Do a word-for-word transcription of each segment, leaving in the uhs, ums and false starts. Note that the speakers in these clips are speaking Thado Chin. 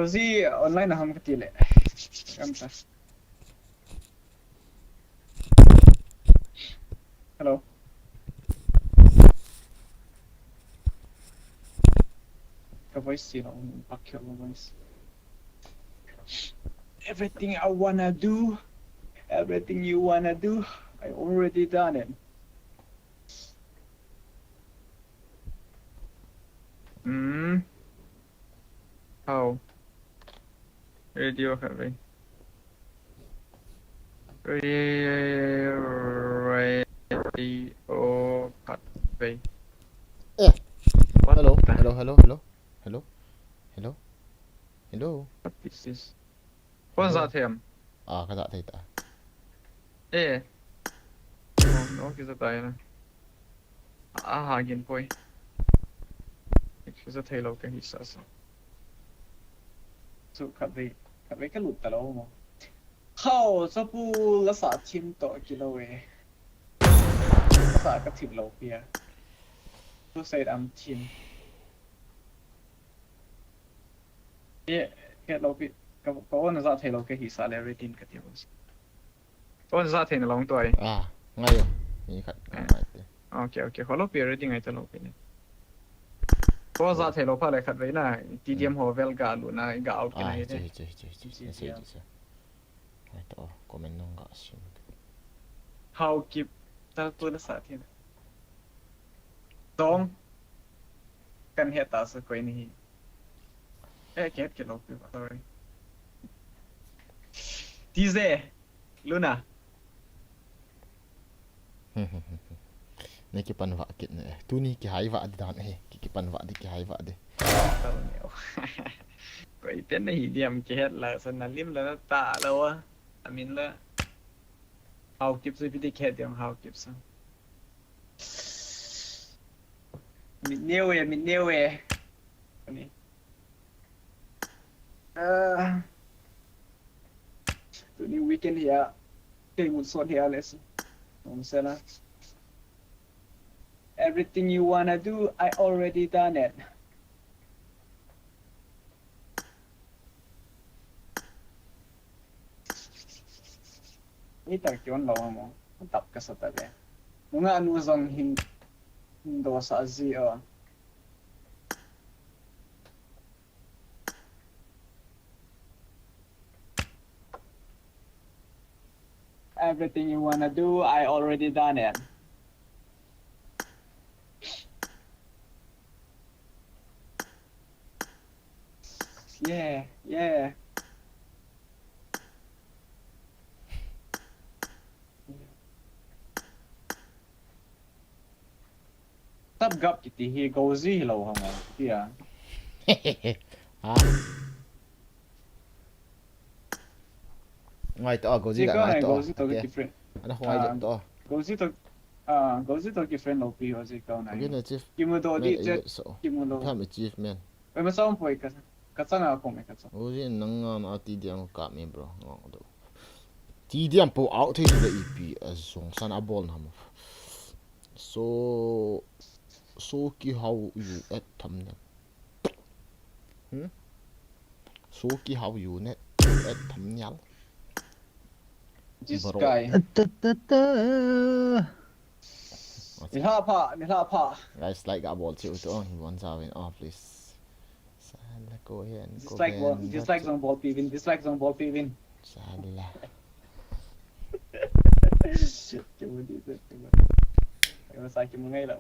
Zi online a ham kati le. Kam ta. Hello. Ka voice si lo, pak kyo voice. Everything I wanna do, everything you wanna do, I already done it. Hmm. How? Radio Khatvei. Radio Khatvei. Eh. What Hello, the hello, hello, hello. Hello. Hello. Hello. What is this? Koi Hello. Za thei am? Ah, ka za thei ta. Eh. Oh, no, kiza tai na. A ha gin poi. Kiza thei lo ka hi sa sa. Chu khatvei, khatvei ka lut ta lo mo. Khao, sa pu la sa thim to ki lo e. Sa ka thim lo pia. Tu sai am thim. Ye, ke lo pi, ka, ka on za thei lo ka hi sa le retin ka ti mo. Koi za thei na long toi. Ah, ngai yo. Ni khat Ah. ngai te. Okay, okay. Holo pi ready ngai ta lo pi ni. Koi za thei lo pha le khatvei na. T D M Hmm. ho vel ga lu na ga out ki na Ah, hi te. Che, che, che, che. Che, Che, che, che. che. Ngai to, comment nung ga sim. How keep ta tu na sa thei na. Dong. Kan he ta sa koi ni hi. Eh, ke ke lo pi, sorry. T Z. Luna. Ne kipan va kit ne. Tuni kihai va di dan e. Ki, kipan va di, kihai va di. Koi ten na hi diam kihet la sa na lim la na ta la wa. Amin la. How keep sa pi di kihet diam how keep sa. Mit neu e, mit neu e. Ani. Ah. Tuni weekend hi a. Kei mun son hi a les. Nung sela. Everything you wanna do, I already done it. Ni ta kion lo mo. Tap ka sa ta le. Nunga nu zong hin, hin do sa zi o. Everything you wanna do, I already done it. Yeah, yeah. Tap gap kiti hi Gozi hi lo hang ong kiti a. Ha? Ngai to, Gozi Zi ga kau ngai nai to. Gozi to Okay. Ki friend. Ana hong ai Ah, to. Gozi to, ah, Gozi to ki friend lo pi ho zi kau nai. Okay, na chief. Kimu do Man, di eh, chet, so. Kimu lo. Tham achievement. Oi, ma sa um poi ka, ka chang a kong e ka chang. Gozi nang nga na ti diam ka me bro. Ngong do. Ti diam po out thei le ipi a zong san a bol na mo. So, so ki how you at thumbnail. Hmm? So ki how you net at thumbnail. This Bro. Guy. Ta, ta, ta. Ni hla pha, ni hla pha. Guys, like a bol chiu to, hi mon sa win, oh, please. Sala ko hen, ko Dislike bol, hen, dislike ko zong bol pi win, dislike zong bol pi win. Sala. Kimu di, kimu. Kimu sa kimu ngai lo.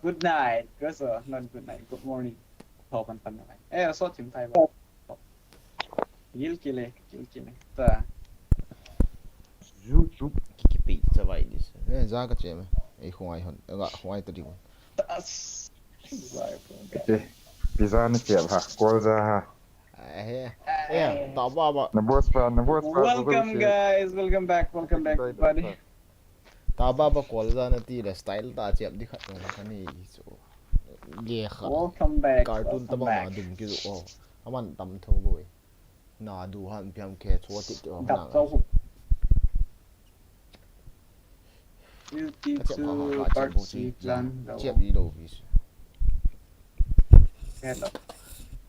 Good night. Good, so, not good night. Good morning. Thou pan pan ngai. Eh, so thim thai ba. Gil kile, gil kile. Ta. Zup, zup. Ki, kipi sa vai dis. Eh, za ka che me. Eh, khong ai hon. Eh, ga khong ai ta di hon. Tas. Zai ko. Che. Pizza na che ha. Kol za ha. Eh, eh, ta ba ba. Na boss pa, na boss pa, Welcome, guys. Welcome back. Welcome back, everybody. Ta ba ba kol za na ti le style ta chep di khat na ka ni so. Ge kha. Welcome back. Cartoon ta ba ma dum ki zo. Aman tam tho boi. Na du han piam ke cho ti ti. Dap cho. Guilty to part C plan. Chep di lo vis. Hello.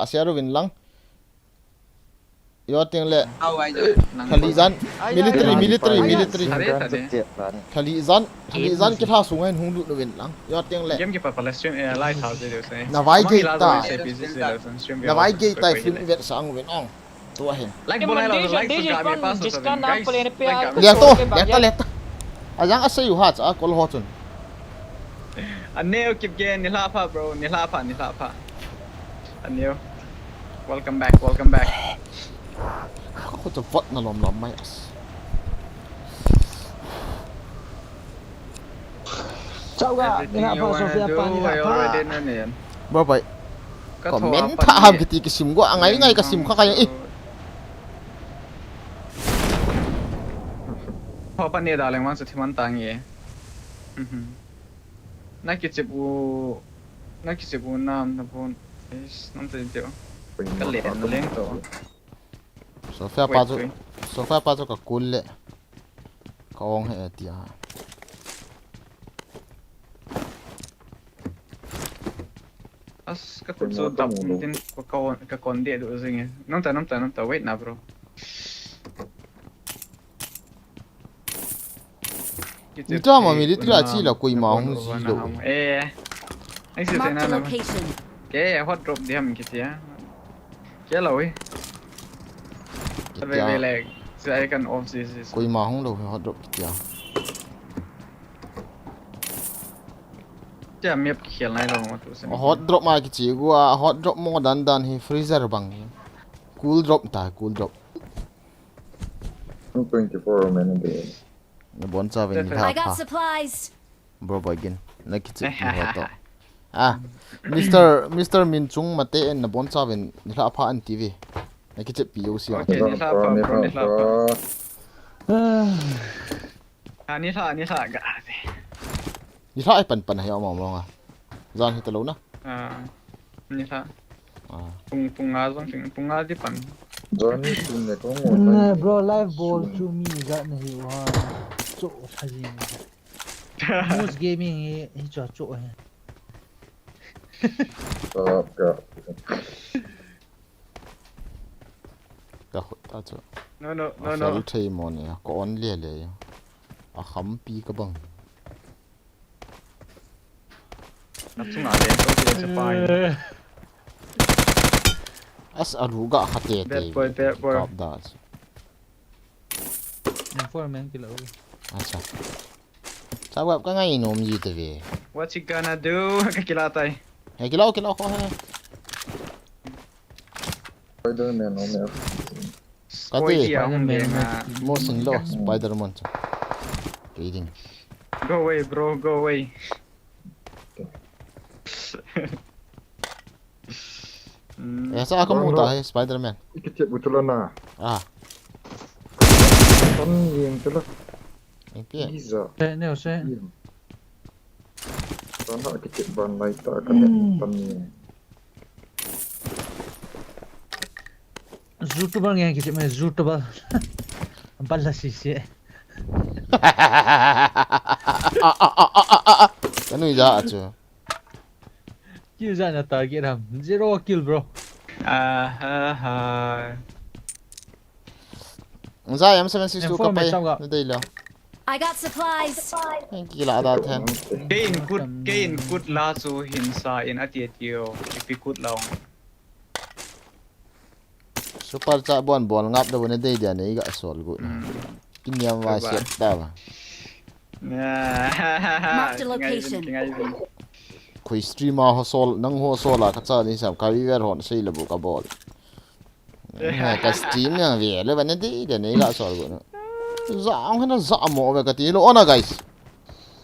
ka share uvin lang. Yo teng le. Khali jan. Military, military, military. Khali jan, khali jan kitha sunga hin hung lut uvin lang. Yo teng le. Game ki pa pa stream eh lai tha je de se. Na vai gei ta. Na vai gei ta film event sang uvin ong. Tua hin. Like bolai lo, like sa ga me pa so sa guys. Liang to, liang to, liang to. Ajang asa yu ha cha kol ho chun. Aneo kip gen ni la pha bro, ni la pha, ni la pha. Aneo. Welcome back, welcome back. Ko to vot na lom lom mai as. Chau ga, ni la pha Sofia pa, ni la pha. Bye bye. Comment tha ham kiti kisim go, angai ngai kasim kha kai. Papa ne da leng mang sa thiman tang ye. Na kichep u, na kichep u nam na bon. Is nam te te. Ka le na leng to. Sofia pa chu, Sofia pa chu ka kul le. Ka ong he tia. As ka kut chu dap tin ka kon, ka kon de du jing e. Nam ta, nam ta, nam ta, wait na bro. Ni ta ma military a chi la koi ma hung ji lo. Eh. Ai si te na na. Ke hot drop di ham kiti a. Ke lo e. Ve ve le. Si ai kan off si si. Koi ma hung lo hot drop kiti a. Tia map khel nai lo ma tu se. Hot drop ma kichi gua, hot drop mo dan dan hi freezer bang. Cool drop ta, cool drop. Two twenty-four minute. Na bon cha ve ni la pha. I got supplies. Bro boy gin. Na kichi ni ho to. Ah, Mister, Mister Minchung Mate en nabonchauvin nilhah pha an ti ve. Nakichep pi u si. Okay, nilhah pha, bro, nilhah pha. Ah, nilhah, nilhah ga. Nilhah ai pan pan hai mong mong a. Jan hi talou na. Ah, nilhah. Ah. Pung, pung nga jong ting, pung nga di pan. Jan hi tin ne kong. Bro, live bol chu mi ga na hi wa. Cho sa jing. Moose Gaming hi, hi cho cho he. Ka, ka. Ka khut ta chu. No, no, no, no. A fel thei mo ni, ka on le le. A khampi ka bang. Na chunga le, ko ti se pai. As a lu ga kha te te. Bad boy, bad boy. Kap da chu. Informant kilo. Acha. Chawap ka ngai nom ji te ve. What you gonna do? Ka kila tai. He kilo kilo ko he. Spider-Man no me. Ka ti. Spider-Man. Mo sing lo Spider-Man cha. Kidding. Go away, bro. Go away. Eh, sa ka mu ta he Spider-Man. Ikit bu tu la na. Ah. Tan yin tu la. Engpi. Iza. Se, neo se. Tan ha kiti ban lai ta ka ne tan ni. YouTuber nge kiti me YouTuber. Bal la si si. Kanu ija achu. Kill ja na target ham. Zero kill, bro. Ah, ha, ha. Zai M seven six two ka pai. Na dei lo. I got supplies. Thank you la da then. Kein kut, kein kut la chu hin sa in ati ati o. Ipi kut la ong. Super chat bon bol ngap da bu na dei dia nei ga sol gu. Kiniam va siat ta ba. Marked a location. Koi streamer ho sol, nang ho sol a ka cha ni sam ka viewer hon sei la bu ka bol. Ka stream yang ve le ba na dei dia nei ga sol gu na. Za ang hana za mo ve ka ti lo ona guys.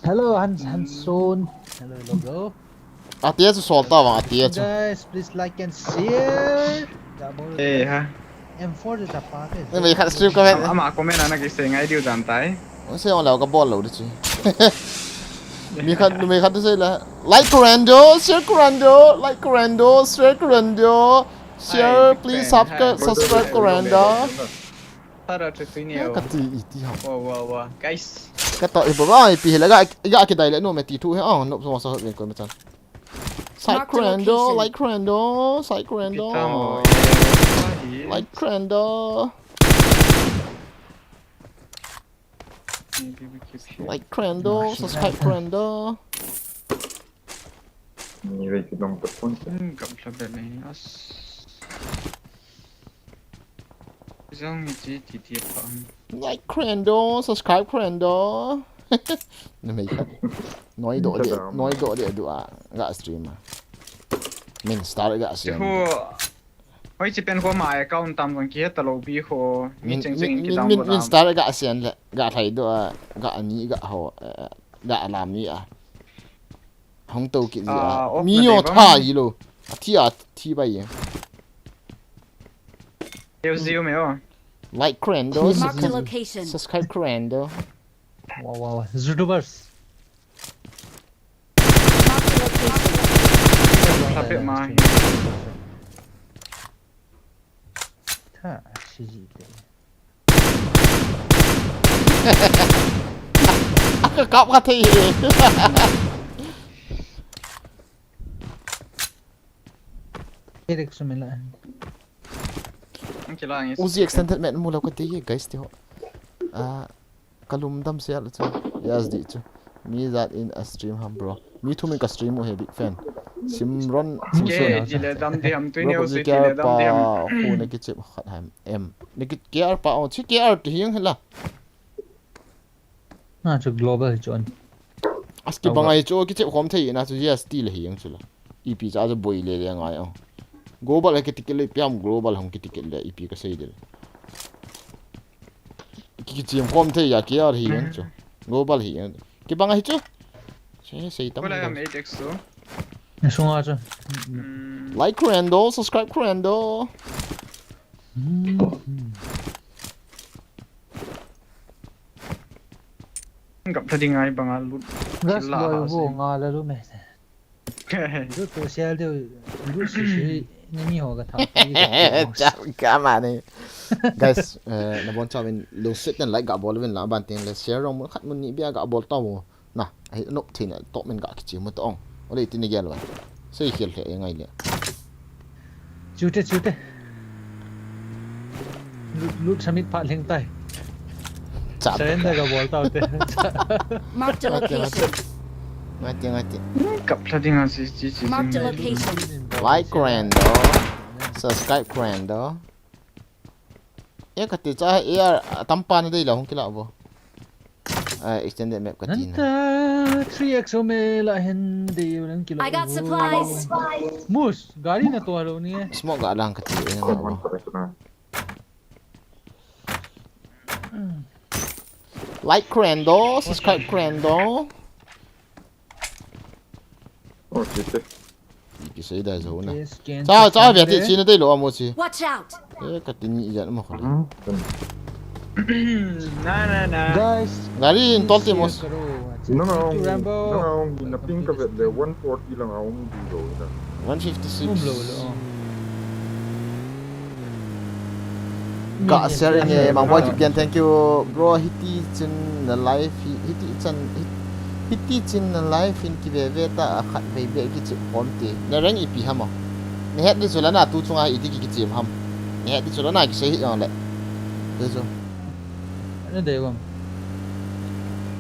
Hello, Hans, Hanson. Hello, hello, bro. Atia chu sol ta vang, atia chu. Guys, please like and share. Eh, ha. M four de tapa ke. Ni mai khat stream comment. Ama comment ana kisei ngai diu dan tai. Ong sei ong lau ka bol lo di chu. Mi khat, mi khat tu sei la. Like Kurando, share Kurando, like Kurando, share Kurando. Share, please subscribe, subscribe Kurando. Para tu tu ni. Ka ti iti ha. Wa wa wa. Guys. Ka to ibo ba ipi hela ga ga kidai le no me ti thu he. Oh, no so so ben ko me chan. Side Kurando, like Kurando, side Kurando. Like Kurando. Like Kurando, subscribe Kurando. Ni ve ki dong ta pun. Hmm, kam sa be me as. Zong ni chi ti ti pa. Like Kurando, subscribe Kurando. Na mai khat. Noi do de, noi do de du a ga stream a. Min star ga stream. Ho. Hoi chi pen ko ma account tam zong ki heta lo bi ho. Min cheng cheng ki tam min star ga stream le ga thai do a ga ani ga ho ga lam ni a. Hong to kit ji a. Mi yo tha ji lo. A thi a thi bai ye. Yo ziu me o. Like Kurando. Mark the location. Subscribe Kurando. Wow wow wow. YouTubers. Mark the location. Tha pe ma. Tha si ji te. Ka kap ka thei. Direct sumila. Uzi extended map mu lo ka ti guys ti ho. Ah, ka lum dam sia la chu. Yes di chu. Mi zat in a stream ham bro. Mi thum in ka stream u he big fan. Simron Simson. Ke ji le dam di ham tu ne uzi ki le dam di ham. Khu ne ki chep khat ham. Em. Ne ki K R pa o chi K R ti hiang hela. Na chu global hi chu an. As ki bangai chu ki chep khom thei na chu yes ti le hiang chu la. Ipi cha chu boi le le ngai o. Global he ki ticket le piam global hong ki ticket le ipi ka sei del. Ki chim khom thei ya K R hiang chu. Global hiang. Ki bangai chu. Sei sei tam. Wala am eight X tu. Nasunga chu. Like khulen do, subscribe khulen do. Kap tha ding ai banga lut. Gas boy bo nga la lu me. Lut to sel de, lut si si ni ni ho ka tha. Chal ka ma ni. Guys, eh, nabon chauvin lungset in like ga bol uvin lang, aban tin le share jong mun khat mun ni bia ga bol tau. Na, ahi nop thei na top men ga kichi mu tong. Ole tin ni gel wa. Sei khel he ngai le. Chute chute. Lut, lut samit pha leng tai. Surrender ga bol tau te. Marked a location. Ngati ngati. Kap tha ding a si si si. Marked a location. Like khulen do. Subscribe khulen do. E kati cha e a tampa na dei la hung kila bo. A extended map kati na. Nanta three X o me la hen dei lang kila. I got supplies. Mus, gari na to lo ni e. Smoke ga lang kati e na bo. Like khulen do, subscribe khulen do. Oh, shit. Ki sei da zo na. Cha cha ve ti chi na dei lo amo chi. Watch out. E kati ni ya mo kho. Na na na. Guys, Gari in tol ti mos. Nang aung, Rambo. nang aung, na ping ka vet le one forty lang aung di lo na. One fifty six. Um lo lo. Ka share nge, Mang Boy Kipgen, thank you bro. Hiti chun na live hi, hiti chan, hiti chun na live hin kive ve ta a khat vei be kichi khom te. Na rank ipi ham o. Na het di chu la na tu chunga iti ki kichi ham. Na het di chu la na ki sei hi jong le. Ti chu. Ana dei bom.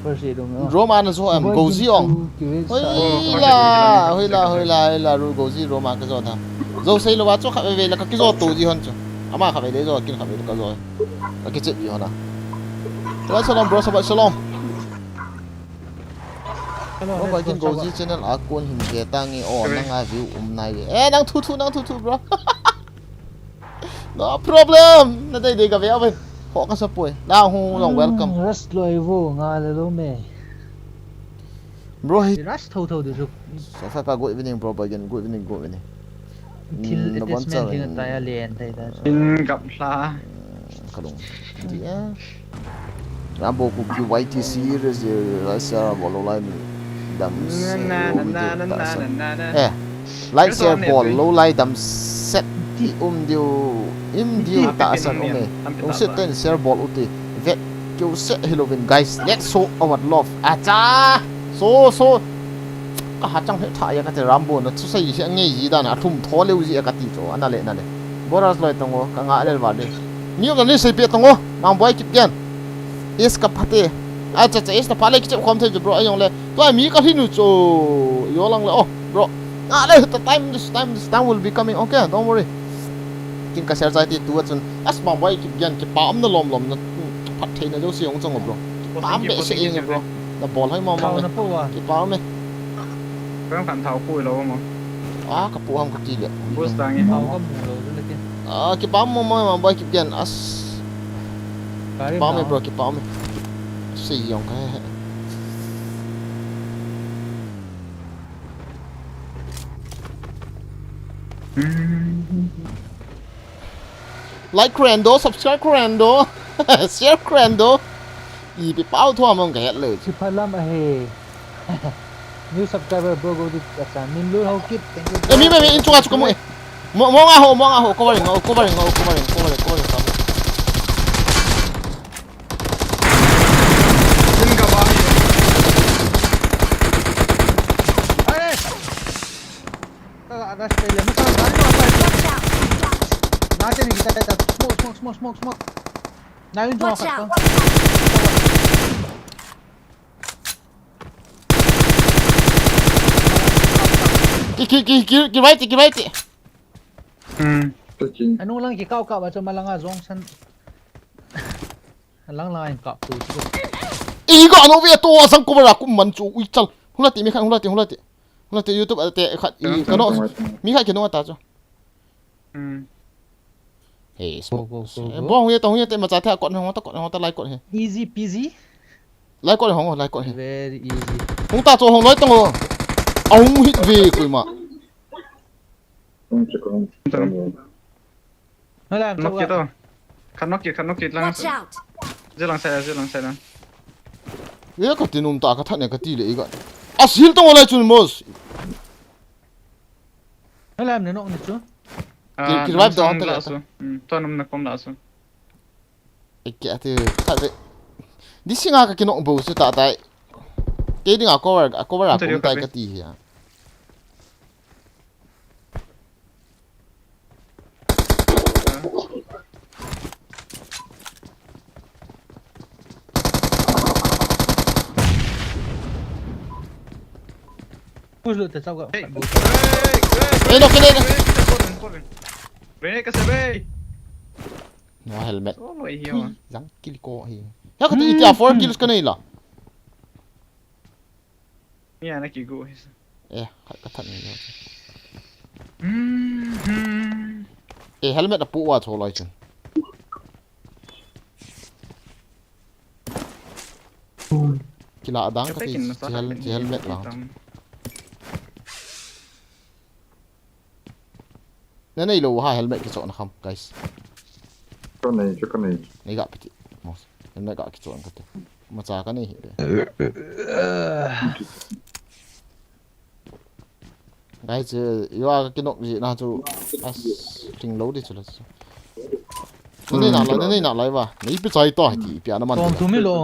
First aid dong. Roma na zo am Gozi ong. Hoila, hoila, hoila, hoila, ru Gozi Roma ka zo da. Zo sei lo wa chu kha ve ve la ka ki zo to ji hon chu. Ama kha ve le zo kin kha ve ka zo. Ka ki chep ji hon a. Wa salam bro, sabai salam. Bro, ba kin Gozi channel a kon hin ke ta nge o nang a view um nai ve. Eh, nang thu thu, nang thu thu bro. No problem. Na dei dei ka ve ave. Ho ka sa poi. Na hu long welcome. Rust loi vo nga le lo me. Bro, hi Rust tho tho du su. So fa pa good evening bro, ba gen good evening, good evening. Thil Na bon attachment cha thil tai a len tai ta. In kap tha. Kalung. Dia. Rambo ku Q Y T C res de la sa bo lo lai mi. Dam. Na na na na na na na. Eh. Like share bol lo lai dam set ti um diu im diu ta san um e. Lungset ten share bol u ti. Vet keu se hi lovin guys. Let's show our love. Acha. So so. Ka ha chang he tha ya ka te Rambo na chu sai hi nge ji dan a thum tho leu ji ka ti cho ana le na le. Boras loi tong o ka nga le va le. Mi ka ni sei pe tong o. Mang Boy Kipgen. Is ka phate. Acha cha is ta pha le ki chep khom the bro ayong le. Tua mi ka hinu cho. Yo lang le o bro. Nga le ta time this time this time will be coming. Okay, don't worry. Kin ka share chai ti tu a chun. As Mang Boy Kipgen kipa um na lom lom na. Phat thei na jo si ong chang o bro. Kipa um be se ing bro. Na bol hoi mo mo. Kau na po wa. Kipa um e. Kang kan thau pui lo mo. Ah, ka pu ham ka ti le. Bus tang e. Kau ka mu lo le ke. Ah, kipa um mo mo Mang Boy Kipgen as. Kari Kipa um e na. Bro, kipa um e. Si yong ka he. Like khulen do, subscribe khulen do, share khulen do. Ipi pau thua mong ka het le. Kiphalam ahi. New subscriber bro go di acha min lu hau kit. Thank you. Eh, mi, mi, mi, in chunga chu ka mu e. Mo, mo nga ho, mo nga ho, covering, oh, covering, oh, covering, covering, covering. In ka ba. Aye. Ka rush pe le. Masa gari ma pa. Na te ni kita ta. Smoke, smoke, smoke, smoke, smoke. Na yun. Watch out! Ki, ki, ki, ki, ki right, ki right. Hmm. Anu lang ki kau kau ba cho malanga zong san. Lang lang in kau tu. I ga no ve to sang ko ba ku man chu ui chal. Hula ti mi khan hula ti hula ti. Hula ti YouTube a te khat i ka no. Mi khat ki no ta chu. Hmm. Hey, Go, go, go, go. Bo hung ye to hung ye te ma cha the kot hung ta kot hung ta lai kot he. Easy peasy. Lai kot hung lai kot he. Very easy. Hung ta cho hung lai to. A hung hit ve ko ma. Tum chu kahung. Tum. Hala, knock kit to. Khat knock kit, khat knock kit lang. Watch out! Jia lang sai, jia lang sai lang. Ye, ka tin um ta, ka that ne ka ti le i ka. A sil tong lai chun mos. Hala, ne knock ne chu. Ah, ki revive to ta la su. Hmm, to num na kom la su. Eke ati khat ve. Di singa ka kinok bo su ta tai. Ke dinga cover, a cover a kum tai ka ti hi a. Push lut te chau ka. Hey, hey, hey. Hey, no, kene, no. Hey, hey, hey. Hey, hey, hey. No helmet. Solo hi hiya. Jang kill ko hi. Ya ka tu itia four kills ka nei la. Ya na ki go hi. Eh, ka, ka that ni lo. Mhm. Eh, helmet a pu wa tho lai chun. Kila dang ka ti, chi hel-, chi helmet lang. Na nei lou ha helmet kichohna kham, guys. Ka nei chu, ka nei. Nei ga piti. Mos. Helmet ga kichoh ka te. Macha ka nei hi. Guys, eh, yo a ka kinok ji na chu as thing lou di chu la chu. Na nei na lai, na nei na lai va. Nei pe chai to ti pi ana man. Som thum hi lo.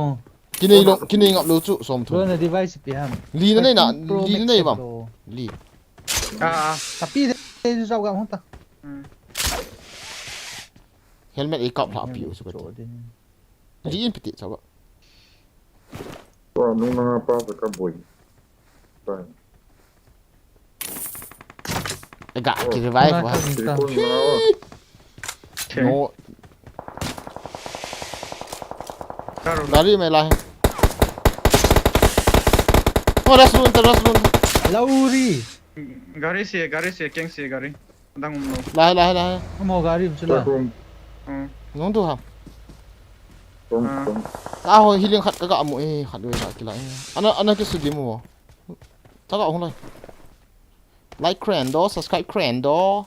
Kinei lo, kinei ngap lou chu som thum. Lo na device pi ham. Li na nei na, li na nei bam. Li. Ah, ah. Tapi de, de, de, de, de, de. Hmm. Helmet ei kap lha pi u chu ka ti. Li in piti chaba. Ko nung na pa ka boi. Ba. Ga ki revive wa. Nga ka. No. Gari mai lai. Oh, rest room, rest room. Lauri. Gari se, gari se, keng se, gari. Dang um lo. Lai, lai, lai. Amo gari chu la. Hmm. Nung tu ha. Ah. Ka ho healing khat ka ga mu e, khat ve ka kila e. Ana, ana ki su di mu. Ta ga hung lai. Like kren do, subscribe kren do.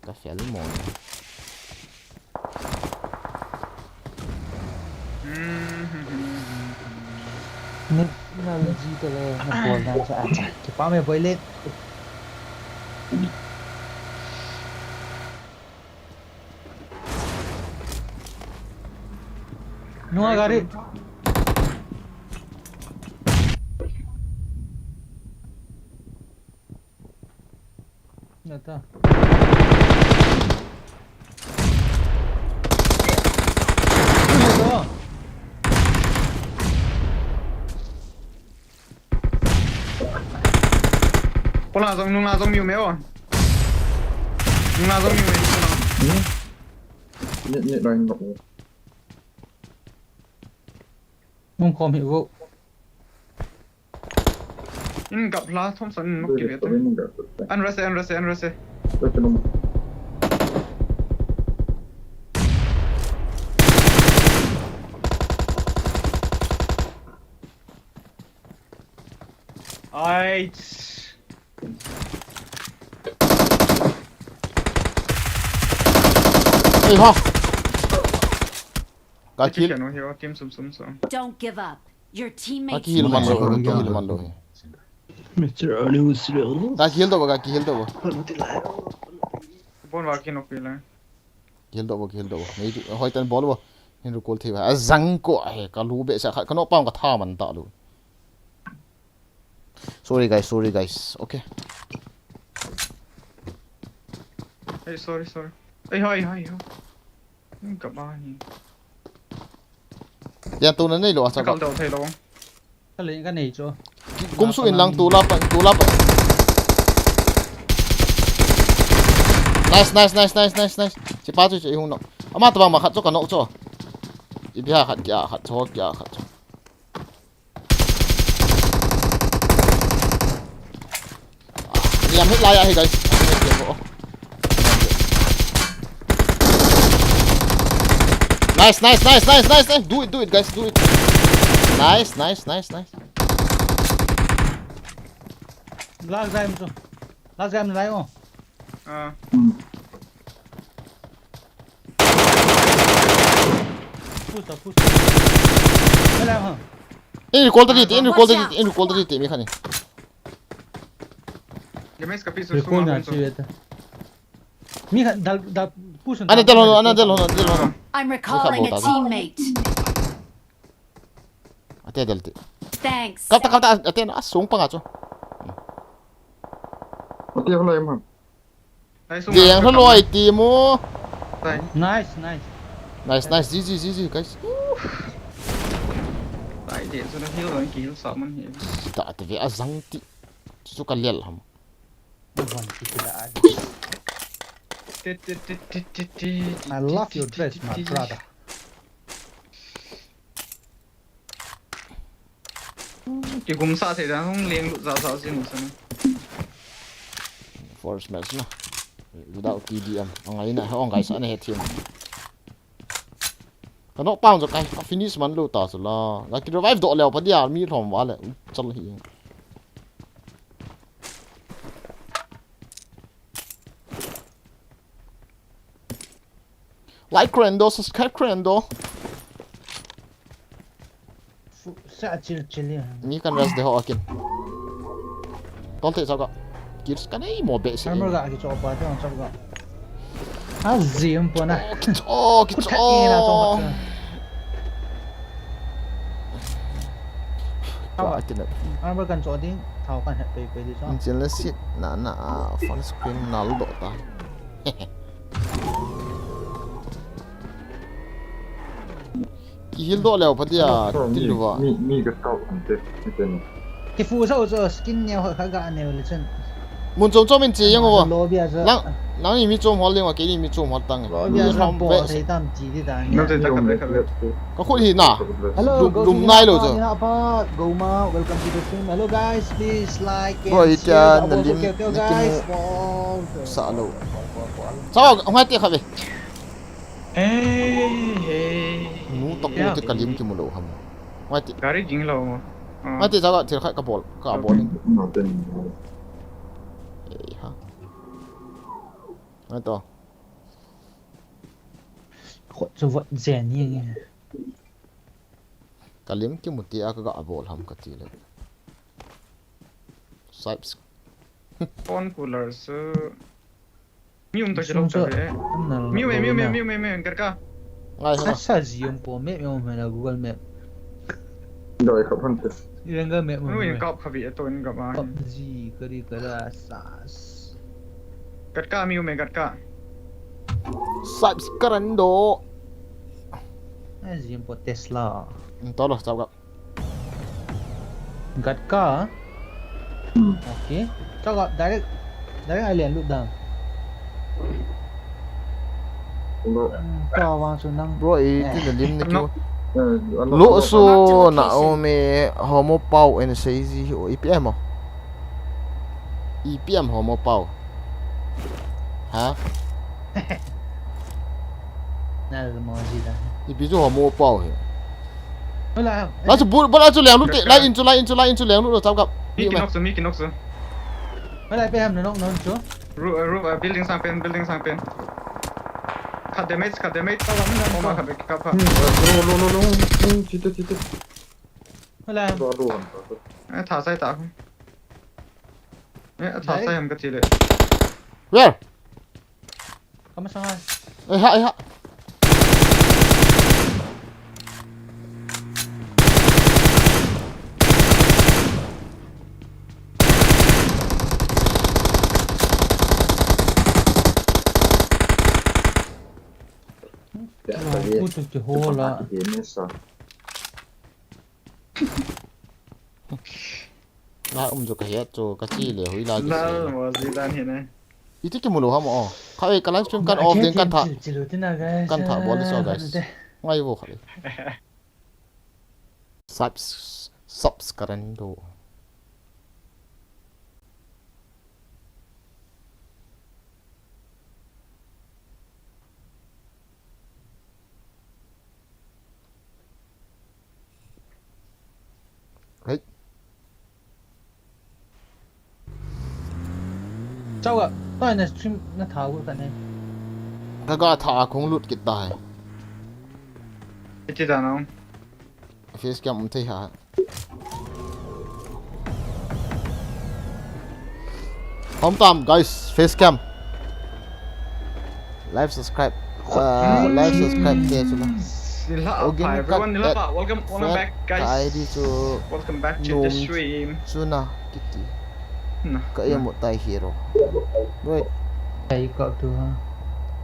Ka fel mo. Ni, na ji to le, na bol na sa a cha. Ki pa me boi le. Nunga gari. Nata. Pola jong, nung la jong miu me o. Nung la jong miu me. Hmm? Ni, ni line nok. Nung kom hi vo. In gap la, Thompson in nok ki ve te. An rase, an rase, an rase. Ai. Ei ha. Ka kill. Team sum sum sum. Don't give up. Your teammates. Ka kill man lo, ka kill man lo. Mister Anu Silo. Ka kill to ba, ka kill to ba. Bon wa kin ok pila. Kill to ba, kill to ba. Nei tu, hoi tan bol ba. Hin recall thei ba. A jang ko he, ka lu be sa khat, ka no pam ka tha man ta lu. Sorry guys, sorry guys. Okay. Hey, sorry, sorry. Hey, hi, hi, hi. Ka ba ni. Ya tu na nei lo asa ka. Kal do thei lo. Ka le ka nei chu. Kum su in lang tu la pa, tu la pa. Nice, nice, nice, nice, nice, nice. Chi pa chu chu i hung no. Ama ta ba ma khat chu ka no chu. I bia khat kia, khat chu kia, khat chu. Liam hit lai ahi, guys. Nice, nice, nice, nice, nice, nice. Do it, do it, guys, do it. Nice, nice, nice, nice. Last time chu. Last time lai o. Ah. Push ta, push ta. Wala ha. In recall ta di, in recall ta di, in recall ta di, mi khat in. Damage kapi su su ma. Mi khat dal dal push. Ana dal ho, ana dal ho, ana dal ho. I'm recalling a teammate. Ate dal ti. Thanks. Kata kata ate na sung panga chu. Ate ho lai ma. Deng ho loi ti mo. Tai. Nice, nice. Nice, nice. G G, G G, guys. Tai de so na heal ron ki heal sa man he. Ta te ve a zang ti. Chu ka lel ham. I love your dress, my brother. Kigumsah thei dan hung leng lut zahzah jing u sana. First match na. Without T D M. Ang ai na hong guys ana he thiam. Ka knock pang jo kai ka finish man lo ta chu la. La ki revive doh leo pa dia mi lhom va le. Chal hi. Like kren do, subscribe kren do. Sa chil chil ya. Mi kan rest de ho akin. Tol te sa ka. Kids ka nei mo be se. Armor ga ki cho pa te on cho ga. A zim po na. Oh, kids. Oh, kids. Oh. Ka tina. Armor kan cho ding. Thao kan het pe pe di so. Chin le sit na na phone screen nal do ta. Ki heal doh leo pa dia ti lu va. Mi mi ka kau kan te ti te ni. Ki fu sa sa skin ne ho kha ga ne le chen. Mun chom chom in che yang va. Lobby a sa. Nang nang ni mi chom hol leng wa ke ni mi chom hol tang. Lobby a sa po thei tam chi di ta ni. No te ta ka be ka be. Ka khut hi na. Hello, lum nai lo cha. Goma, welcome to the stream. Hello guys, please like and share. Bro, ita na lim na kim sa lo. Sa ngai te kha be. Hey, hey. Nu to ko te kalim ki mulo ham. Ngai te. Gari ging lo. Ngai te jaga thil khat ka bol, ka bol. Ei ha. Ngai to. Khot chu vot jen hi nge. Kalim ki muti a ka ga bol ham ka ti le. Sipes. Phone cooler su. Mi um ta kilo ta ve. Mi um mi um mi um mi um mi um kar ka. Ngai ha. Asa ji um po me me um na Google Map. Doi ka phone te. Irenga me um. Nu in kap khavi to in kap a. Ji kari kara sas. Kat ka mi um kar ka. Sipes karando. Ai ji um po Tesla. Tolo chao ka. Gat ka. Okay. Chao ka direct direct island lut dam. Ka wang su nang. Bro, i ti na lim ni kyo. Lo su na o me homo pau en sei ji o i pi em o. I pi em homo pau. Ha? Na lo mo ji da. I pi ju homo pau he. Hola. Lai chu bul bul chu leng lut te. Lai in chu lai in chu lai in chu leng lut lo chao kap. Mi ki knock su mi ki knock su. Hola pe ham knock knock chu. Roof roof building sang pen building sang pen. Khat damage khat damage. Koma khat kap kap. Lo lo lo lo. Chite chite. Hola. Lo lo. Eh tha sai ta. Eh tha sai ham ka chile. Where? Kamasang ai. Ai ha ai ha. Lai um chu ka het chu ka chi le hui lai ki se. Lal mo ji dan hi ne. Iti ki mu lo ham o. Kha e ka live stream kan off ding kan tha. Kan tha bol so guys. Ngai vo kha le. Subs subscribe do. Hei. Chao ka. Toi na stream na tha u ka ne. Ka ga tha a kong lut kit ta hai. Iti da nong. Face cam um thei ha. Hom tam guys, face cam. Like, subscribe. Uh, like, subscribe te chuna. Nilhah, hi everyone, nilhah pa. Welcome, welcome back, guys. Ka I D chu. Welcome back to the stream. Chuna kiti. Ka emo tai hero. Wait. Ai ka tu ha.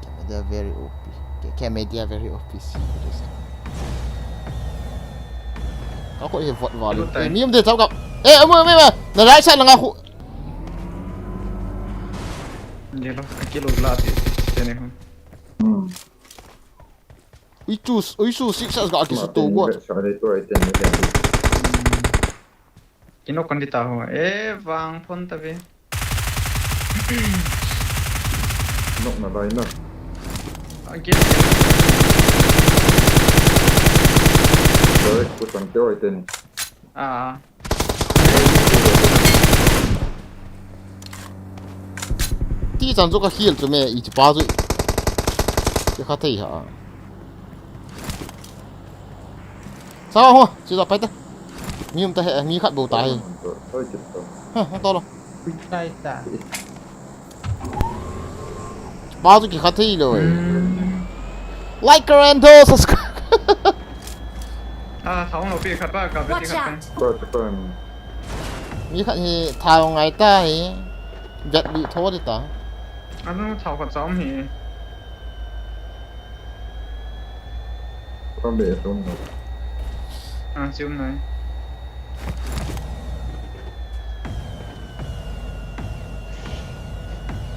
Ka media very O P. Ka, ka media very O P serious. Ka ko e vot vale. E, mi um de chau ka. E, amu, amu, amu. Na right side langa khu. Jelo, akilo la ti, tene ho. Hmm. Ui chu, ui chu, six shots ga kisu to got. Kino kon kita ho. E, vang phon ta ve. Nok na lai na. Again. Direct ko san te oi ten. Ah. Ti chan chu ka heal chu me, i chi pa chu. Ke kha thei ha. Sao ho, chi da pai ta. Mi um ta he, mi khat bou ta he. Ha, ha, to lo. Pai ta. Ba tu ki khat thei lo e. Hmm. Like, comment, subscribe. Ah, sao lo pi khat ba ka. Watch out. Mi khat hi thao ngai ta hi. Vet li tho di ta. Ano thao khat sao mi. Ka be tum no. Ah, tum no.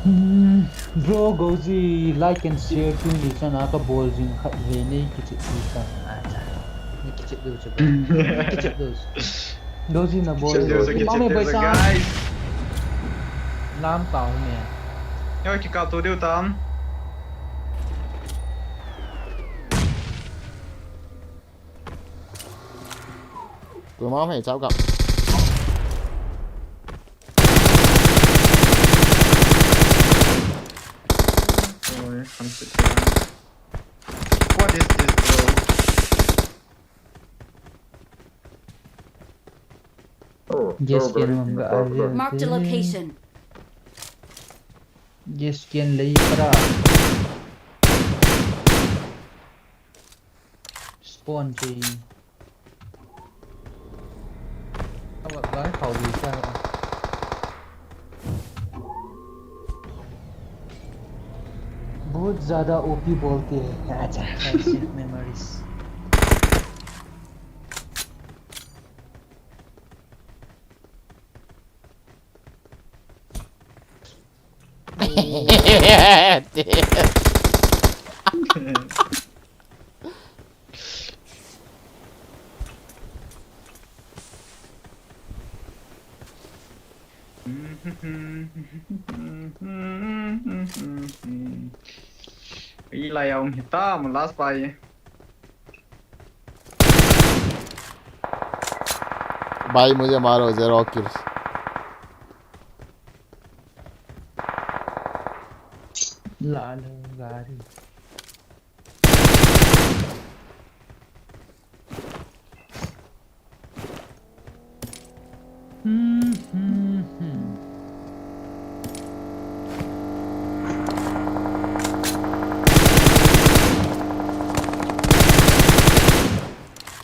Hmm, bro, Goji, like and share tu ni chana ka bol jing khat ve nei kichep tu ta. Acha. Ni kichep tu chu. Ni kichep tu chu. Goji na bol. Kichep tu chu, kichep tu chu, guys. Lam tao ne. Yo, kikap tu diu tam. Tuma mei chao kap. Oi, khan se. What is this, bro? Oh, yes, oh, can very simple. Marked a location. Yes, can lay para. Spawn chi. Awa, gai khau bi sa. बहुत ज्यादा ओपी बोलते हैं। अच्छा, friendship memories. Ilai aum hita mo last pai. भाई मुझे मारो, zero kills. लाल गाड़ी. Hmm, hmm, hmm.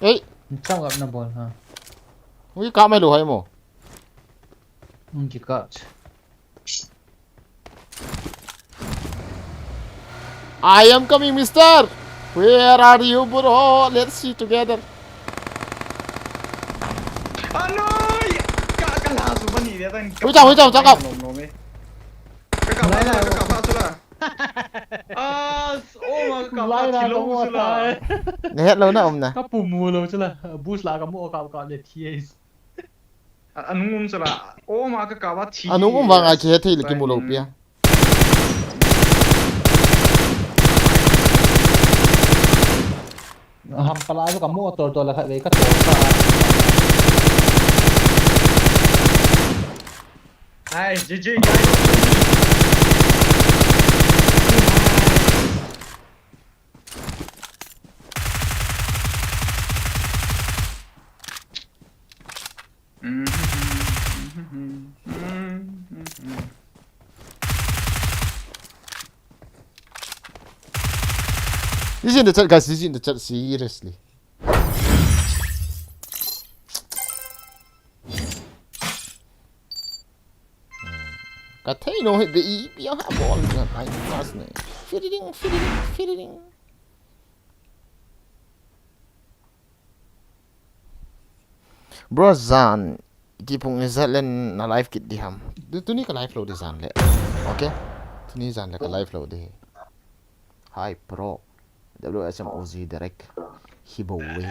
Ei. Chang up na bol ha. Ui, ka mai lu hai mo. Ui, ki ka. I am coming, mister. Where are you, bro? Let's see together. Anoi! Ka, ka la su bani dia tan. Hui chang, hui chang, chang kap. Nom, nom, eh. Ka kap la, ka kap la su la. Ah, oh ma, ka kap la, thi lo su la. Nge het lo na um na. Ka pu mu lo su la. Boost la ka mu ka ka le thi. A, anung um chu la. Oh ma ka kap a thi. Anung um vang a kihe thei le kimu lo pi a. Ham pala chu ka mu tor tor la khat ve ka tor ka. Nice, G G, guys. He's in the chat, guys. He's in the chat, seriously. Ka thei no he be i pia ha bol na ai mas ne. Fididing, fididing, fididing. Bro, jan, iti pung izat len na live kit di ham. Tu, tuni ka live lou di jan le. Okay? Tuni jan le ka live lou di. Hi, bro. W S M O Z direct. Hibo we.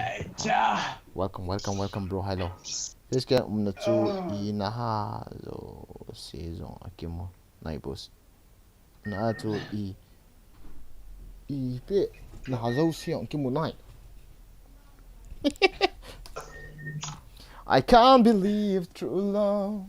Welcome, welcome, welcome, bro. Hello. Please ke umna chu i na ha jo se jong akimu nai boss. Na chu i, i pe na ha jo se jong kimu nai. I can't believe true love.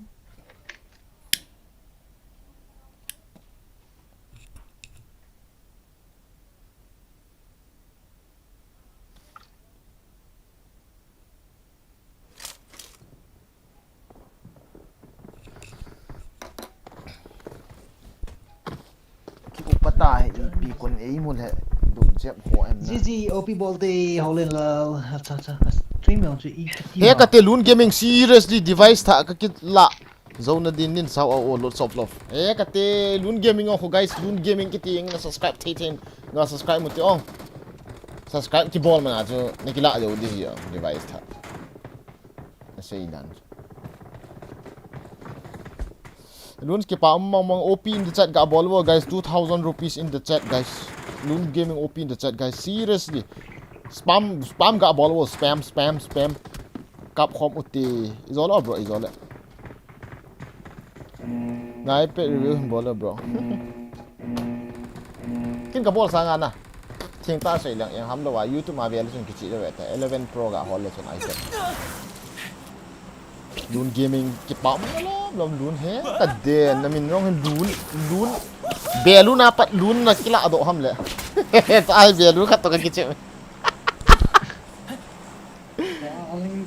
Ki upata he ipi kon ei mun he dum jep ho em na. G G, O P Bolte, Holen Lal. Acha, acha. Stream yong chu i kati. He ma. Ka te Lun Gaming seriously device tha ka kit la. Zo na din nin sao a o lots of love. He ka te Lun Gaming o ho guys, Lun Gaming kiti eng na subscribe thei thei. Nga subscribe mu te o. Subscribe ki bol mana chu na ki la jo di ji o device tha. Na sei dan. Lun kipa um mang mang, O P in the chat ga bol wo guys, two thousand rupees in the chat guys. Lun Gaming O P in the chat guys. Seriously. Spam, spam ga bol wo, spam, spam, spam. Kap khom u te. Izol o bro, izol e. Ngai pe review hin bol le bro. Kin ka bol sanga na. Thing ta sei lang eng ham lo wa YouTube ma vel sun kichi le ve ta. Eleven Pro ga hol le sun iPad. Lun Gaming kipa um lom lom Lun he. Ka den na min rong hin Lun, Lun. Be Lun a pat Lun na kila do ham le. Ta ai be Lun khat to ka kichi.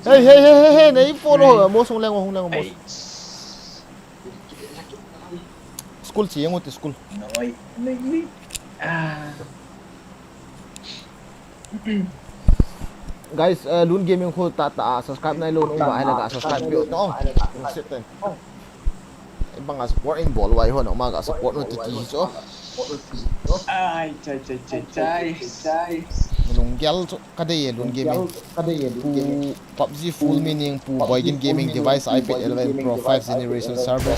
Hey, hey, hey, hey, hey, nei follow, mo sung leng, mo sung leng, mo. School chi, yang uti school. Noi, noi, noi. Ah. Guys, uh, Lun Gaming khu ta ta subscribe nai lo nung ba hai la ga subscribe peh to. Sit ten. Banga support in bol wai ho no ma ga support no ti ti cho. Ai, chai, chai, chai, chai. Lun gel cho. Ka dei e Lun Gaming. Pu PUBG full meaning Pu Boigin Gaming device iPad eleven Pro five generation server,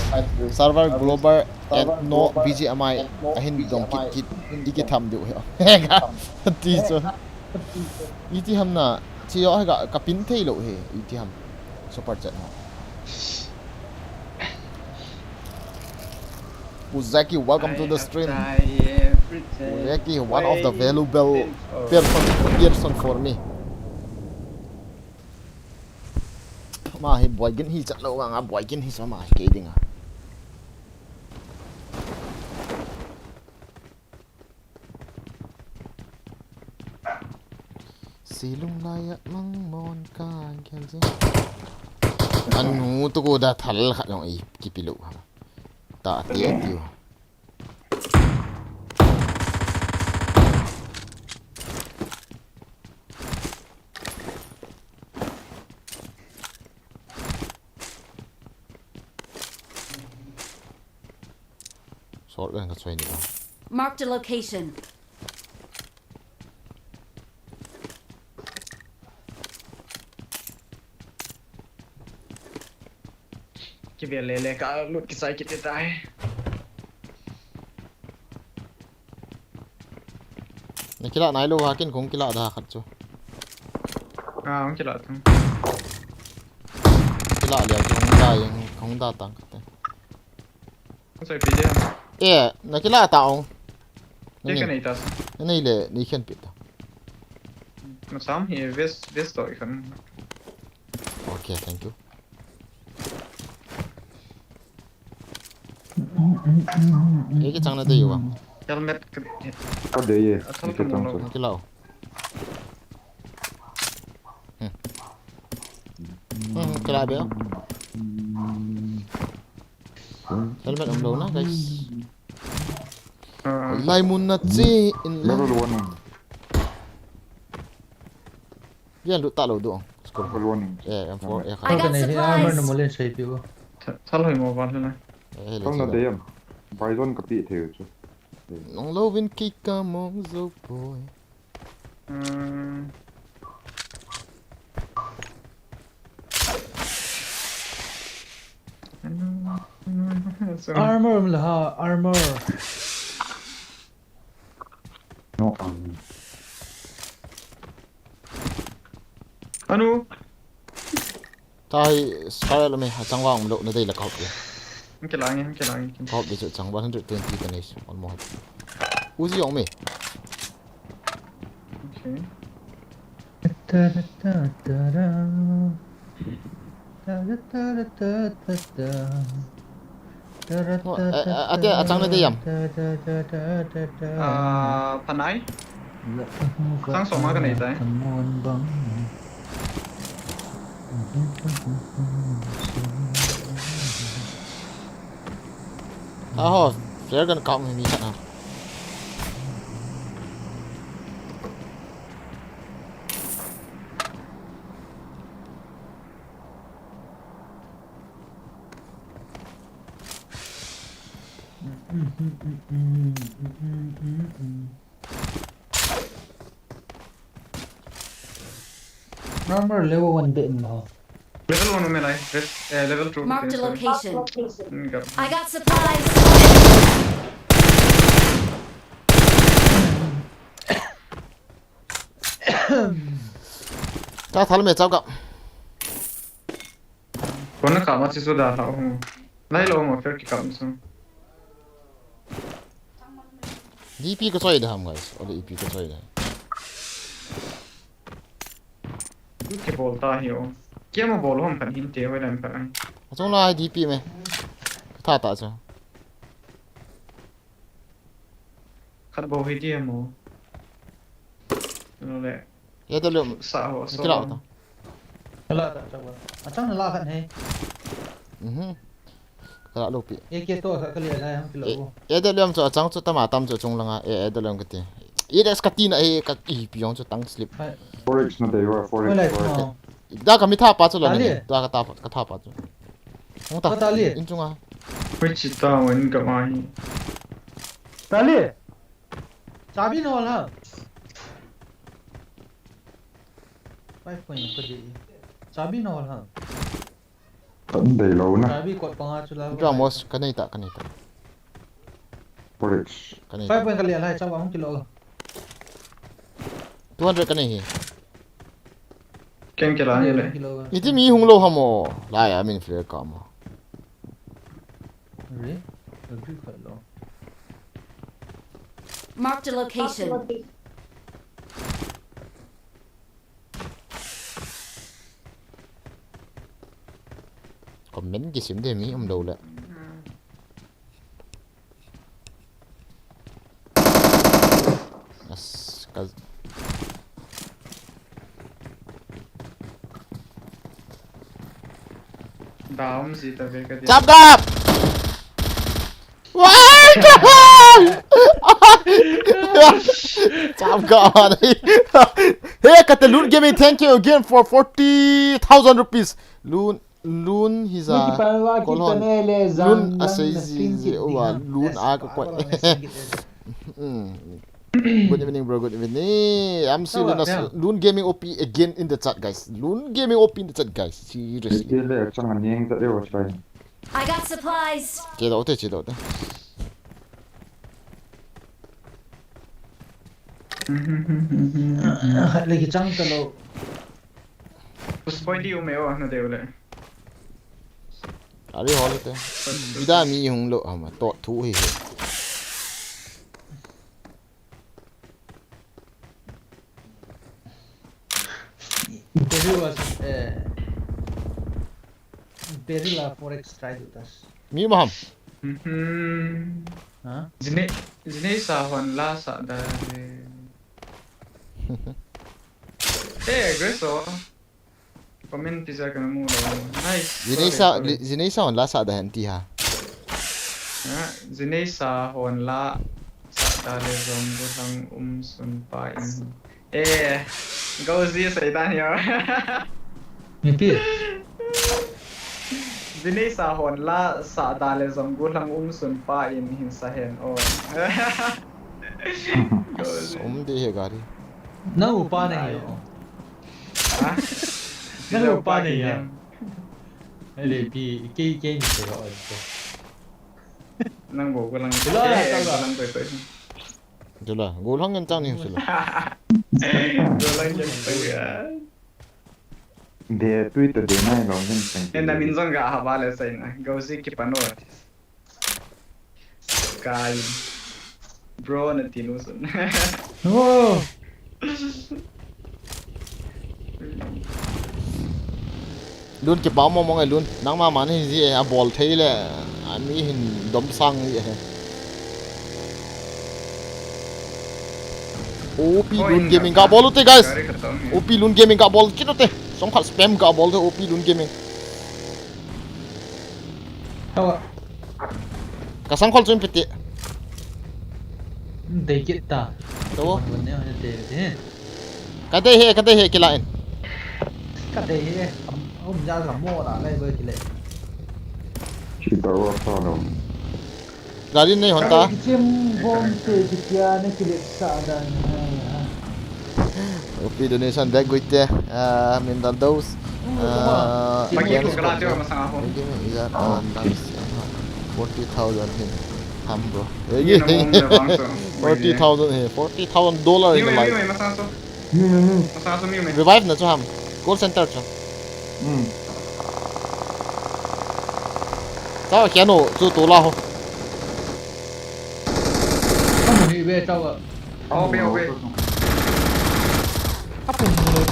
server global and no B G M I ahin dong kit kit i kitham diu he. Ti cho. Iti ham na, chi yo ka, ka pin thei lo he, iti ham. Super chat ho. Uzaki, welcome to the stream. Uzaki, one of the valuable person, person for me. Ma hi Boigin hi chat lo nga, Boigin hi sa ma hi kei dinga. Silung lai a mang mon ka gel jing. Anu tu ko da thal khat jong i kipi lo ha. Ta ti ti. Short gun ka choi ni ba. Marked a location. Kivel le le ka lut kisai kit tai. Na kila nai lo ha kin kong kila da khat chu. Ah, kong kila thang. Kila le kong da yang kong da tang khat. Sai pi dia. Eh, na kila ta ong. Te ka nei ta sa. Nei le, nei khen pi ta. Na sam hi vest, vest to i khan. Okay, thank you. Ye ki chang na de yuwa. Helmet ka. Ka de ye. Asal ka mo. Kila. Hmm. Hmm, kila be. Helmet um lo na, guys. Lai mun na chi in la. Level one. Lian lut ta lou du. Score. Ka luan in. Eh, M four, eh, Kal ka nei hi, armor na mo len sei pi u. Thal hoi mo val na. Eh, le. Kal na de yam. Bison ka pi thei u chu. Nong lo vin ki ka mong zo poi. Hmm. Armor la ha, armor. No, um. Anu. Tai, sky lo me, achang vang lo, na dei la ka hop le. Hung kilang e, hung kilang e. Ka hop le chu chang one hundred twenty ka nei, one more. Uzi jong me. Okay. Ta da ta ta da. Ta da ta da ta ta ta. Oh, eh, eh, ate, achang na de yam. Ah, panai. Chang soma ka nei tai. Aho, flare gun kap mi khat na. Number level one bit in ho. Level one me lai. Res-, eh, level two. Marked a location. Mm, got it. I got supplies. Ta thal me chau ka. Kona kama chi su da la hu. Lai lo mo fer ki kam su. D P ka choi da ham, guys. Ole E P ka choi da. Ki bol ta hi o. Kia mo bol hom kan hin te hoi lam ka ai. Achung lai D P me. Ka tha ta chu. Khat bou hi ti mo. Lo le. Ye to lo. Sa ho, sa. Kila ho. Ta. Kila ta, ta ba. Achang la khat he. Mhm. Kala lo pi. Ye ke to ka kali la ham kilo. Ye to lo chu achang chu tama tam chu chung langa. Ye to lo ka ti. Ye das ka ti na e ka E P jong chu tang slip. Hai. Forex na dei wa, forex, forex. Da ka mi tha pa chu la ni. Da ka tha pa, ka tha pa chu. Hung ta. Ka ta li. In chunga. Koi chi ta wan ka ma hi. Ta li. Chabi no la. Five point ka di. Chabi no la. Tam dei lo na. Chabi kot panga chu la. Ramos ka nei ta, ka nei ta. Forex. Ka nei. Five point ka li la, chawa hung kilo. Two hundred ka nei hi. Ken kila ni le. Iti mi hung lo hamo. Lai a min flare ka mo. Re? Agree khat lo. Marked a location. Comment kisim de mi um lo le. As, ka. Down si ta ve ka dia. Chap gap! Why? Chap gap. Hey, Kate Loon Gaming, thank you again for forty thousand rupees. Loon Loon hi za. Loon a sei ji ji uva, Loon a ka koi. Mm. Good evening, bro. Good evening. I'm seeing Loon Gaming O P again in the chat, guys. Loon Gaming O P in the chat, guys. Seriously. I got supplies. Che do te, che do te. Le ki chang ta lo. Us boy di u me o na de u le. Ari hol te. Bida mi hung lo ama to thu hi. There was, eh, Berila Forex try to touch. Mi maham. Mhm. Ha? Jine, jine sa hon la sa da. Eh, Grace, oh. Comment teaser ka mu lo. Nice. Jine sa, jine sa hon la sa da han ti ha. Ha, jine sa hon la sa da le zong bu thang um sun pa in. Eh. Gozi seidan hiya. Mipi. Vinay sa hon la sa da le jong gulang um sun pa in hin sa hen o. Gozi. Um de he gari. Nang upa ne hi o. Ha? Nang upa ne hi. Ele pi kei kei ni se o. Nang bo gulang. Ila, eh, ila. Gulang koi koi. Jula, golang ngen chang ni sila. Golang ngen chang ya. De, tui to de nai long ngen chang. Ena min jong ga hava le sai na. Gozi ki pano. Kai. Bro na tinu sun. Oh. Lun, kipa mong mong e Lun. Nangma man hi ji e, abol thei le. Ani hin dom sang ji e. O P Lun Gaming ka bol u te, guys. O P Lun Gaming ka bol kit u te. Som khat spam ka bol te O P Lun Gaming. Tawa. Ka sangkhol chu in piti. Dei kit ta. Tawa. Bon ne, ne te te. Ka dei he, ka dei he, kila in. Ka dei he, am, um ja ka mo la lai ba kile. Chi ta wa pa no. Gari nei hon ta. Ka kichim bom te kitia ne kile sa dan. O P donation back guite, ah, min dal dos. Ah, bagi tu kala tio masang aho. Bagi ni ija, ah, nice. Forty thousand hin. Ham bro. Forty thousand hin. Forty thousand dollar in the life. Masang aso. Masang aso mi me. Revive na chu ham. Call center chu. Hmm. Chao, hiano chu tu la ho. Kamu hi ve chao. Aho ve, aho ve. Apun mo lo.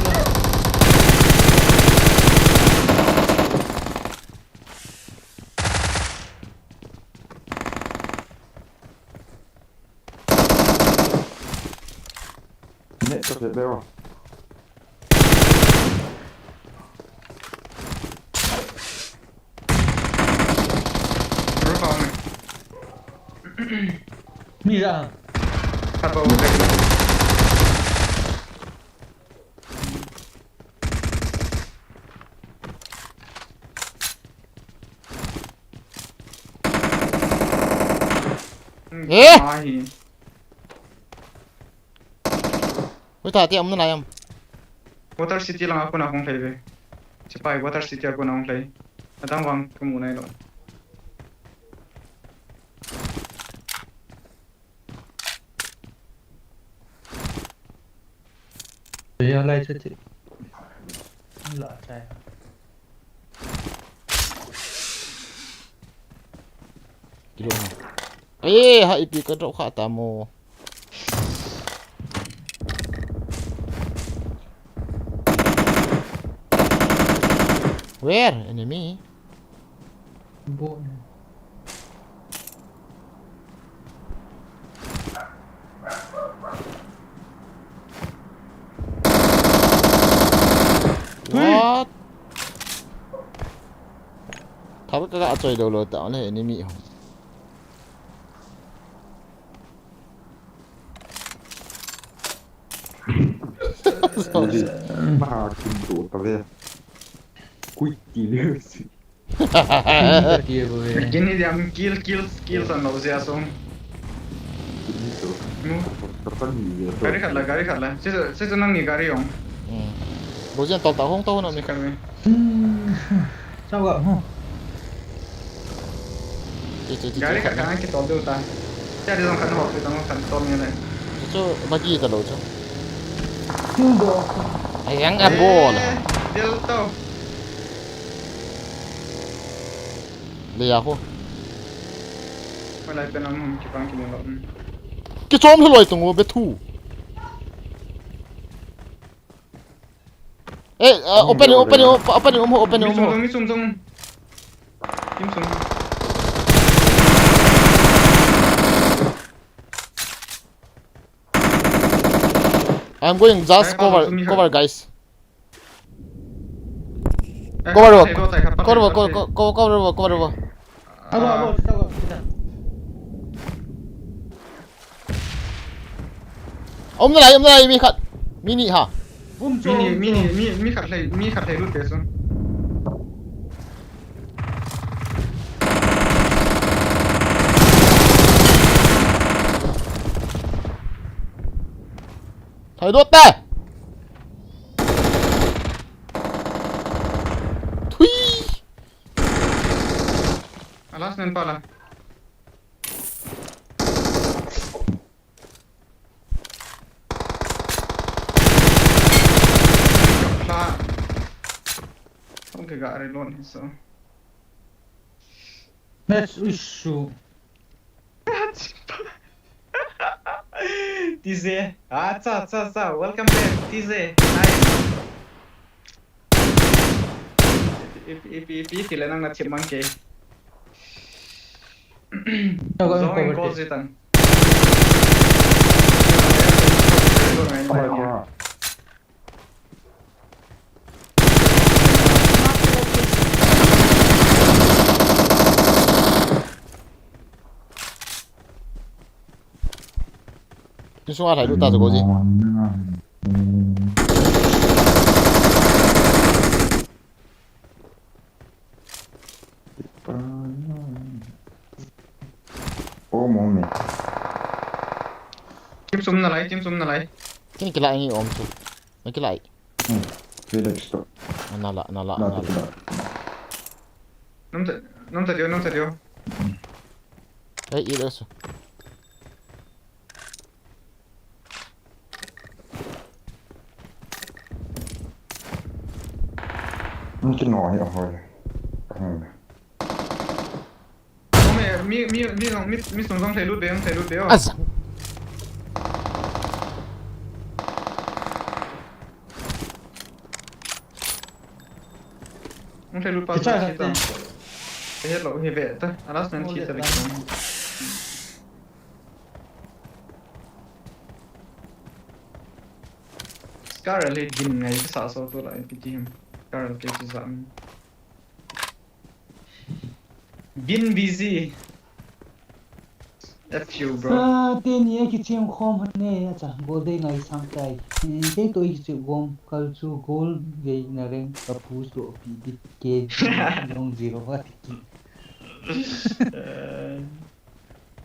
Net to se beo. Roof a um e. Mi da. Khat bou. Eh? Ahi. Ui, ta, ti, um, na, na, um. Water City langa kona hung lhai ve. Chipai, Water City a kona hung lhai. Adang vang kamu nai lou. Tua lai chu ti. La chai. Kilo na. Eh, ha ipi ka drop kha ta mo. Where? Enemy? Bo. What? Thar ka ga choi lou lou ta le enemy ho. Sorry. Ma kim to ta ve. Quick kill. Kini diam kill, kill, kill san lo sia song. Nu. Gari khat la, gari khat la. Sisa, sisa nang ni gari ong. Hmm. Bo jian tol ta hong to na mi. Kami. Sao ga ho. Che, che, che, gari che, khat che. Kan ki tol du ta. Cha di jong kan ho, ki tol kan tol ni le. Chu bagi ta lo chu. Kill do. Ai, yang a bol. Del to. Le ya ho. Malai pen am hum ki pang ki ni lo. Ki chom loi tung o be thu. Eh, uh, open, open, open, open, open, open. Mi sung, mi sung, sung. Kim sung. I'm going just cover, cover, guys. Cover, cover, cover, cover, cover. Abo, abo, sita ko, sita. Om nalai, om nalai, mi khat. Mi ni ha. Bum mi ni, chom mi ni, chom. Mi, mi khat lei, mi khat lei lut te su. Thai dot te. Thui. Alas nen pala. Kha. Không kể gã reload hi so. Match issue. T J. Ah, cha, cha, cha. Welcome back, T J. Hi. Ipi, ipi, ipi, ipi, ipi le nang na thim mang ke. Zong in call zi tang. Insung a thai lut ta chu ko ji. Oh, mo me. Team sum na lai, team sum na lai. Kin kila ngi om chu. Na kila. Hmm. Felix to. Na la, na la, na la. Num ta, num ta dio, num ta dio. Hey, i le su. Nung ki noi a hoi. Kahung. Mi, mi, mi, mi, mi sung sung thei lut de, thei lut de. Asa. Nung thei lut pa. Kichai sa sa te. Te. Te het lo hi ve ta. Alas nen chi ta ve. Scar le din ngai ka sa so to la P T M. Scar ke chi sa mi. Bin busy. F U, bro. Ah, teni a kichem khom hane, acha, gol dei ngai sang tai. Eh, kei to i chu gom, kal chu gol dei na reng, ka pu chu pi dit ke, long zero va ti ki. Eh.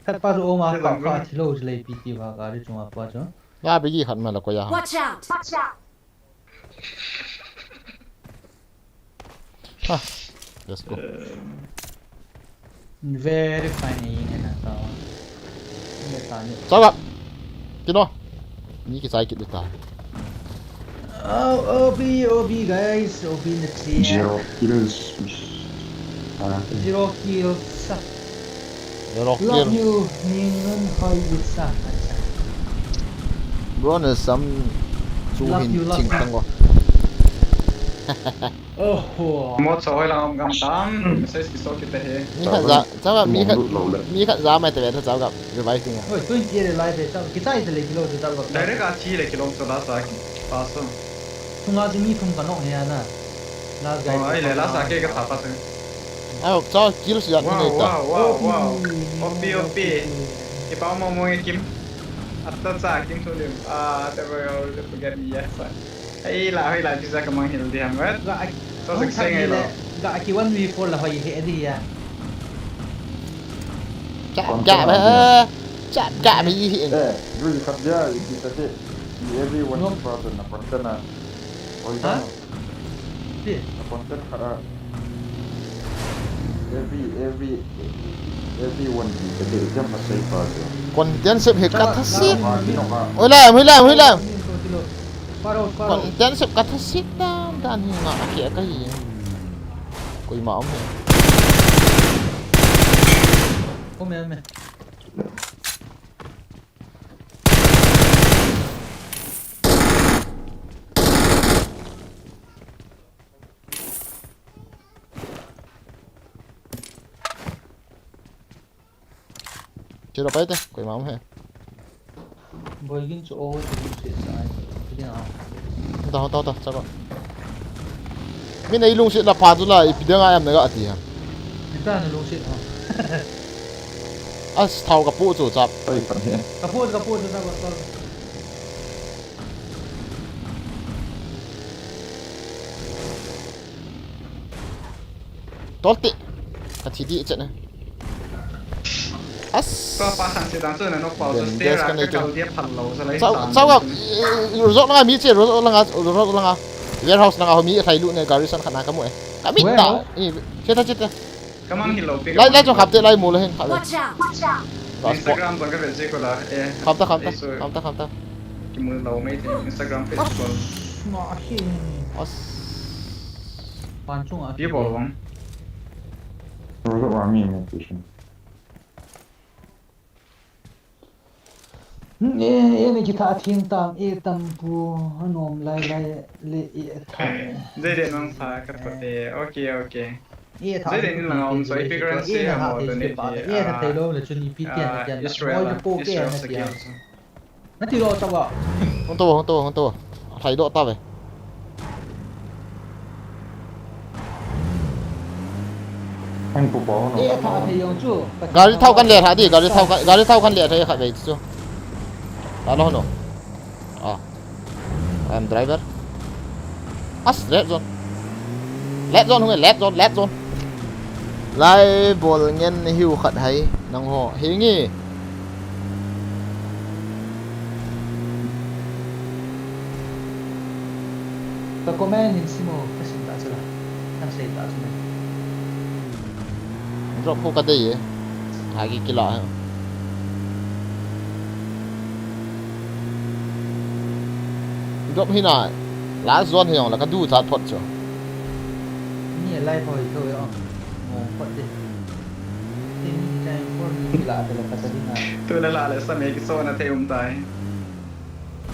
Khat pa chu oma, pa, pa, thilo chu lei pi ti va, ka ri chunga pa chu. Ya, bigi khat ma la ko ya. Watch out! Watch out! Ha, let's go. Very funny, na ta. Ni ta ni. Chao gap. Kino. Ni ki sai ki ta. Oh, O B, O B, guys, O B na clear. Zero kills. Ah, okay. Zero kills. Zero kill. Love you, Mingun Hoi Witsa. Bro, na sam chu hin ching tang go. Oho. Mo choi lang om gam tam. Message ki so ki te he. Mi khat za, chao gap, mi khat, mi khat za mai te ve ta chao gap. Revive ting a. Oi, twenty le live ve chao. Kichai te le kilo chao gap. Direct a chi le kilo chao la sa ki. Pass. Sunga chu mi thum ka nok he na. Last guy. Oh, ai le, last a ke ka tha pa se. Au, chao kill si ya thum nei ta. Wow, wow, wow, wow. O P, O P. Ki pa mo mo nge Kim. Atta cha Kim thu lim. Ah, te ba yo, te ba get yes. Ai la, ai la, ki sa ka mang hil di ham, right? Ga, so sek seng ai lo. Ga ki one v four la hoi he di ya. Cha, cha, ba. Cha, cha, ba yi he. Eh, yu khat ya, ki ta te. Everyone person na person na. Oi, ha? Content khat a. Every, every, everyone ki te jam ma sei pa jo. Content sep he ka tha si. Oi la, oi la, oi la. Content sep ka tha si dan dan hi nga a ki a ka hi. Koima um he. Um he, um he. Chilo pai te, koima um he. Boigin chu o chu lungset sa ai. Piding a. Ta, ta, ta, chapa. Min ei lungset la pa tu la, ipi dang a em na ga ati ha. Ipi na lungset ha. As thau ka pu chu chap. Oi, pa he. Ka pu, ka pu chu chap, ka pu. Tol ti. Ka thi di chet na. As. Ko pa sang si dang chu na nok pau chu Then stair gas a ka nei ka chu. Kal dia phal lo sa lai Chau san chau ga. chu. Resort langa mi che, resort langa, resort langa. Warehouse langa ho mi thai lu ne garrison khat na ka mu e. Ka mi ta. Warehouse? I che ta che ta. Ka mang hi lo pi. Lai lai chong khap te lai mu le hen khap le. Watch out! Watch out! Ka spot. Instagram bang ka vet ji ko la. Eh. Kham ta kham ta. Eh, so, Kham ta kham ta. Ki mu lo mai te Instagram, Facebook. Nga hi. As. Pan chung a. Pi bol bang. Rocket wa mi mi station. E e ni kitha thing tang e tam pu anom lai lai le e tha. Jai de nang pha ka ko te. Okay, okay. E tha. Jai de ni lang om so ipi gran se ha mo to ni. E tha thei lo le chun ipi tian tian. Israel. Oi po ke Israel na sa tia. ke. Na ti lo ta ba. Hung to hung to hung to. Thai do ta ve. Hang pu pa no. E tha thei yong chu. Gari thau kan le tha di, gari thau kan, gari thau kan le tha khat ve chu. Ta lo no. Ah. I am driver. As, red zone. Red zone hung e, red zone, red zone. Lai bol ngen hiu khat hai nang ho. Hi ngi. Ka comment hin simo ka sim ta chula. Kan sei ta chula. Drop ho ka dei e. Ha ki kila he. Drop hi na. Last zone hi ong la ka du chat phot chu. Ni lai phoi tho yo. Mo phot de. Tin kai phot ni kila de la ka ta di na. Tu na la le sa me ki so na thei um tai.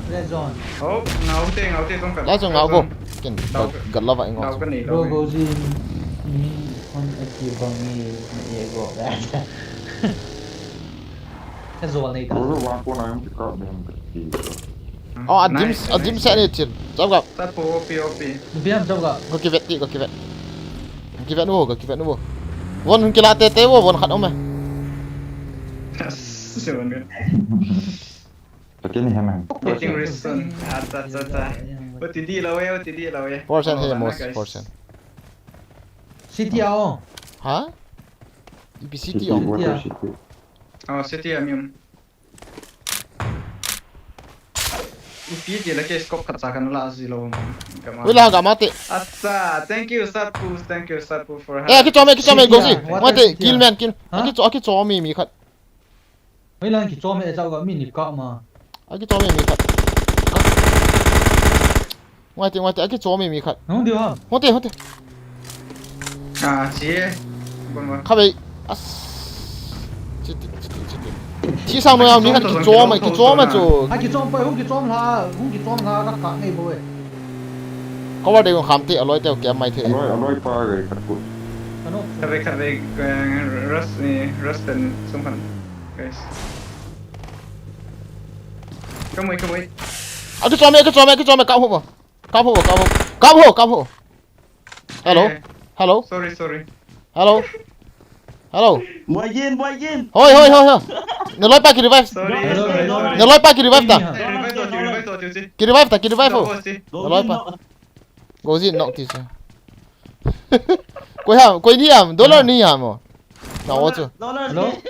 Red zone. Oh, ngau te, ngau te tong ka. Lai chu ngau bo. Kin gal lova Ngau ngau. Ka nei Ro lo. go jin. Ni hon a ki bang ni na e go. Ka zol nei ta. Rocket wa ko na mi ka de mi ka ti. Oh, a dim a dim se ni chin. Chau ga. Sat po, P O P. Biam chau ga. Ko ki vet ti, ko ki vet. Ki vet nu, ko ki vet nu. Von hung kila te te wo, von khat om e. Seven. Takin ni hemang. Getting risen. Acha, acha, acha. What did you love? What did you love? Four cent he mos, four cent. City a o. Ha? Ipi city City, om. Water Yeah. City. Oh, city a mi um. Ipi ti la ke scope khat cha kan la ji lo. Kama. Ui la ga ma te. Acha, thank you Satpu, thank you Satpu for Eh, ki chom e, ki chom e, City go si. a, what Ma te, is kill city a? Man, kill. Huh? Aki chom, aki chom mi mi khat. Hoi lang ki chom e chau ga mi ni ka ma. Aki chom mi mi khat. Ngai te, ngai te, aki chom mi mi khat. Hung di ha. Hote, hote. Ah, chi e. Bon ba. Kha bei. As. Chiti, chiti, chiti. Chi sang no ya mi khat ki chom, ki chom chu. Ha ki chom pa hung ki chom la, hung ki chom la ka ka nei bo e. Cover de kham te, aloi te, ke mai the. Aloi, aloi pa ga ka ku. Kano. Kave, kave, eh, Rust, eh, Rust and someone. Guys. Come wait, come wait. Aki chom, aki chom, aki chom, ka ho ba. Ka ho, ka ho. Ka ho, ka ho. Hello? Eh, Hello? Sorry, sorry. Hello? Hello? Boy Jin, Boy Jin. Hoi, hoi, hoi, hoi. Na loi pa ki revive. Sorry, Hello, sorry, hello. Sorry. Na loi pa ki revive ta. Eh, revive to, revive to, Chiu Chi. Ki revive ta, ki revive ho. Go Aloi Jin, pa. no. Go Jin nok ti sa. Koi ham, koi ni ham, dollar ni ham mo. Na o chu. Dollar, Hello? Jin.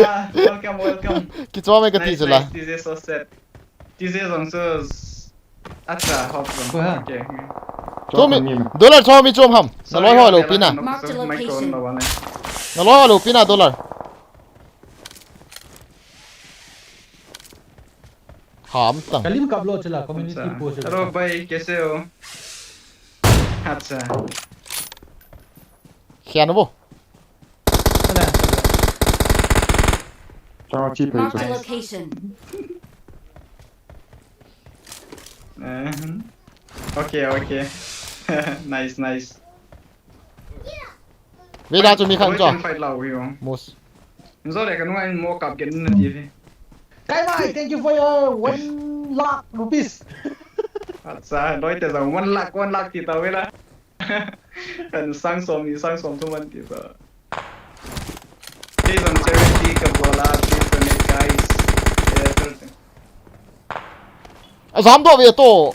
Ah, welcome, welcome. Ki chom e ka ti Nice, chu la. nice, T J so set. T J zong chu. Acha, hop zong. Koi ha? Okay, okay. Koi ha? Chom mi. Dollar chom mi chom ham. Na loi ho lo pi na. Marked a location. Na loi ho lo pi na dollar. Ham tang. Kalim kap lo chila community post. Hello, bhai, kaise ho? Acha. Khian bo. Hello. Chama chi phei Marked a chu. Location. Eh, okay, okay. Nice, nice. Ve la chu mi khan chu. Fight lau hi ong. Mus. Zo le kan ngai mo kap gen na ti ve. Kai mai, thank you for your one lakh rupees. Acha, loi te zong one lakh, one lakh ti ta ve la. Kan sang som ni sang som tu man ti ta. Please on charity ka bola, please donate, guys. Eh, everything. A zam do ve to.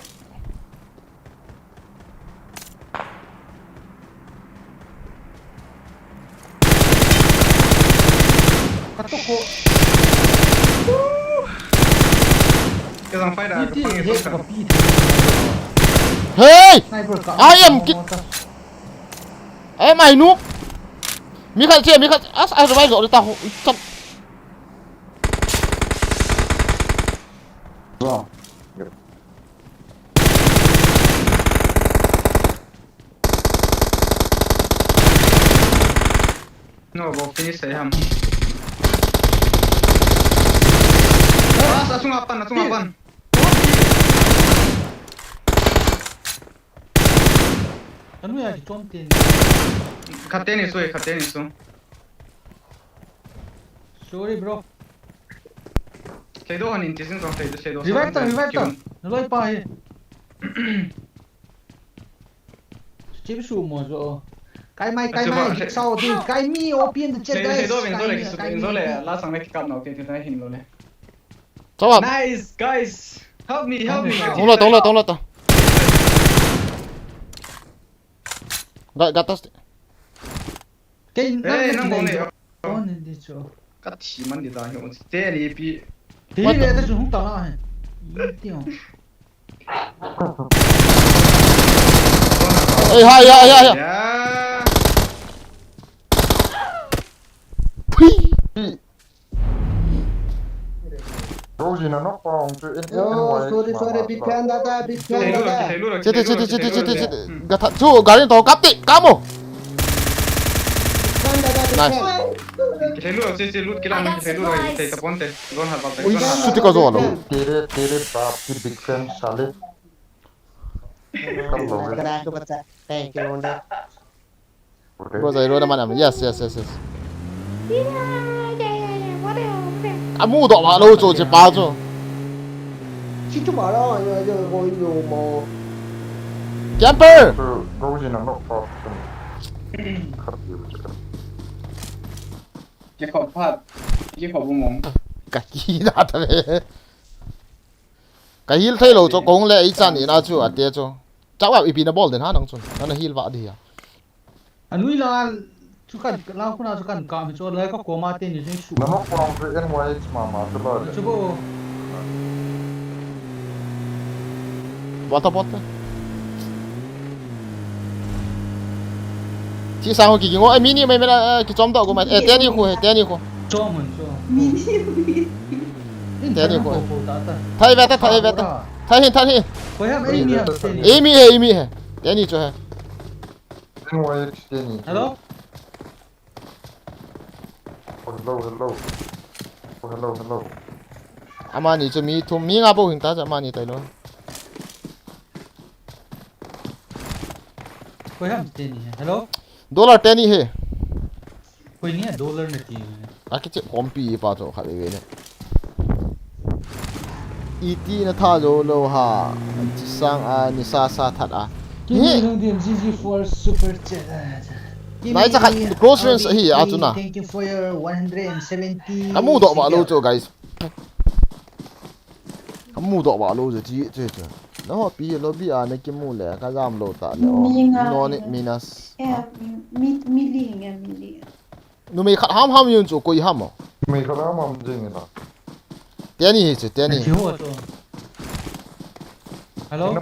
Katok ko. Kei jong fight a, pi ti, kapang he, kei jong ka. Pi ti. Hey! Sniper ka. I am ki-, I am I noob. Mi khat che, mi khat. As, as, revive jo ta ho. Cham. Wrong. Yep. No, bo finish thei ham. Ah, asunga pan, asunga pan. Anu ya ki chom tin. Khat teni su, khat teni su. Sorry, bro. Thei do han in ti jing jong thei do, thei do. Revive ta, revive ta. Naloi pa hi. Chip su mo jo. Kai mai, kai mai, sao din, kai mi, open the chest, guys. Kai mi, kai mi. La sang le kikap nau te te hin lo le. Sao ap. Nice, guys. Help me, help me. Tong lo, tong lo, tong lo, tong. Ga, ga tas. Kei nang, nang bol ne. On in di chu. Ka thi man di ta hi, on te ni pi. Ti le ta chu hung ta la he. Ti o. Ei, ha, ya, ya, ya. Ya. Pui. Rosie na nok pa hung chu in, in, in. Oh, sorry, sorry, big fan dada, big fan dada. Chete, chete, chete, chete, chete. Ga tha chu, gari to kap ti, kamo. Big fan dada, big fan. Nice. Kithei lut, che, che, lut kilang, kithei lut, kithei tapon te. Zone hat bal te. Ui, zone hat. Suti ka zone. Tere, tere baap ki big fan, sale. Thank you, Honda. Bro, zai ro da manam. Yes, yes, yes, yes. Amu doh ma lo chu, che pa chu. Camper! Khat diu chu. Kei khop phat. Kei khop bu mong. Ka ki da ta ve. Ka heal thei lou chu, kong le ei chan ina chu, ate chu. Chau a ipi na bol den ha nang chun. Na na heal va di ya. Anui la chu kan, la khuna chu kan kam chu, lai ka koma te ni chu su. Na nok pang chu N Y H mama chu la. Chu bo. Bota, bota. Chi sang ho ki ki ngo, eh, mini mai mela, eh, ki chom to ko mai, eh, teni ko, eh, teni ko. Chom hon, chom. Mini, mini. Teni ko. Ko, ko, ta, ta. Thai ve ta, thai ve ta. Thai hin, thai hin. Koi ham, ei mi ham, teni. Ei mi hai, ei mi hai. Teni cho hai. Teni. Hello? Oh, hello, hello. Oh, hello, hello. Amani chu mi thum, mi nga bou hing ta chu amani tailou. Koi ham teni he. Hello? Dollar teni he. Koi ni a dollar na ti. A kiche kompi pa chu khat ve ve ne. Iti na tha jo lou ha. Chi sang a ni sa sa that a. Kimi Lungdim G G for super chat. Nai cha khat close range hi a chu na. Thank you for your one hundred and seventy. Ka mu doh ba lou chu, guys. Ka mu doh ba lou chu chi chu chu. Na ho pi lobby a na kimu le ka jam lou ta le. No ni minus. Eh, mi, mi li nge, mi li. Numei khat ham ham yun chu koi ham o. Numei khat ham ham jing la. Teni hi chu, teni. Ki ho chu. Hello?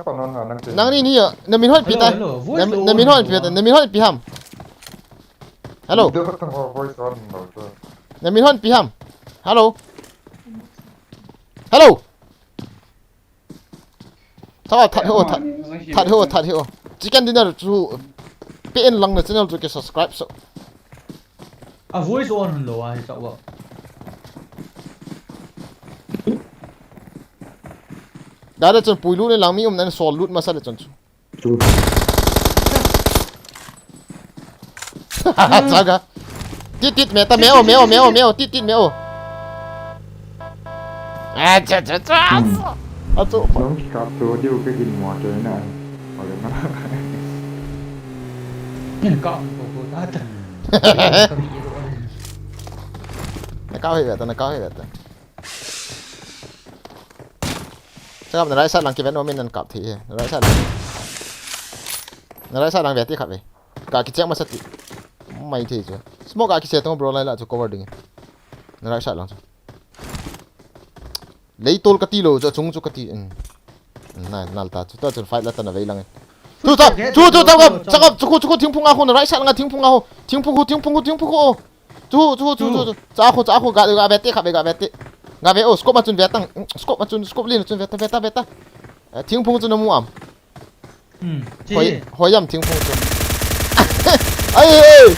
Nang ni ni, na min hon pi ta. Hello, hello. Na min hon pi ta, na min hon pi ham. Hello. Video ka tang ho voice on lo chu. Na min hon pi ham. Hello. Hello. Tha, that ho, that, that ho, that ho. Chicken dinner chu pe in lang na channel chu ke subscribe so. A voice on hon lou a hi chau a. Da da chun pui lut ni lang mi um nan sol lut masa le chun chu. Chu. Chaga. Tit tit me ta me o, me o, me o, me o, tit tit me o. A cha cha cha. Hmm. A chu. Nong ki kap to diu ka gin mo to na. Ole na. Nin ka ko ko ta ta. Na kau hi ve ta, na kau hi ve ta. Chakap na right side lang kiven o min nan kap thei he. Na right side lang. Na right side lang ve ti khat ve. Ka kicheng masa ti. Mai thei chu. Smoke a kise tong bro lai la chu cover ding. Na right side lang chu. Leitol kati lou chu, chung chu kati. Hmm. Hmm, na, nal ta chu, ta chun fight la ta na vei lang e. Chu ta, chu, chu, chu, chu, chu, chu, chu, chu, chu, thingphung a khu, na right side lang a thingphung a khu. Thingphung khu, thingphung khu, thingphung khu. Chu, chu, chu, chu, chu. Cha khu, cha khu, ga, ga ve te, kha ve, ga ve te. Ga ve, oh, scope ma chun ve tang. Scope ma chun, scope lin chun ve ta, ve ta, ve ta. Eh, thingphung chu na mu am. Hmm, chi. Hoi, hoi am thingphung chu. Ai, ai.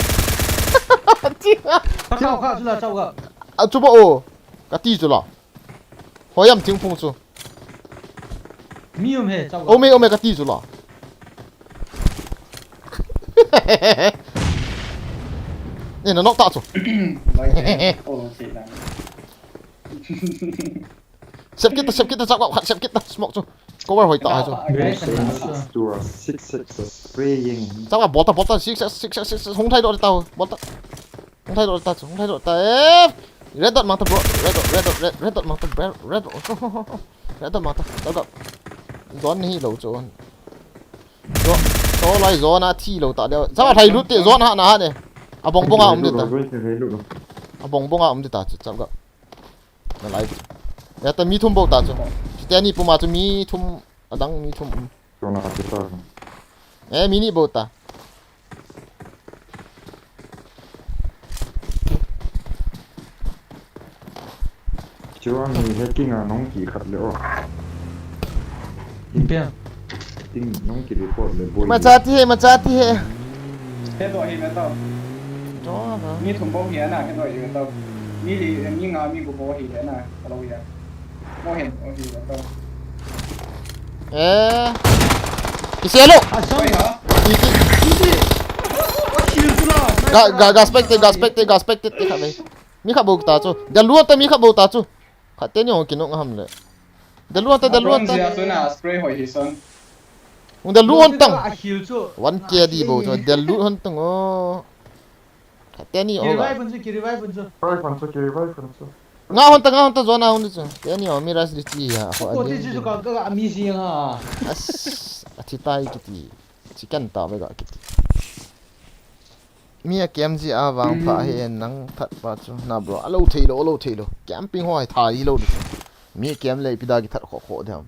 Chi. Ka chau ka, chu la chau ka. A chu ba o. Kati chu la. Hoi am thingphung chu. Mi um he, chau ka. O me, o me kati chu la. Ni na nok ta chu. Lai che. Oh, che la. Sep kit ta, sep kit ta, chak khat sep kit ta, smoke chu. Cover hoi ta hai chu. Six to a six six spraying. Chak bol ta, bol ta, six six six six, hung thai do ta, bol ta. Hung thai do ta chu, hung thai do ta. Eh, red dot mang ta bro, red dot, red dot, red, red dot mang ta, red, red dot. Red dot mang ta, chak. Zone hi lou chu. Zo, to lai zone a thi lou ta de. Chak thai lut te zone ha na ha ne. A bong bong a um de ta. A bong bong a um de ta chu, chak. Na lai. Ya ta mi thum bou ta chu. Chiteni puma chu mi thum, adang mi thum. Chona ati ta. Eh, mi ni bou ta. Chuan ni hacking a nong ki khat le o. Ipi a? Ting nong ki report le boi. Machati he, machati he. He do hi me to. Do ha. Mi thum bou hi ana, he do hi me to. Mi li, mi nga, mi gu bou hi le na, ka lo ya. Mo hen, o hi le to. Eh. Ki se lo. A song. Oi ha. Ki ki. Ki ki. Ga, ga, ga spectate, ga spectate, ga spectate, te kha ve. Mi kha bou ta chu. Del luan ta mi kha bou ta chu. Khat teni hong kinung ham le. Del luan ta, del luan ta. Bronze a chu na spray hoi hi son. Hong del luan tang. A heal chu. One K di bou chu. Del luan tang o. Khat teni o. Ki revive un chu, ki revive un chu. Revive un chu, ki revive un chu. Nga hon ta, nga hon ta zone a hon chu. Teni o mi rush di chi ya. Ko ti chu ka, ka, mi si nga. As, a thi tai kiti. Chicken ta ve ga kiti. Mi a kem ji a vang pha he nang that pa chu. Na bro, a lo thei lo, a lo thei lo. Camping ho hai tha hi lo di. Mi a kem le pi da ki that kho kho de ham.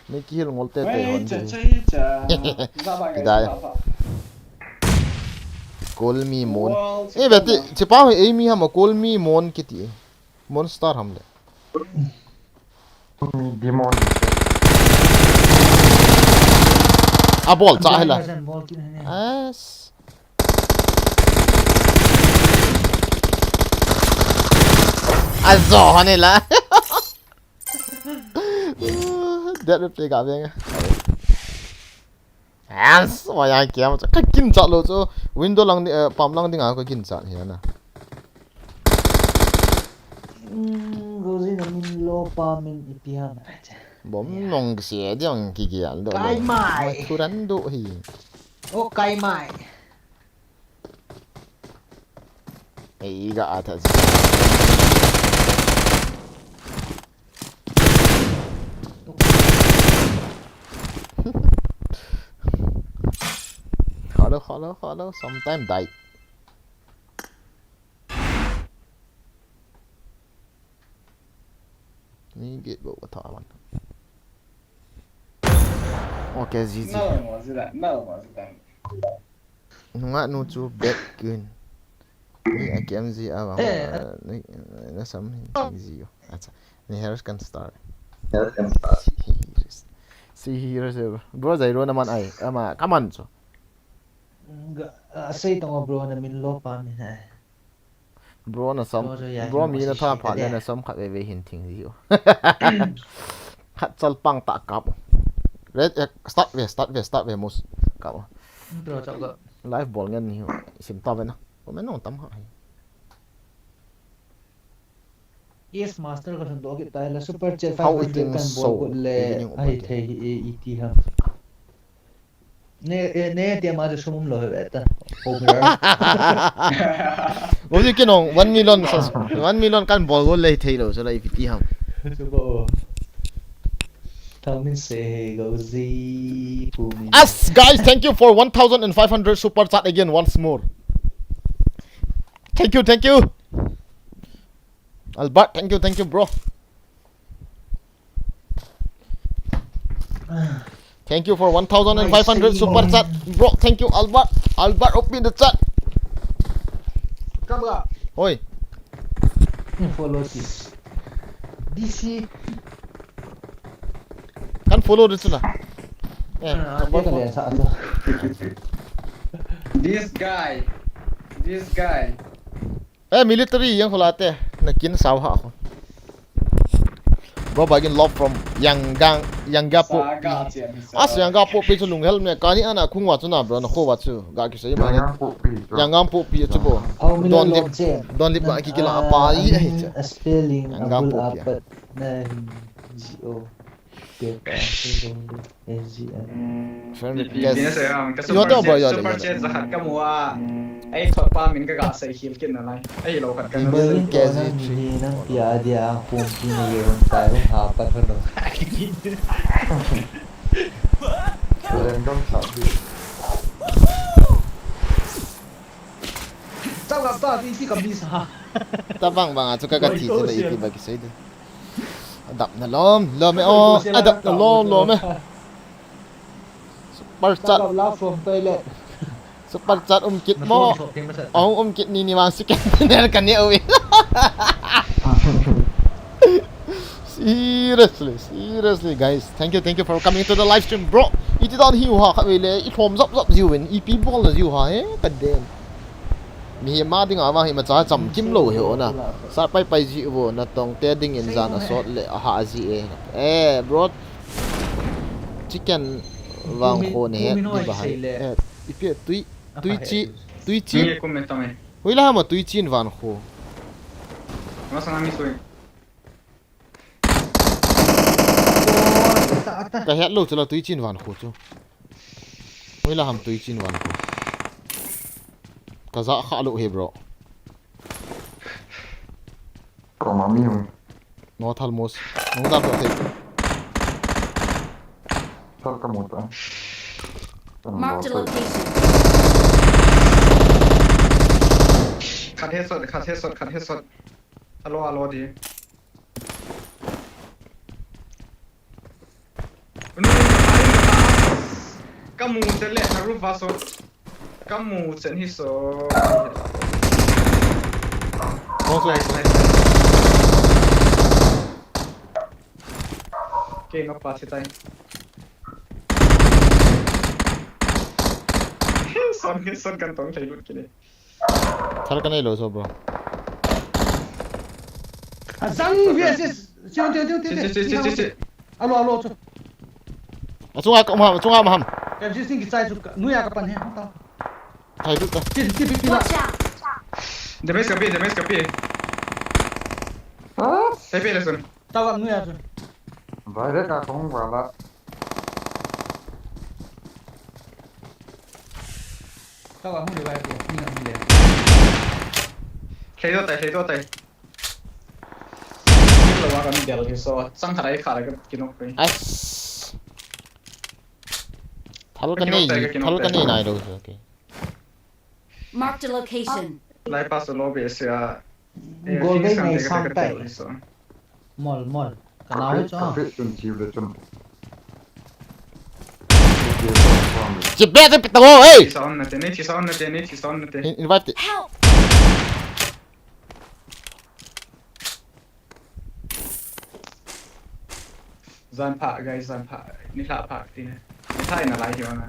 Mi ki hil ngol te te hon. Cha cha cha. Pi da ya. Call me Mon. Eh, ve ti, chi pa he, eh, mi ham call me Mon kiti. Monster ham le. Demon. A bol cha hela. Bol kit ne. As. A zo hane la. Dead replay ka beng. As, wa ya kiam chu. Ka kin cha lo chu. Window lang ni, eh, pam lang ding a ka kin cha hi na. Hmm, Gozi na min lo pa min ipi ham. Bom nong se diang ki gial do. Kai mai. Thuran do hi. O kai mai. Ei ga a tha. Hello, hello, hello. Sometime die. Ni gate bou ka tha man. Okay, G G. No, was it that? No, was it that? Nunga nu chu back kun. Ni a kem ji a vang. Eh, eh. Ni, na sam hin ji yo. Acha. Ni Harris kan start. Harris kan start. Serious. Serious, bro. Bro, zai ro na man ai. Ama, come on, so. Ga, a sei tong bro na min lo pa min hai. Bro na som, bro mi na tha pha le na som khat ve ve hin thing ji u. Khat chal pang ta kap. Red, eh, start ve, start ve, start ve mus. Kap. Bro chap ga. Live bol ngen ni u. Sim ta ve na. Ko men nong tam ha. Yes, master ka thon do ki tai la super chat five hundred kan bol got le ai thei hi e iti ha. Ne, eh, ne, ti ama chu sum um lo he ta. Over. Oji kinong, one million subs-, one million kan bol go le thei lo, so la ipiti ham. Chu bo. Thang min se he go zi pu min. As guys, thank you for one thousand and five hundred super chat again once more. Thank you, thank you. Albert, thank you, thank you, bro. Thank you for one thousand five hundred super chat, bro. Thank you, Albert. Albert, open the chat. Kabra. Oi. Follow this. D C. Kan follow de chula. Eh, ah, number four. This guy. This guy. Eh, military yang khula te. Na kin sao ha ko. Bro, bagin love from Yangang, Yanggapo. As Yanggapo pe chu lunghel me kani ana khungwa chu na bro, na khowa chu. Ga kisei ma ni. Yanggapo pe chu. Yanggapo pe chu bo. Don lip. Don lip ma kikila apa i ahi che. Yanggapo pe. G O. Friend request. Yo to boy yo. Super chat za khat ka mu a. Ei thot pa min ka ga sei khil kin na lai. Ei lo khat ka na. K Z three. Nang pia dia pum kin ye ron tai ha pa thon. Random sub. Tau ka pa ti ti ka mi sa. Tabang bang a chu ka ka ti ti da iti ba ki sei de. Adap na lom, lom e, oh, adap na lom, lom e. Super chat. Love from toilet. Super chat um kit mo. Oh, um kit ni ni wang second. Ner ka ni ui. Seriously, seriously, guys. Thank you, thank you for coming to the live stream, bro. Iti dan hiu ha, kha le, i thom zap zap ziu in, i pi bol na ziu ha, he, ka den. Mi hi ma ding a ma hi ma cha cham kim lo he ona. Sa pai pai ji vo na tong te ding in jan a sot le a ha ji e. Eh, bro. Chicken vang kho ne he di ba hai. Eh, ipi tui, tui chi, tui chi. Hoila ma tui chin vang kho. Ka het lou chu la tui chin vang kho chu. Hoila ham tui chin vang kho. Ka za kha lou he bro. Kong ami hung. No thal mos. Nung dam to thei. Thal ka mu ta. Mark the location. Khat he sot, khat he sot, khat he sot. Alo, alo di. Ka mu se le na roof a so. Ka mu chen hi so. Nice, nice, nice. Okay, no pass tai. Son, son kan tong thei lut kini. Thal ka nei lou so, bro. Azang V S S. Alo, alo, chu. Achunga ka um ham, achunga um ham. Ka sing ki chai chu, nuia ka pan he, ta. Thai du ta. Watch out! Damage ka pi, damage ka pi. Thai pi le sun. Tawang nuia chu. Direct a kong wala. Tawang hung le vai ko, ni na hung le. Thei do tai, thei do tai. Ni lo wa kan del hi so, chang khat ai khat ka kinok pe. As. Thal ka nei, thal ka nei nai lo so, okay. Mark the location. Lai pa so lo be se a. Gol be nei sang tai. Mol, mol. Ka nau cho. Ka pe chun chiu le chun. Chibe te pita ho, hey! Chi sa on na te, ne chi sa on na te, ne chi sa on na te. Invite. Help! Jan pha, guys, jan pha. Ni hla pha ti ne. Ni hla ina lai hi ona.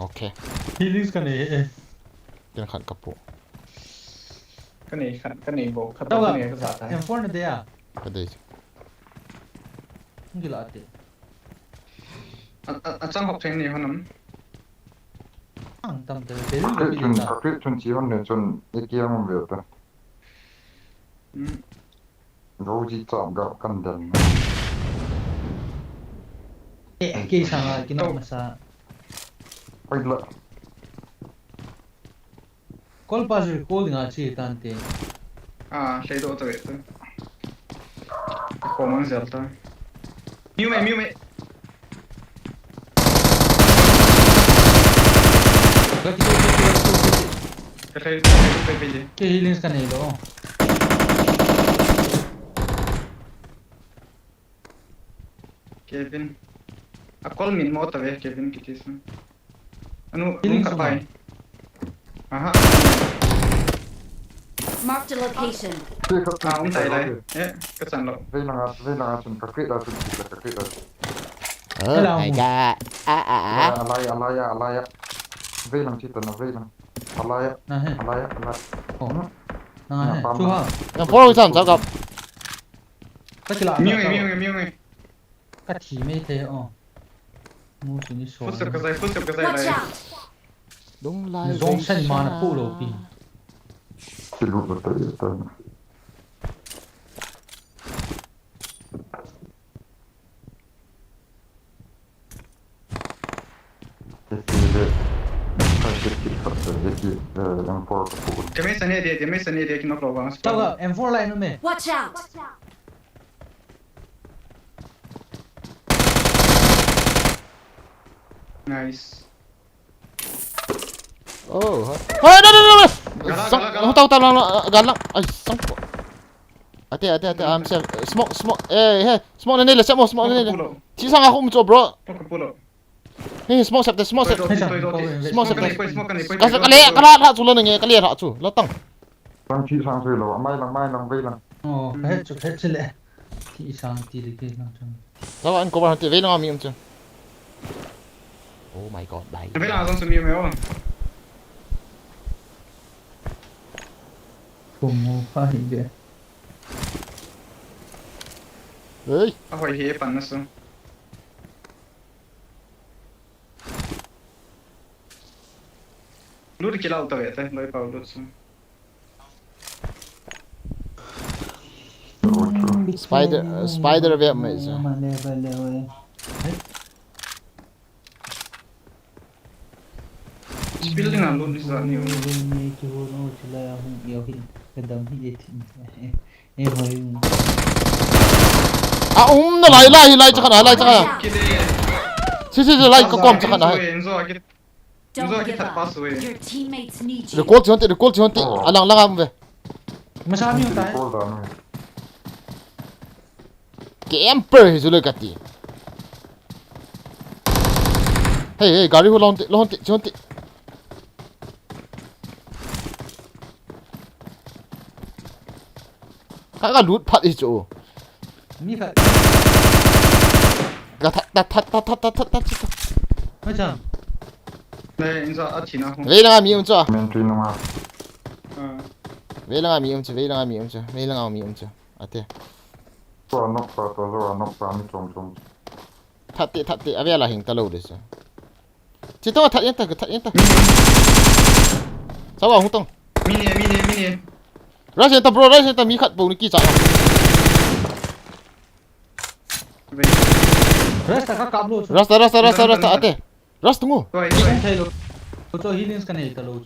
Okay. Healings ka nei e. Tin khat ka pu. Ka nei khat, ka nei bo, khat ka nei ka sa ta. M four na de a. Ka de. Ngi la te. A, a, a chang hok theng ni honam. Ang tam te, te lu ka pi chun, ta. Ka pi chun chi hon ne chun, e ki ang ve ta. Hmm. Roji chop ga kan dan. Eh, kei sanga kinok masa. Oi la. Kol pa ju kol nga chi tan te. Ah, sei do to e to. Ko mang jal ta. Miu me, miu me. Ka ti ko ti ko ti. Ka sei, ka sei, ka sei. Ke healings ka nei lo. Kevin. A call min mo ta ve, Kevin kiti sa. Anu, Feeling room ka sung pai. Aha. Marked a location. Koi khat Ah, um tai lai. Eh, ka chan lo. Vei langa, vei langa chun ka kri da chun, ka kri da chun. Oh my God. Ah, ah, ah. Alai, alai, alai. Vei lang chi ta na, vei lang. Alai, alai, alai. Oh. Hmm? Na he, chu ha. Na four chan, chao kap. Ka kila. Miu nge, miu nge, miu nge. Ka thi mai thei o. Mu chu ni so. Full step ka zai, full step ka zai lai. Watch out! Dung lai. Ni zong san ma na pu lo pi. Ki lu ba ta ya ta. Ki le. Ka ki ki ka ki, eh, M four ka pu. Ke me sa ne de, ke me sa ne de ki nok lo ba. Tao ka M four lai no me. Watch out! Nice. Oh, ha. Hey, no, no, no, no. Galang, galang, galang. Huta, huta, lang, lang, galang. Ai, sang ko. Ate, ate, ate, I'm safe. Smoke, smoke. Eh, hey, smoke na nile, smoke, smoke na nile. Pulo. Chi sang aku mucho, bro. Pulo. Hey, smoke sep te, smoke sep. Toi, toi, toi, toi. Smoke sep te. Smoke kan ni, smoke kan ni, smoke kan ni. Kale, kale, la chu la nge, kale la chu. La tang. Sang chi sang sui lo, mai lang, mai lang, vei lang. Oh, ka het chu, ka het chu le. Chi sang ti le ke lang chu. Sawa an cover han ti vei lang mi um chu. Oh my God, bai. Vei lang sang chu mi um e o. Kum mo pa hi de. Hey. A hoi he pan na su. Lut kila uta ve te, loi pau lut su. Spider, uh, spider web mai sa. Building a lut sa ni. Ni ki ho no chila hung yo hi. Ka dam hi e thi. A um na lai lai lai chakhat lai chakhat. Si si si lai ka kom chakhat lai. Enzo a kit. Enzo a kit that pass away. Your teammates need you. Recall chon te, recall chon te. Alang lang am ve. Masa mi utai. Ke emperor hi zule kati. Hey hey, gari ho long te, long te, chon te. Ka, ka lut phat hi chu. Mi khat. Ka that, that, that. Hoi chang. Nei, inza a thina hung. Vei langa mi um chu. Mentry nunga. Ah. Vei langa mi um chu, vei langa mi um chu, vei langa mi um chu. Ate. Tua nok pa, tua zo a nok pa mi chom chom. That te, that te, avela hing ta lo de chu. Chi tong a that yen ta, ka that yen ta. Sawa hung tong. Mi ni, mi ni, mi ni. Rush yen ta bro, rush yen ta, mi khat bou ni kicha. Rush ta ka kap lo. Rush ta, rush ta, rush ta, rush ta, ate. Rush tung o. Koi, koi. Thei lo. Ko cho healings ka nei ta lo.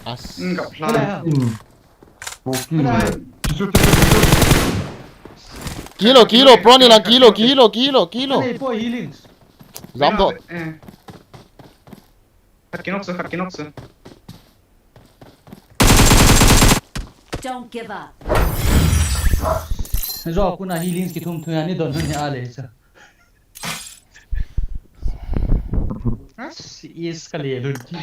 As. Hmm, kap hla. Wala ha. Hmm. Kilo, kilo, prone lang, kilo, kilo, kilo, kilo. Hey, boy, healings. Jam to. Eh. Khat kinok sa, khat kinok sa. Don't give up. Zo, kuna healings kithum thu ya ni don ni ale sa. As is ka le lun ki.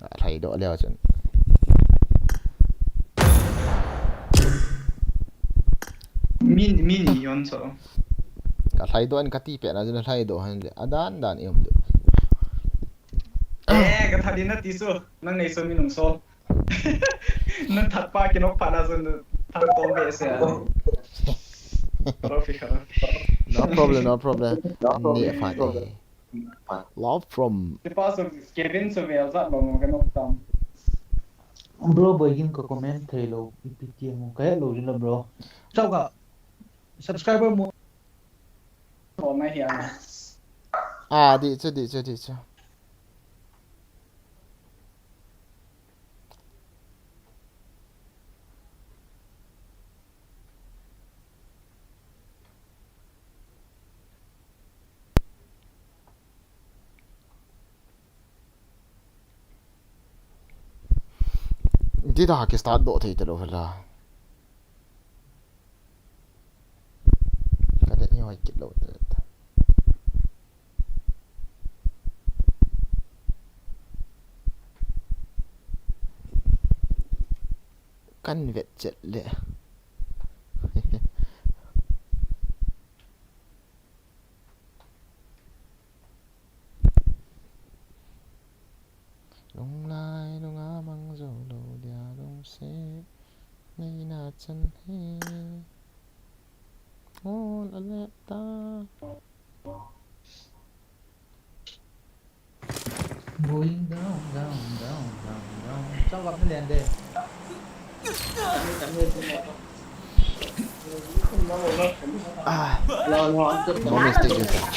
Ka lhai doh leo chun. Min, min yon so. Ka lhai doh an ka ti pe na chun lhai doh han le. Adan dan i um doh. Eh, ka that in na ti su. Nang nei su mi nung so. Nang that pa kinok pa na su that tom be se. Trophy, trophy. No problem, no problem. Ni fa ni. Love from. Te pa su Kevin su vel za lo mo ka nok tam. Bro, boy gin ka comment thei lo, ipi ti mo. Ka het lo jin lo, bro. Chao ka. Subscriber mo. Mo mai hi a. Ah, di chu, di chu, di chu. Dida ki start doh thei ta lo hela. Kit lou te ta. Kan vet chet le. Lunglai lunga mang zo lou dia lungset nei na chan hi. Hon a let ta. Going down, down, down, down, down. Chao gap na lian de. Ah. Bomb mistake is that.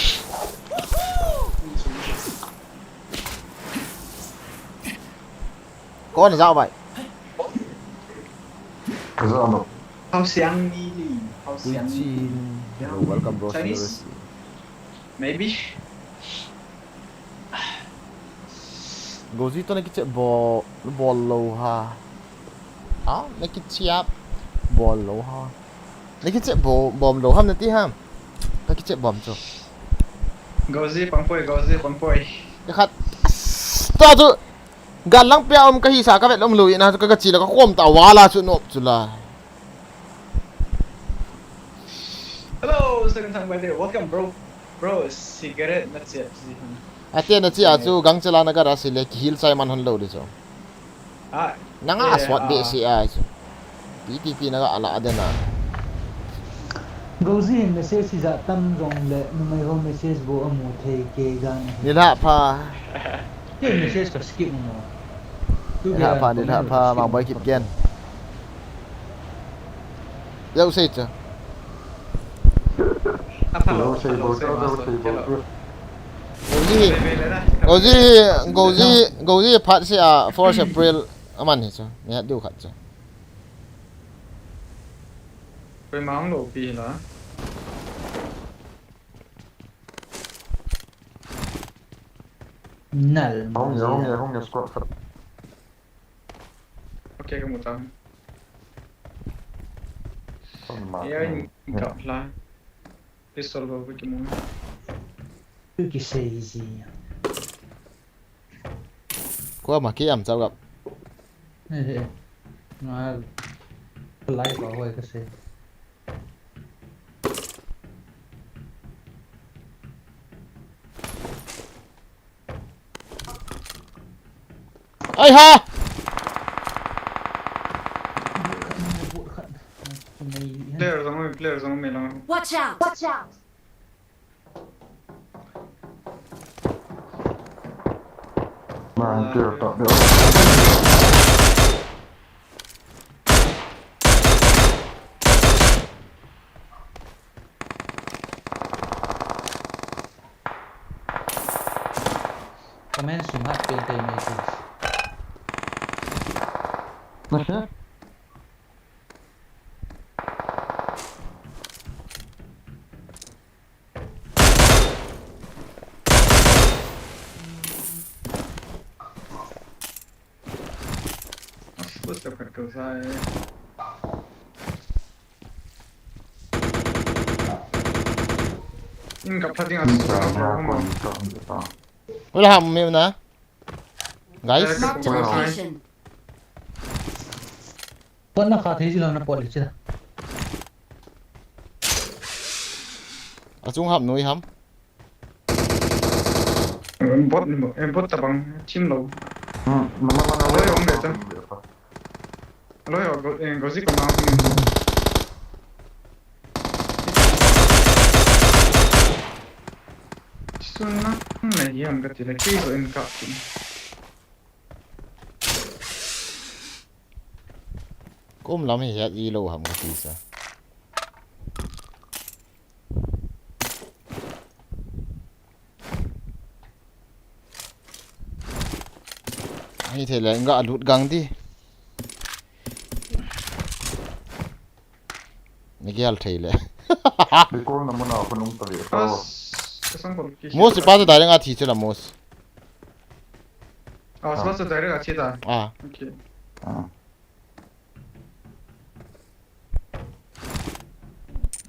Kon jao bai. Jao no. Hao siang ni li. Hao siang ni li. Hello, welcome, bro. Chinese. Maybe. Gozi to na kiche bo, bol lou ha. Ha, na kiche ap bol lou ha. Na kiche bo, bom lou ham na ti ham. Ka kiche bom chu. Gozi pangpoi, Gozi pangpoi. Ka khat. Tua chu. Gal lang pia um ka hi sa ka vet lom lou ina chu ka, ka chi la ka khom ta wala chu nop chu la. Hello, second time by there. Welcome, bro. Bro, cigarette na chia si. Ate na chia chu gang chala na ka ra si le ki hil chai man hon lou di chu. Ah, nanga eh, aswat be ah. Si ai chu. Pi pi pi na ka ala adena. Gozi hin message si ja tam jong le numei ho message bo amu thei ke gan. Ni la pha. Ke message ka skip mo. Tu ni la pha, ni la pha, ma boy kip ken. Yau sei cha. Hello, sei bo, hello, sei bo. Gozi, Gozi, Gozi, Gozi phat si a first April aman hi cha. Ni hat diu khat cha. Koi mang lo pi la. Nal. Hong ya, hong ya, hong ya squad khat. Okay, kamu tang. Hong ma. Ya, in kap la. Pistol ba ki mu. Tu ki sei ji. Ko ma ki am chao gap. Eh, eh. Nga lai ba hoi ka sei. Ai ha! Player jong, player jong, me lang. Watch out! Watch out! Man, player top, player. Comment sum hat pen tei mai tu. Masih? Bus tak kat kau sai. In kap phating a. Wala ham me na. Guys. Marked a location. Pot na kha thei ji lou na pot le chi da. Achung ham noi ham. Bot ni mo, eh, bot tabang, team lo. Hmm, nama mana. Aloi, ong de ta. Aloi, o, go, eh, Gozi ko ma. Sun na, na yam ka ti la, ki go in ka ti. Kum lam hi het i lo ham ka ti sa. Hi thei le nga lut gang di. Ni gel thei le. Recall na muna ko nung ta le. Mos pa ta direct a thi chula mos. Ah, spas ta direct a thi ta. Ah. Okay. Ah.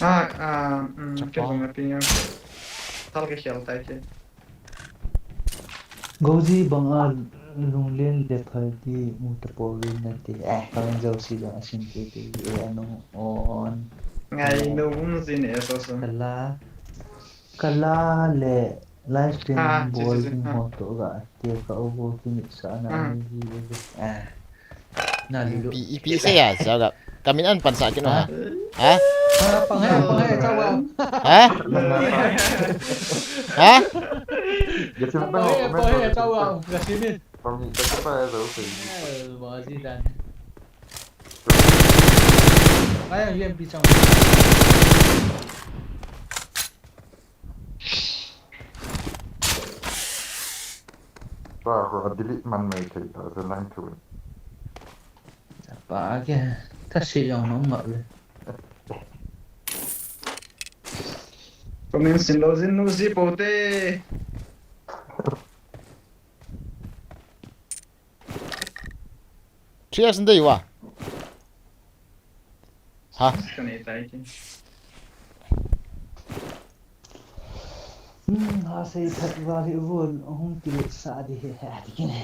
Ah, ah, um, Chapa. Kei bang na ping yang. Thal ka khel tai ke. Goji bang a lunglen le phalbi mu tapouvin nati. Eh, comment jouse jong asim tete, eh, anu on. Ngai nu um jin e so so. Kala, kala le live stream bol ding ho toh ga te ka ubo ki ni sa na ni ji e. Ah. Na lulu. Ipi, ipi seiya, sa ga. Kamin an pansah kit no ha. Ha? Ha? Pang he, pang he, chau ang. Ha? Ha? Pang he, pang he, chau ang. Kasimin. Pang he, pang he, chau ang. Eh, baji dan. Kaya U M P chau. Pa, ko delete man mai thei ta, the line to. Pa ke, ta si jong nom ma le. Comment sin lo jin nu ji pote. Three X dei uva. Ha? Ka nei tai ki. Hmm, ha sei phat uva hi uvon, hung kile sa di he, ha, di kine.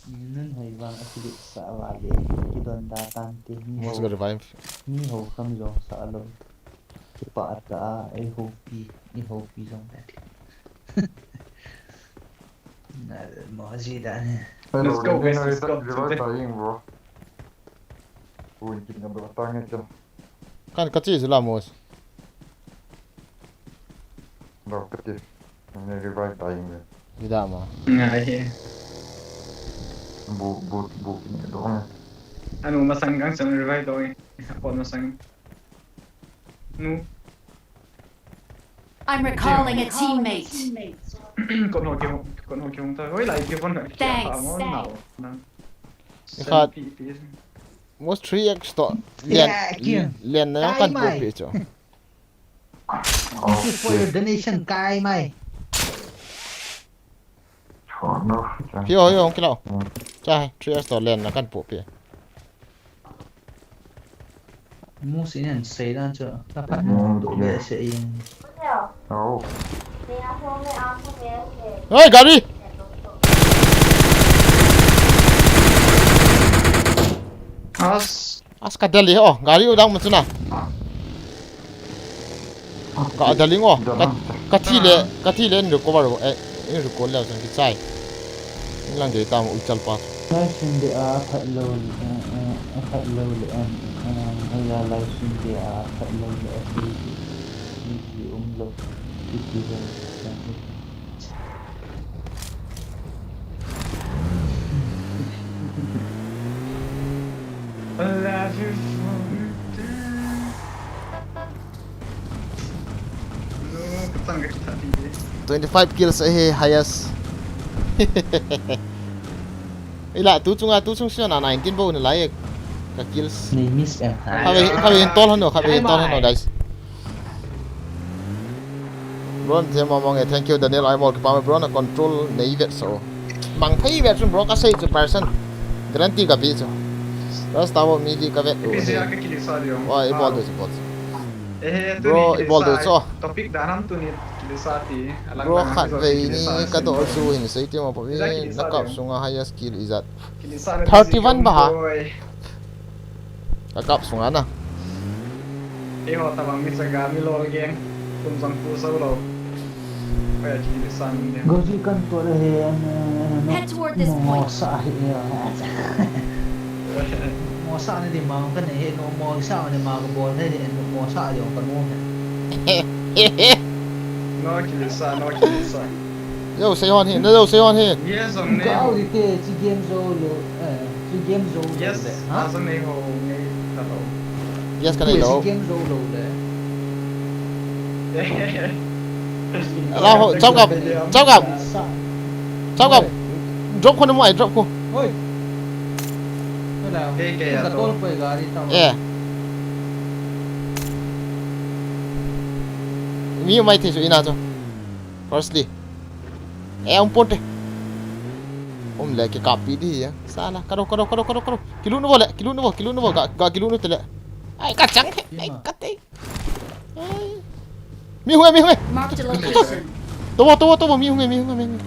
Nun hoi vang a kile sa uva le, kidon da tan te ni. Must ho, go revive. Ni ho kam jong sa lo. Kipa ta, ei hopi, ei hopi jong ta di. Na, mo ji da ne. Let's go, guys, let's go. Revive dying, bro. Ui, kit na bro, tang e cham. Kan ka chi jila mos. Bro, ka chi. Ni revive dying le. Jida ma. Ngai he. Bu, bu, bu, kit na dong e. Anu masang kang chang revive dong e. Apon masang. Nu. I'm recalling a teammate. Kon ho kihong, kon ho kihong ta. Hoi lai kihong na. Thanks. Mo nao na. Ikhat. Sen pi pi. Mos three X to. Len, yeah, len na kan po pi cho. Thank you for your donation, Kai Mai. Phi ho, hong kilo. Cha, three S to len na kan po pi. Musi nen sei dan chu. Ka phat mo tu be se in. Oh. Oi, gari. As. As ka dali, oh, gari u dang mun chuna. Ka dali ngo. Ka, ka thi le, ka thi le in recover, eh, in recover le chun kichai. In lang dei tam u chal pa. Ka sin de a khat lo, eh, eh, a khat lo le an, eh, hoi la lai sin de a khat lo le a si, si, si um lo. Si, si lo. Twenty-five kills ahi highest. Ila, tu chunga, tu chung sina nineteen bou nalai ka kills. Ni miss em ha. Khatvei, khatvei hin tol hano, khatvei hin tol hano, guys. Bro, the mong mong e, thank you, Daniel Aimol, kipah e bro, na control nei vet so. Mang thei vet chun bro, ka sei chu person. Guarantee ka pi chu. Bro, Star Wars mi di ka vet u. Ipi jeh a ka kilisa di ong. Wa, i bol du chu, bol chu. Eh, bro, i bol du chu. Topic dan ham tuni kilisa ti. Bro, khatvei ni ka dol chu hin sei ti mo pa mi. Na kap sunga highest kill ijat. Thirty-one ba ha. Ka kap sunga na. Eiho tabang mi chaga mi lol gang. Kum jong pu so lo. Oi, ki san de. Goji kan to le he, em, em, em, Head toward this point. Mo sa hi ya. Mo sa ni di ma ka ne he, no mo sa ni ma ka bol he, no mo sa di ka no he. No ki sa, no ki sa. Yo, sei hon hi, na yo, sei hon hi. Yes, ang ne. Ka au di te, chi game zo lo, eh, chi game zo lo Yes, le, ha? Asa ne ho ne ta lo. Yes, ka nei lo. Chi game zo lo le. La ho, chau gap, chau gap. Sa. Chau gap. Oi. Drop ko na mo ai, drop ko. Oi. Hello. Ke, ke, Ka ya to. Tol ko gari ta. Eh. Mi mai the su ina to. Firstly. Eh, um ponte. Um le ke kapi di ya. Sala, karo, karo, karo, karo, karo. Kilu nu bo le, kilu nu bo, kilu nu bo, ga, ga kilu nu te le. Ai, ka chang he, ai, ka te. Ai. Mi hung e, mi hung e. Marked a location. To bo, to bo, to bo, mi hung e, mi hung e, mi hung e.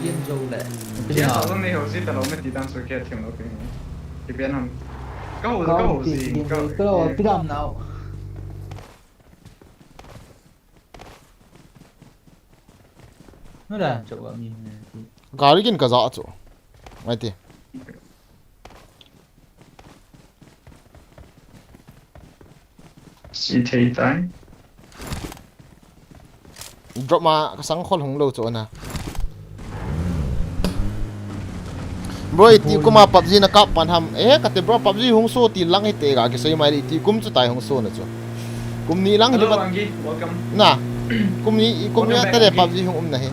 Game zo le. Dia sa zong nei ho si ta lo me ti dan su ke thim lo ke. Ki pian ham. Ka ho, ka ho si, ka ho. Ka ho, pi dam nau. Nada, chau ba mi ne. Gari kin ka za chu. Mai ti. Si thei tai. Drop ma ka sang khol hung lo chu na. Bro, iti kum a PUBG na kap pan ham. Eh, ka te bro, PUBG hung so ti lang hi te ga ki sei mai le iti kum chu tai hung so na chu. Kum ni lang hi le Hello, ba. Angi. Welcome. Na. Kum ni, kum ni Welcome ta back, le Angi. PUBG hung um na hi.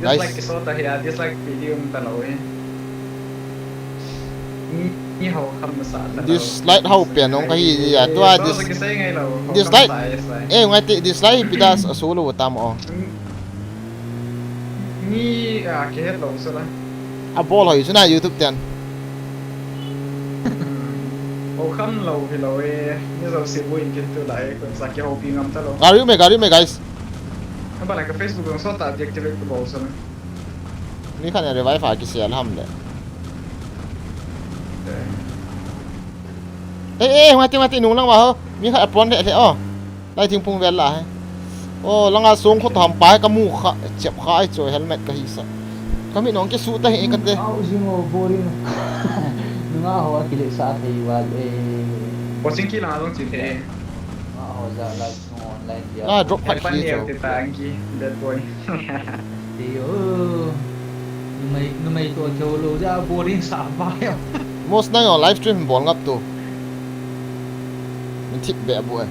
Dislike Guys. Ki so ta hi a, dislike video um ta lo hi. Ni, ni ho kham ma sa ta lo. Dislike ho pen nong ka hi ya. Eh, Tua so dis-, sa ki sei ngai lo. Ho kham dislike. Sa, yes, sai. Eh, ngai te dislike pi da a so lo ta mo. Ni, ah, kihet lo sala. A bol hoi chu na YouTube ten. Hmm. O kham lo hi lo e. Ni zo si bu in kin tu lai, kun sa ki ho pi ngam ta lo. Gari me, gari me, guys. Ba la ka Facebook ang so ta deactivate ko bol sala. Mi khat in revive a kisel ham le. Eh, eh, mati, mati, nung lang ma ho. Mi khat a pon le, le, oh. Lai thingphung vel la he. Oh, langa song kho tham pa he ka mu kha, chep kha ai chu helmet ka hi sa. Ka mi nong ke su ta he ka te. Au, jing o, boring. Nunga ho a kile sa thei val e. Watching ki la long chi the. Nga ho ja la sung online dia. La drop khat Hepan hi ni cho. Te ta ang ki, that boy. Te o. Numei, numei to cho lo ja boring sa ba ya. Mos na yo live stream bol ngap tu. Min thip be bu e.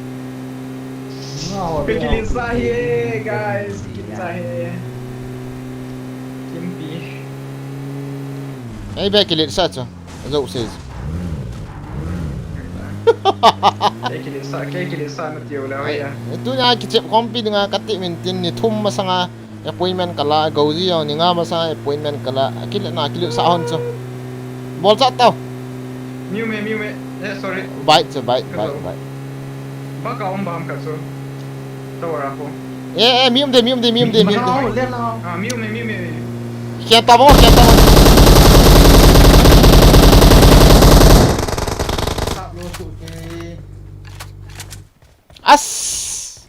Wow, Pe kilin sa hi e, guys. Kilin sa hi e. Kimpi. Ei be kilin sa cho. Zo se. Ke kilin sa, ke kilin sa na tiu le ya. Tunia kichep khompi dinga kati min tin ni thum masanga. Appointment kala, Goji jong ni nga masa appointment kala, akile na, akile sa hon chu. Bol sa tau. Miu me, miu me. Eh, sorry. Bike chu, bike, bike, bike. Ba ka um bam ka chu. Tawra ko. Eh, eh, miu de, miu de, miu de, miu de. Ah, miu me, miu me. Kya ta bo, kya ta bo. As.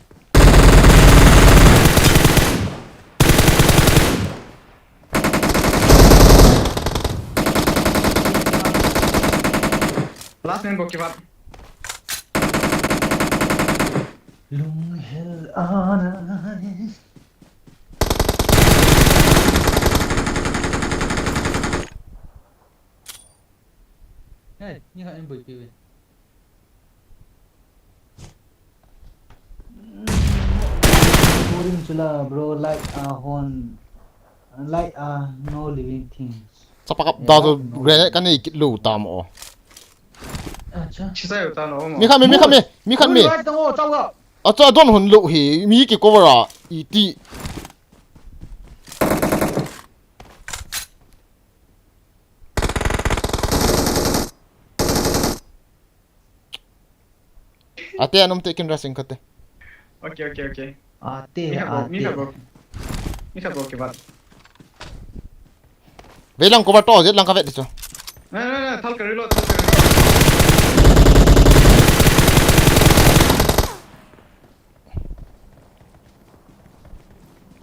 Last name go give up. Lung hel anai. Hey, ni ha em bui piwe. Boring chula, bro, like, uh, hon, like, uh, no living things. Chapa kap da to grenade ka nei kit lou tam o. Acha. Chisai uta no mo. Mi khat mi, mi khat mi, mi khat mi. Right tang o, chau la. Acha don hon lou hi, mi ki cover a, iti. Ate anom te kin rasing kate. Okay, okay, okay. Ate, mi khat bo, mi khat bo. Mi khat bo ke bat. Ve lang ko ba to, jet lang ka vet di chu. Na, na, na, thal ka reload, thal ka reload.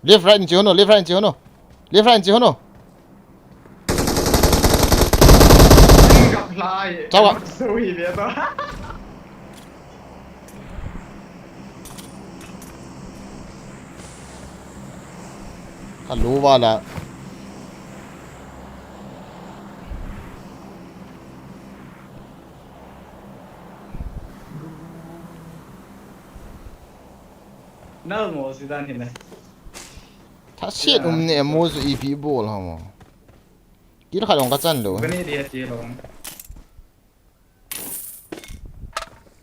Left, right in chi hono, left, right in chi hono. Left, right in chi hono. Chao a. Hello, wala. Nal mo si dan hin na. Tha siet um ne mo zu ipi bol ha mo. Kil kha long ka chan lo. Ka ni dia ti long.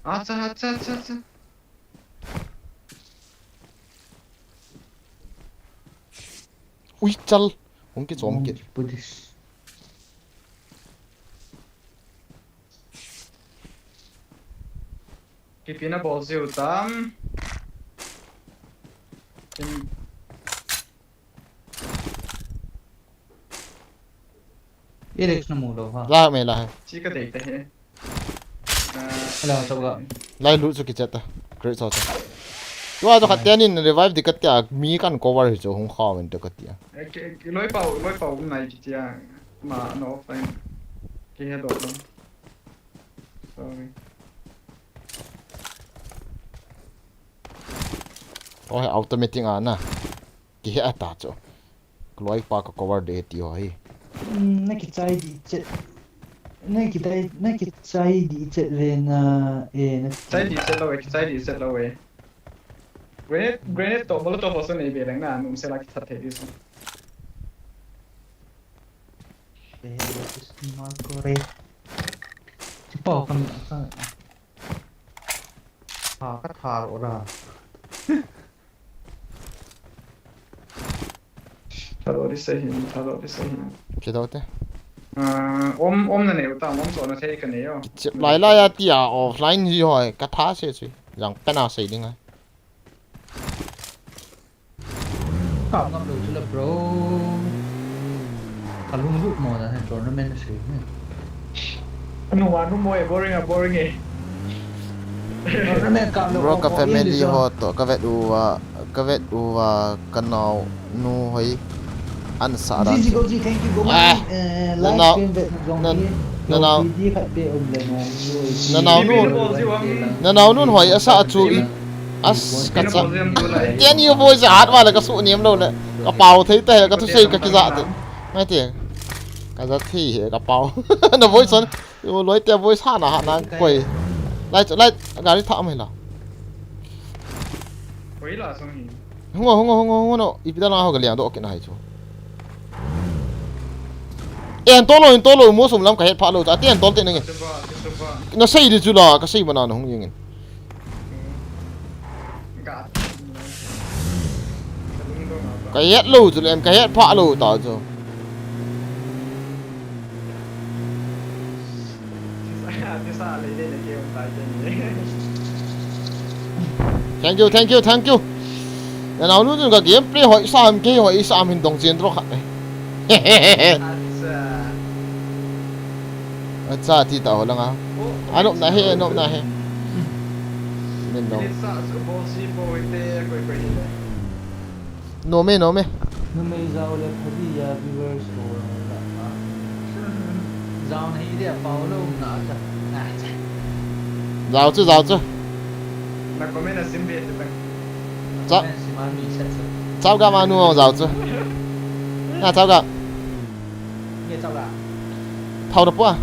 Acha, acha, acha, acha. Ui, chal. Hung ki chom ki. Police. Kipina bol ziu tam. Kin Alex na mu lo ha. La me la hai. Chi ka dei te he. Hello, chao ga. Lai lu chu ki chat ta. Great chao chao. Tua to khat te nin revive di ka tia mi kan cover hi chu hung kha men to ka tia. Loi pau, loi pau nai ki tia. Ma no offline. Ki he do. Sorry. Oh, automatic a na. Ki he ata chu. Kloi pa ka cover de ti ho hi. Na ki chai di che. Na ki dai, na ki chai di che le na e na. Chai di che lo e, ki chai di che lo e. Grenade, grenade to molotov ho so nei be leng na num se la ki that thei di so. Small kore. Chipa kam ka. Ha ka thar ora. Thalo di sahi, thalo di sahi. Kidou te. Om, om na neu ta, om so na thei ka nei o. Chep lai lai a tia offline hi hoi, ka tha se chu. Jang pena sei ding ai. Kap ngam lo chu la bro. Ka lunglut mo na tournament sei. Anu wa nu mo e boring a boring e. Bro, ka family ho to ka vet uva, ka vet uva ka nao nu hoi an sa dan. Ji ji go ji, thank you go. Ah, na nao, na nao nu, na nao nu hoi asa chu i as ka cha. Tian you boys hat wala ka su niam lo le. Ka pau thei ta he ka thusei ka kija te. Ngai te. Ka ja thei he ka pau. Na boys on. Yo, loi te boys hana hana koi. Lai, lai, gari tha mai la. Koi la song hi. Hungo, hungo, hungo, hungo no. Ipi da na ho ka liang do kit na hai chu. En tolo, en tolo, mo sum lam ka het pha lo cha. Ti en tol te nge. Na sei di chu la, ka sei mana na hung yeng. Ka het lo chu lem, ka het pha lo ta chu. Thank you, thank you, thank you. Na nao nu ka gameplay hoi sam ke hoi sam hin dong chen ro kha. Acha ti ta ho langa. Anop na he, anop na he. Min dong. Nome, nome. Numei jao le phadi ya viewers ho la. Jao nahi dia pau lo na cha. Jao chu, jao chu. Na comment a sim be te. Cha. Chao ga manu jao chu. Na chao ga. Thao da pua.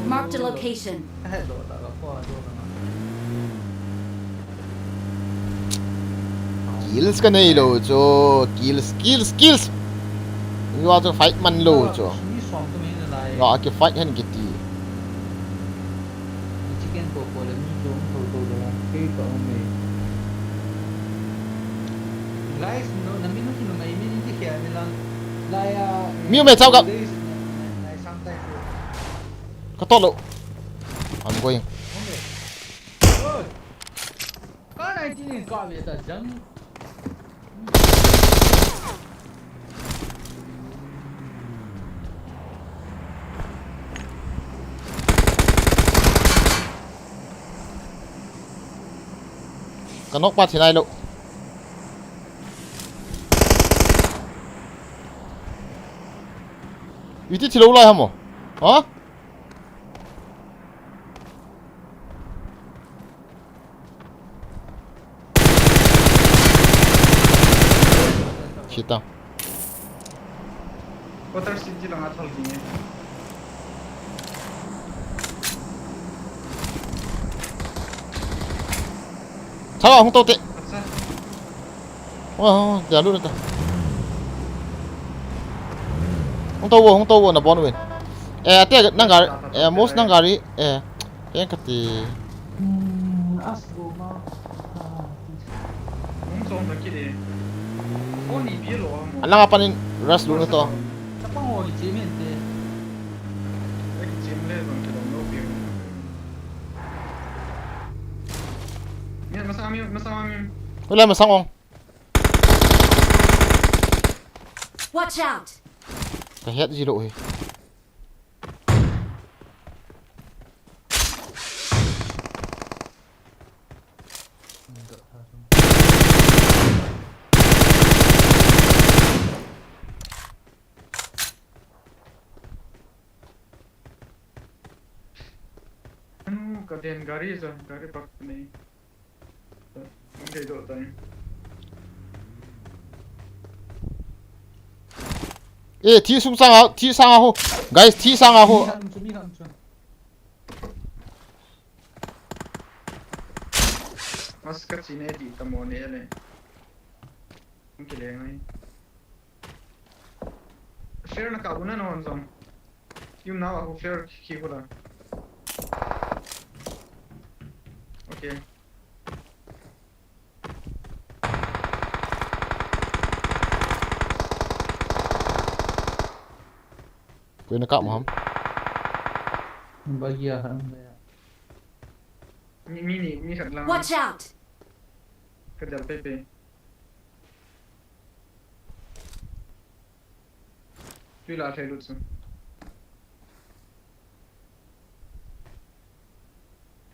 Marked a location. Kills ka nei lo chu, kills, kills, kills. Yua chu fight man lo chu. Yua ki fight hen kiti. Chicken popo le mi chu hung tho tho le kei ka um e. Guys, no, na min no kinu mai min in ti khia ni lang. Lai a. Mi me chao ka. Nai sang tai ko. Ka to lo. I'm going. Oi. Ka nai ti ni ka ve ta jang. Ka nok pa thi nai lo. Iti thilo lai hamo. Ha? Chita. Quarter city lang athal ding e. Thala hung to te. Acha. Wa, wa, wa, jalu ta. Hung to wo, hung to wo na bon win. Eh, ate nang gari, eh, mos nang gari, eh, ken kati. Hmm, as go ma. Ah, Hung song ta kit e. Phone ni pi lo a mo. Alang apan in rush lu na to. Tapang ho i chim in te. Ai chim le zong kilom lo pi. Mi masang mi, masang mi. Ule masang ong. Watch out! Ka het ji lo hi. Anu, ka den gari jo, gari park nei. Ang kei do tai. Eh, thi sung sang a, thi sang a ho. Guys, thi sang a ho. Mi khat um chu, mi khat um chu. Mas ka chi ne di ta mo ne le. Ang kei le ngai. Flare na kap u na non zong. Yum na wa hu flare khi hu la. Okay. Koi na kap mo ham? Ba ya ham ba ya. Mi, mi ni, mi khat lang. Watch out! Ka dal pe pe. Tui la thei lut su.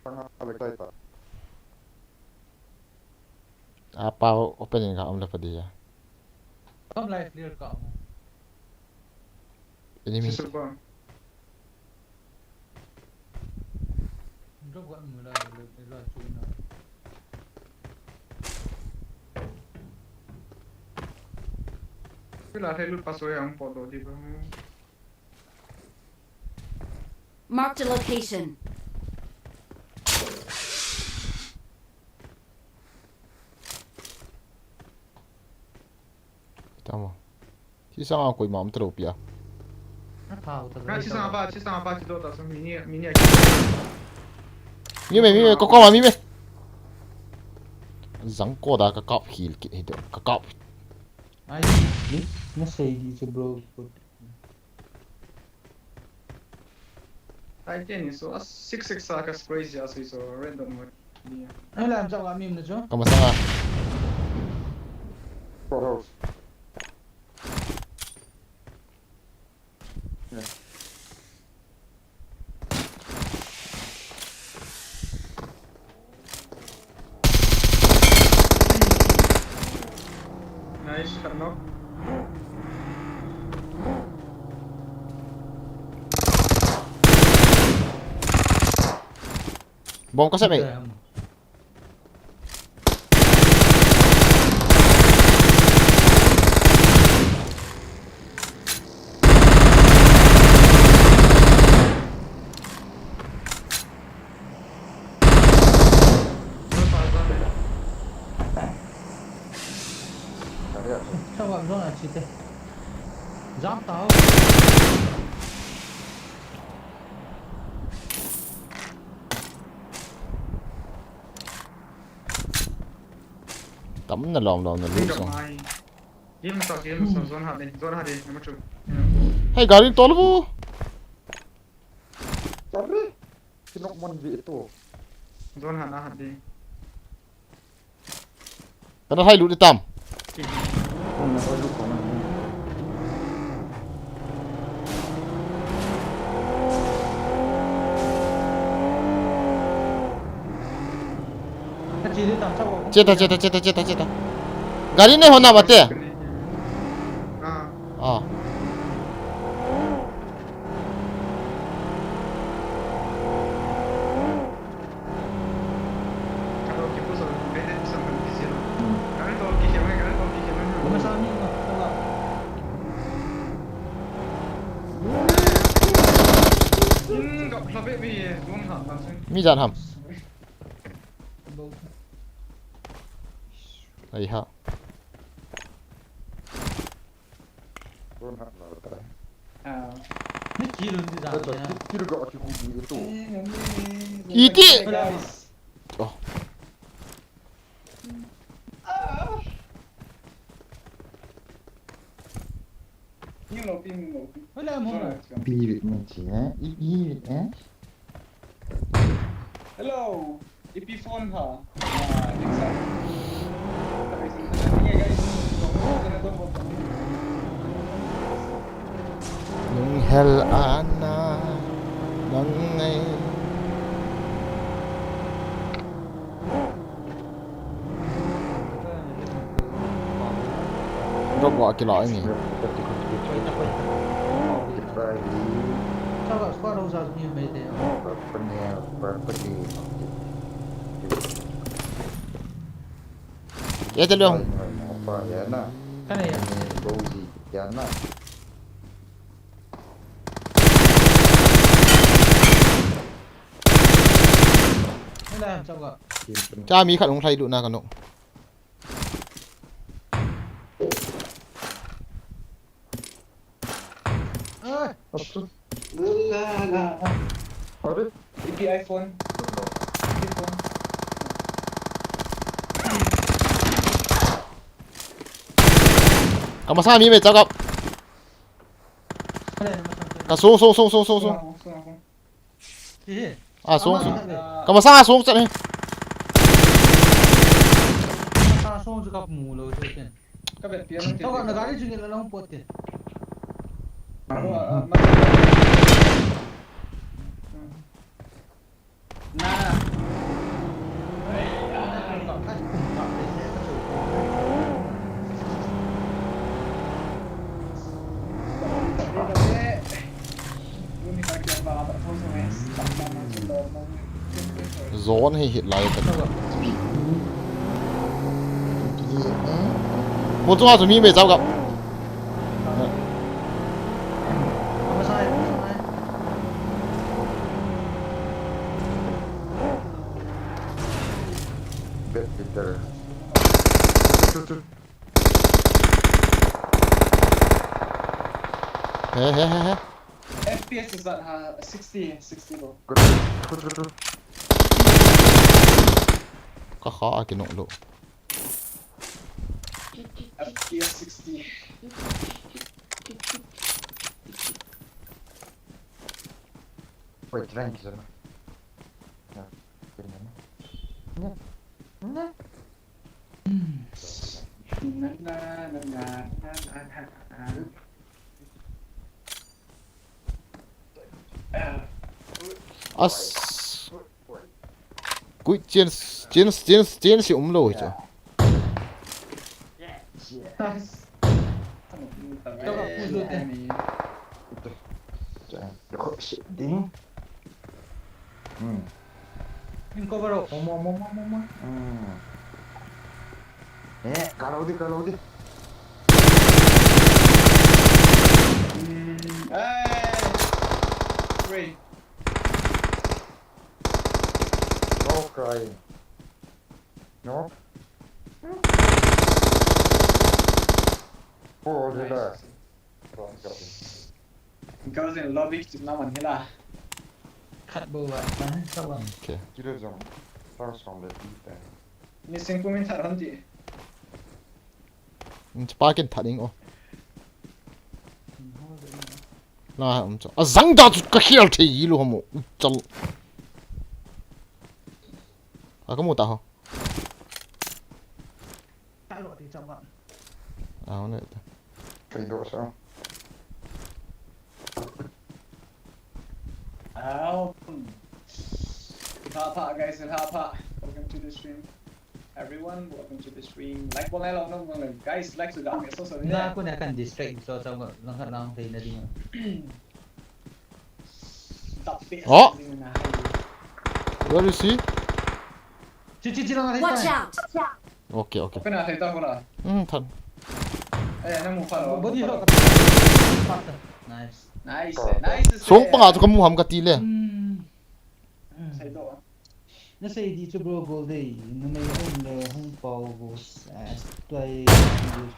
Panga le kai ta. A pau opening ka om le pa dia. Kam life clear ka mo. Enemy. Sisu ba. Drop ka mo la, la, la, chu na. Tui la thei lut pa so ya ang po do di ba. Marked a location. Tamo. Thi sanga koima um talo pia. Na thau ta. Na thi sanga ba, thi sanga ba, thi do ta so mi ni, mi ni a ki. Mi me, mi me, ko ko ma mi me. Jang ko da ka kap hil ki he do, ka kap. Ai, ni, na sei di chu bro. Ai, ten ni so, a six six sa ka crazy a so, so random mo. Ni. Ai, lam chau a mi na chu. Ka masanga. Pro house. Nice, khat knock. Bom ka sep mai. Chawam zong a chi te. Jam ta ho. Tam na lom lom na lu song. Game sa, game sa, zone hat ni, zone hat ni, number two. Hey, gari tol bu. Sorry. Kinok mon vi itu. Zone hat na hat ni. Kana hai lut itam. Cheta, cheta, cheta, cheta, cheta. Gari nei hona bate. Ah. Ah. Khabe mi, eh, don ha, ma se. Mi jan ham. Ai ha. Don ha la ta. Ah. Ni kill un ti jan. Kill, kill ga ki ku ni to. Iti. Guys. Oh. Ah. Ping lo, ping lo. Wala mo. Bi ni chi, eh? I, i, eh? Hello. Ipi phone ha. Ah, exactly. Nung hel ana nang ngai. Drop wa kila ini. Chalo, squad ho sa mi mai te. Ya, chalo. Kana ya. Nila, chalo. Cha mi khat hung lhai lut na ka nok. Ah. Asu. La, la, la. Are? Ipi iPhone. Ipi phone. Ka masa mi me chakap. Ka sung, sung, sung. Sung, sung, sung. Ah, sung, sung. Ka masang a sung chat hi. Masang a sung chu ka mu lou chu ken. Ka vet pian. Tao ka na gari chu ni la long pot te. Na. Zone hi hit lai ta. Mo chu ha chu mi me chao ka. Bad Peter. He, he, he, he. F P S is at, uh, sixty, sixty low. Good, good, good, good. Ka kha a kinong lou. F P S sixty. Wait, rank is on. No. No. No. As. Quick chance, chance, chance, chance um lou hi chu. Ding. Hmm. In cover ho. Mo, mo, mo, mo, mo, mo. Hmm. Eh, kalau di, kalau di. Hmm. Eh. Wait. No crying. No. Oh, relax. Kau jin lobby chim na man hila. Khat bou va, ta, ta va. Okay. Kilo jong. Tang song le ti ta. Ni sing pu min that hon ti. Ni pa kin that ing o. Na um cha. A jang da chu ka khial thei hi lo mo. Chal. A ka mu ta ho. Talo ti cham ba. Au ne ta. Kai do sa. Au. Pha pha guys, pha pha. Welcome to the stream. Everyone, welcome to the stream. Like bol nai lo nom nom guys, like su ga me so so. Na ko na kan distract so so lang lang thei na ding. Oh! Where is he? Chi, chi, chi, lang, Watch out! Okay, okay. Kena hai ta kora. Hmm, than. Eh, na mu pha lo. Body shot. Nice. Nice, nice. Song panga chu ka mu ham ka ti le. Hmm. Nasei di chu bro, gol dei. Numei hung le hung pau bro. Ah, tua hi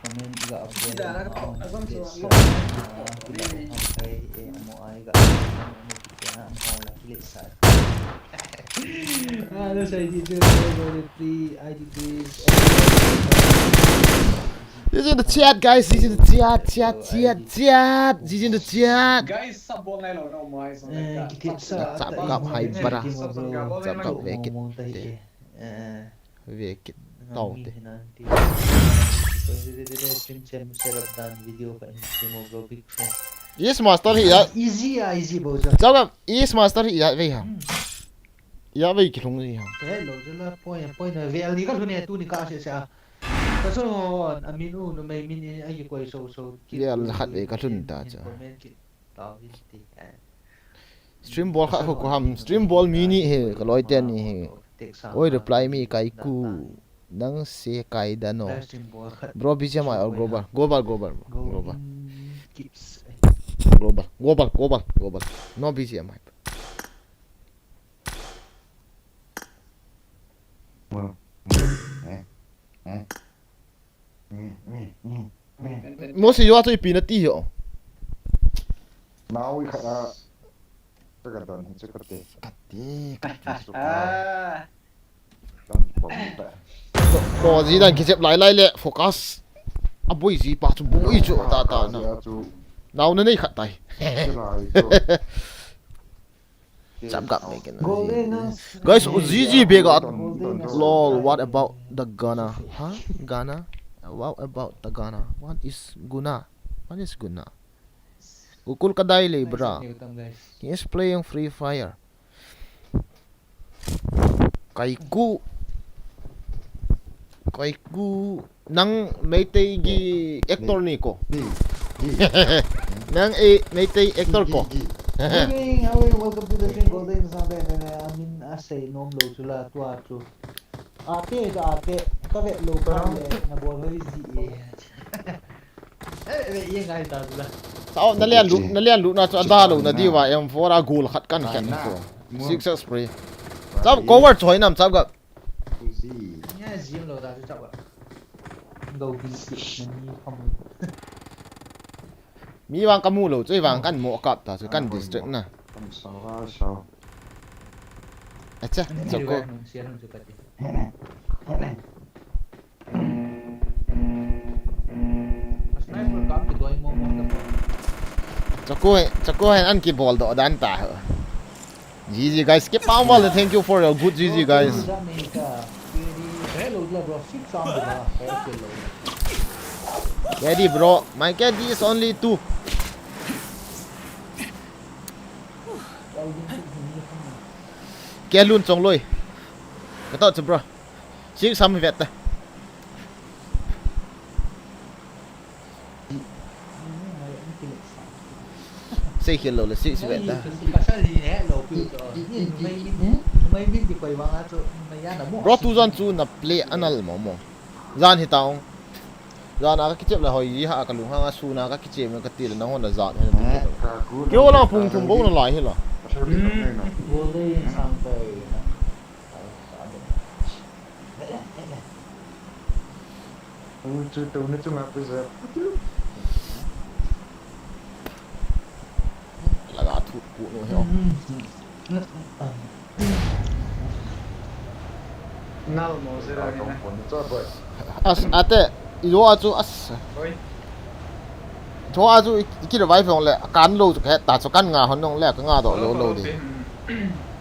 comment ga update. Kila hung kai e, amo ai ga update. Ah, nasei di chu bro, gol dei. Free I D please. He's in the chat, guys. He's in the chat, chat, chat, chat. He's in the chat. Guys, sub bol nai lo no mai so. Eh, ka kitip sa. Chap gap hai bara. Chap gap ve kit. Ve kit. Tau te. Stream chem setup dan video ka in stream of big fan. Yes, master hi ya. Easy ah, easy bo ja. Chap gap. Yes, master hi ya ve ha. Ya ve ki lung hi ha. Te lo jela poi poi na ve ni ka lhun e tu ni ka se se a. Ka son, a min u, numei min in, a kikoi so so, ki Vel khat ve ka lhun ta cha. Comment ki, tao hi ti, eh. Stream bol khat ho ko ham, stream bol mi ni hi, ka loi ten ni hi. Oi, reply mi kai ku, nang se kai da no. Live stream bol khat. Bro, B G M I or global? Global, global, global. Golden Kids, eh. Global, global, global, global. No B G M I. Mosi yo ato ipi na ti ho. Nau i khat a. Ka ka don hi chu ka te. Ka te, ka te su ka. Don pom ta. Ko ji dan kijep lai lai le focus. A boi ji pa chu boi chu ta ta na. Nau na nei khat tai. Chap gap ve kit na. Guys, G G bega. Lol, what about the Ghana? Huh? Ghana? What about the Ghana? What is Guna? What is Guna? Gokul kadai le bra. He is playing Free Fire. Kaiku. Kaiku. Nang Meitei gi actor ni ko. Nang e Meitei actor ko. Hey, how are you? Welcome to the stream, Golden Sunday. I mean, I say nom lo chu la tua chu. Ate da ate ka ve lo pa le na bol hoi ji e. Eh, ve ye ngai ta chu la. Sao na lian lu na lian lu na chu ada lo na diu va M four a goal khat kan khen ko. Six spray. Sao cover choi nam sao ga. Nya zim lo da chu chapa. Go bi si na ni kham. Mi vang kamu lo, choi vang kan mo kap ta chu kan distract na. Kan sao va sao. Acha, chako. Sniper kam ki doi mo mo ta. Chako, chako hen an ki bol do dan ta ho. G G guys, keep on ball. Thank you for your good G G guys. Ready bro, my K D is only two. Kelun chong loi. Ka to chu bro. Six sam vet ta. Sei khel lo le sei sei vet ta. Bro, tu jan chu na play anal mo mo. Jan hi taung. Jan a ka kichep le hoi ha ka lung hang a sun a ka kichep ka ti le na hon na jan. Keu la pung thum bo na lai hi la. Golden sang tai. Ui, chu tu ni chunga pu je. Laga thu pu no he. Nal mo je la ni na. As, ate, i lo a chu, as. Oi. Cho a chu i, i ki revive ong le, kan lo chu ka het ta chu kan nga hon ong le, ka nga do lo lo di.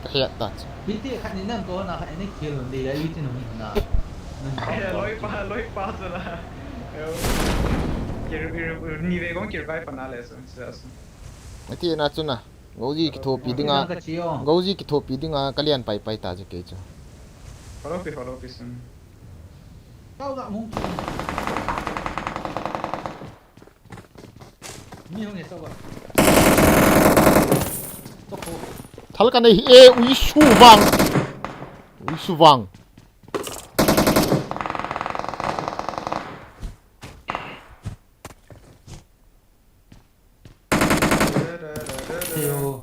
Ka het ta chu. Hiti khat ni nang ko na khat ni khel di la i ti no na. Loi pa, loi pa chu la. Ki, ki, ni ve kong ki revive pa na le so, so, so. Ati na chu na. Goji kithopi dinga. Goji kithopi dinga, ka lian pai pai ta chu kei chu. Follow pi, follow pi sun. Kau ga mung. Mi hung e to ba. Thal ka nei hi e, ui su vang. Ui su vang. Ayo.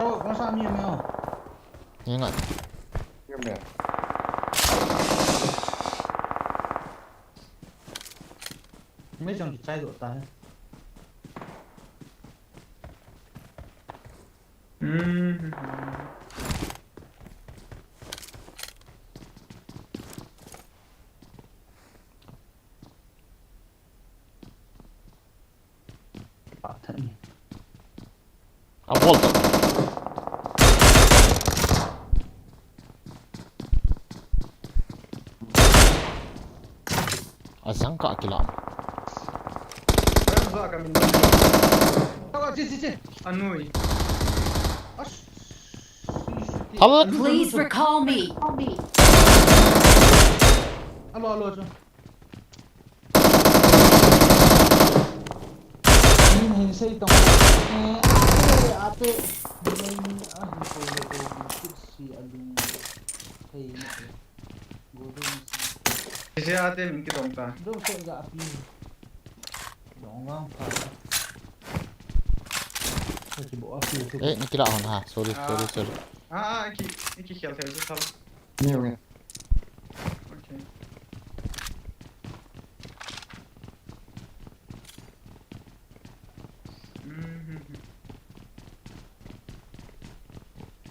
Oh, कौन सा आदमी है, मैं हूँ। Ingat. Yun yan. May isang side होता है. Hmm. Patay. A volta. Azang ka kilam. Awa, chi, chi, chi. Anui. Ash. Hal. Please recall me. Alo, alo, alo. Min hin sei tong. Eh, ate, ate. Min a hin sei le ko min kit si alung. Hei na. Go do. Ise ate min kit tong ta. Do so ga api. Dong wang pha. Ko chi bo api tu. Eh, ni kila hon ha. Sorry, sorry, sorry. Ah, ah, ki, ki khel thei chu thal. Ni nge. Okay. Mhm.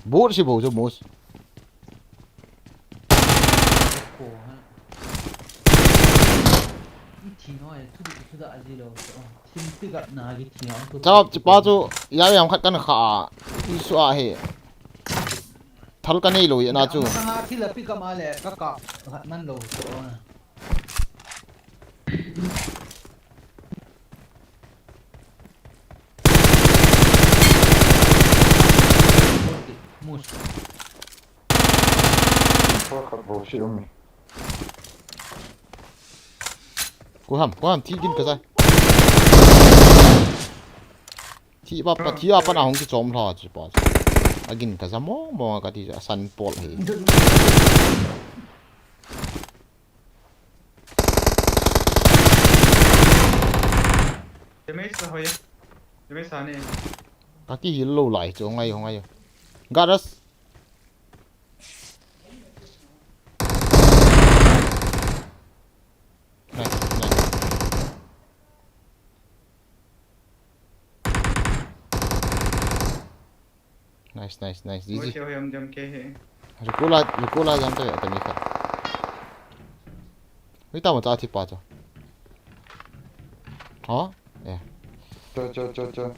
Bot si bo jo mos. Ko ha. I thi noi, thu di thu da a ji lo. Thim pi gap na gi thi noi. Chap, chi pa chu, ya yam khat kan kha. I su a he. Thal ka nei lo ye na chu. Masanga thil a pi gam a le, ka kap khat man lo. Mus. Ko khat bo si um. Ko ham, ko ham, thi gin ka sa. Thi pa, pa, thi pa na hong ki chom lha chu pa. Agin ka sa mo, mo ka ti sa san pol hi. Damage la hoi. Damage sa ne. Ka ki heal lo lai chu, hong ai, hong ai. Garage. Nice, nice. Nice, nice, nice. G G. Hoi, hoi, hoi, hoi, hoi, hoi. Recall a, recall a jam ta, ta mi kha. Ui, ta mo ta thi pa cho. Ha? Yeah. Cho, cho, cho, cho.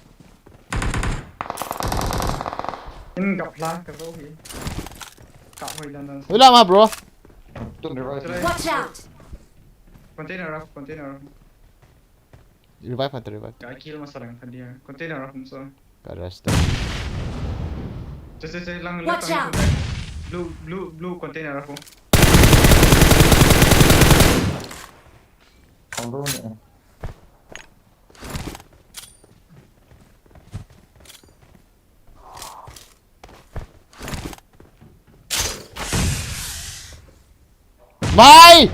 In gap la, ka zo hi. Ka hoi dan dan. Ui, la ma, bro. Don't revive me. Watch out! Container up, container up. Revive hunter, revive. Ka kill masa lang tadi ya. Container up, so. Ka rest. Che, che, che, lang, lang. Watch out! Blue, blue, blue container up. Ang blue ni. Mai!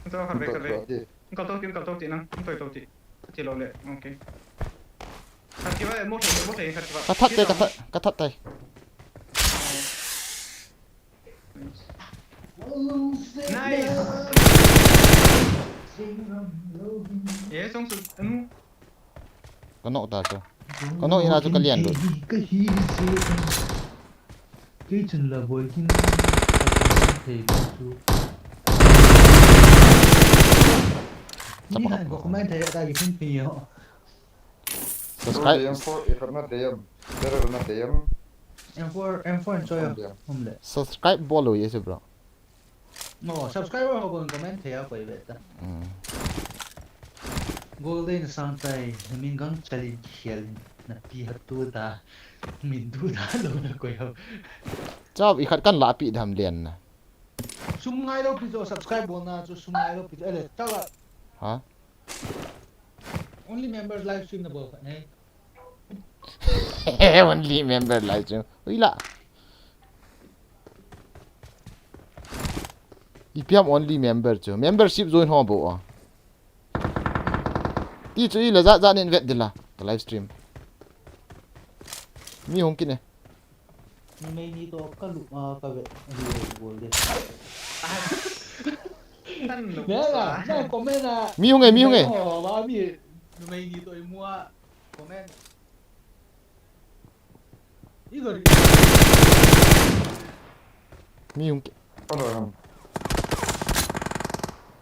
Ito, kharve, kharve. Kal to ti, kal to ti nang, kal to ti. Ti lo le, okay. Khat ki ba, mo thei, mo thei, khat ki ba. Ka that te, ka that, ka that te. Nice. Yes, song su, anu. Ka nok ta chu. Ka nok ina chu ka lian lut. Ka hi se. Kei chun la boi kin. Thei ka chu. Ni han ko comment thei ta ki pin pin yo. Subscribe. M four, if not D M. Better not D M. M four, M four and Choya. Hum le. Subscribe bol lo ye se, bro. No, subscriber ho kon comment thei a koi ve ta. Mm. Golden Sangtai, min gang challenge hial. Na pi ha tu ta. Min tu ta lo na koi ho. Chau, i khat kan la pi dam lian na. Sum ngai lo pi jo, subscribe bol na chu sum ngai lo pi jo. Ele, chau la. Ha? Only members live stream na bol khat ne. Only member live stream. Ui la. Ipi ham only member chu. Membership join ho bol a. Ti chu i la ja ja nin vet dila. Ka live stream. Mi hung kine. Numei ni to ka lu, ah, ka vet. Ahi bol de. Tan lu Ne la, sa. Na comment a. Mi hung e, mi hung e. Oh, ba mi. Numei ni to i mua comment. I gari. Mi hung ke. Hello, hello.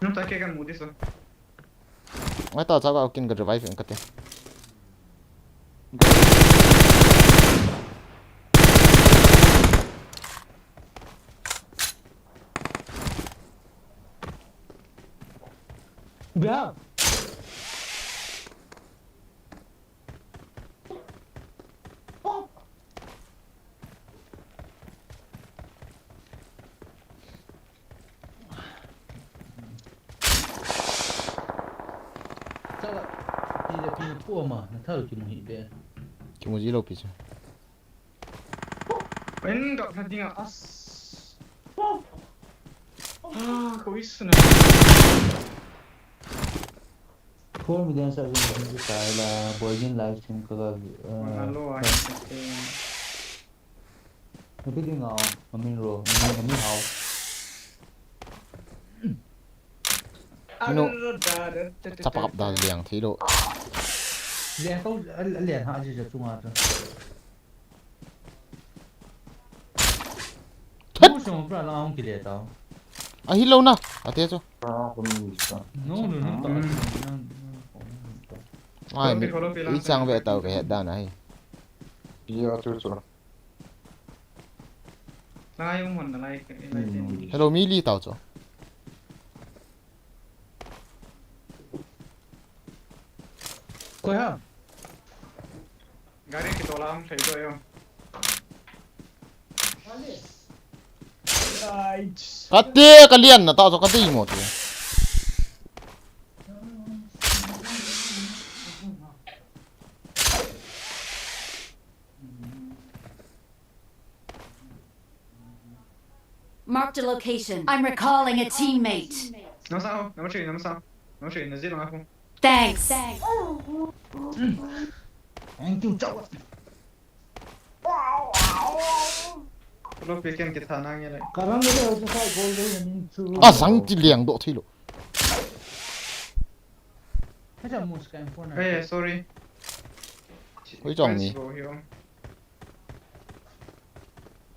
Nung ta ke kan mu di so. Ngai ta cha ka kin ka revive in ka te. Bia. Chala, pi le pi pu ama, na thal kimu hi be. Kimu ji lo pi chu. En gap na dinga as. Ah, ko isu na. Four million sa jin jin sa la, boy jin live stream ka ga, eh, Mana lo a ka hin sa te. Napi ding a, amin ro, amin, amin hao. Minu, chapakap da liang thei lo. Liang ko, a, a liang ha ji ja chunga chu. Thet! Mu song pra la hung kile ta. Ahi lo na, ate chu. No, no, no, ta. Ai, mi, i chang ve tau ka het dan ahi. Ya, chu chu. Lai um hon na lai, lai tin. Hello, mi li tau chu. Koi ha? Gari kitola hung thei to yo. Right. Kate ka lian na ta chu ka dei mo te. Marked a location. I'm recalling a teammate. Number sao, number three, number sao. Number three, na zero nga phone. Thanks. Thank you, chau. Lo pe ken ke thana nge le. Ka rang le, o sa gol de, ning chu. A sang ti liang do thilo. Ka cha mus ka M four na. Eh, sorry. Hoi chong ni. Nice go here.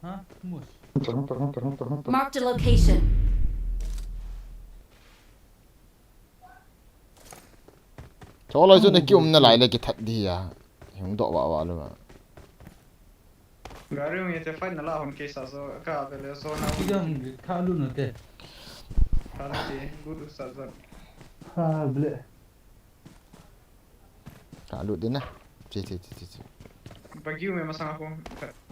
Ha? Mus. Hunter, hunter, hunter, hunter, hunter. Marked a location. Chawlai chu na ki um na lai le ki that di a. Hung doh wa wa lo ma. Gari nge te fight na la hon ke sa so ka be le so na. Ki jam tha lu no te. Tha lu te, good sa sa. Ha ble. Ka lut din na. Chi, chi, chi, chi, chi. Bagi me masang ako.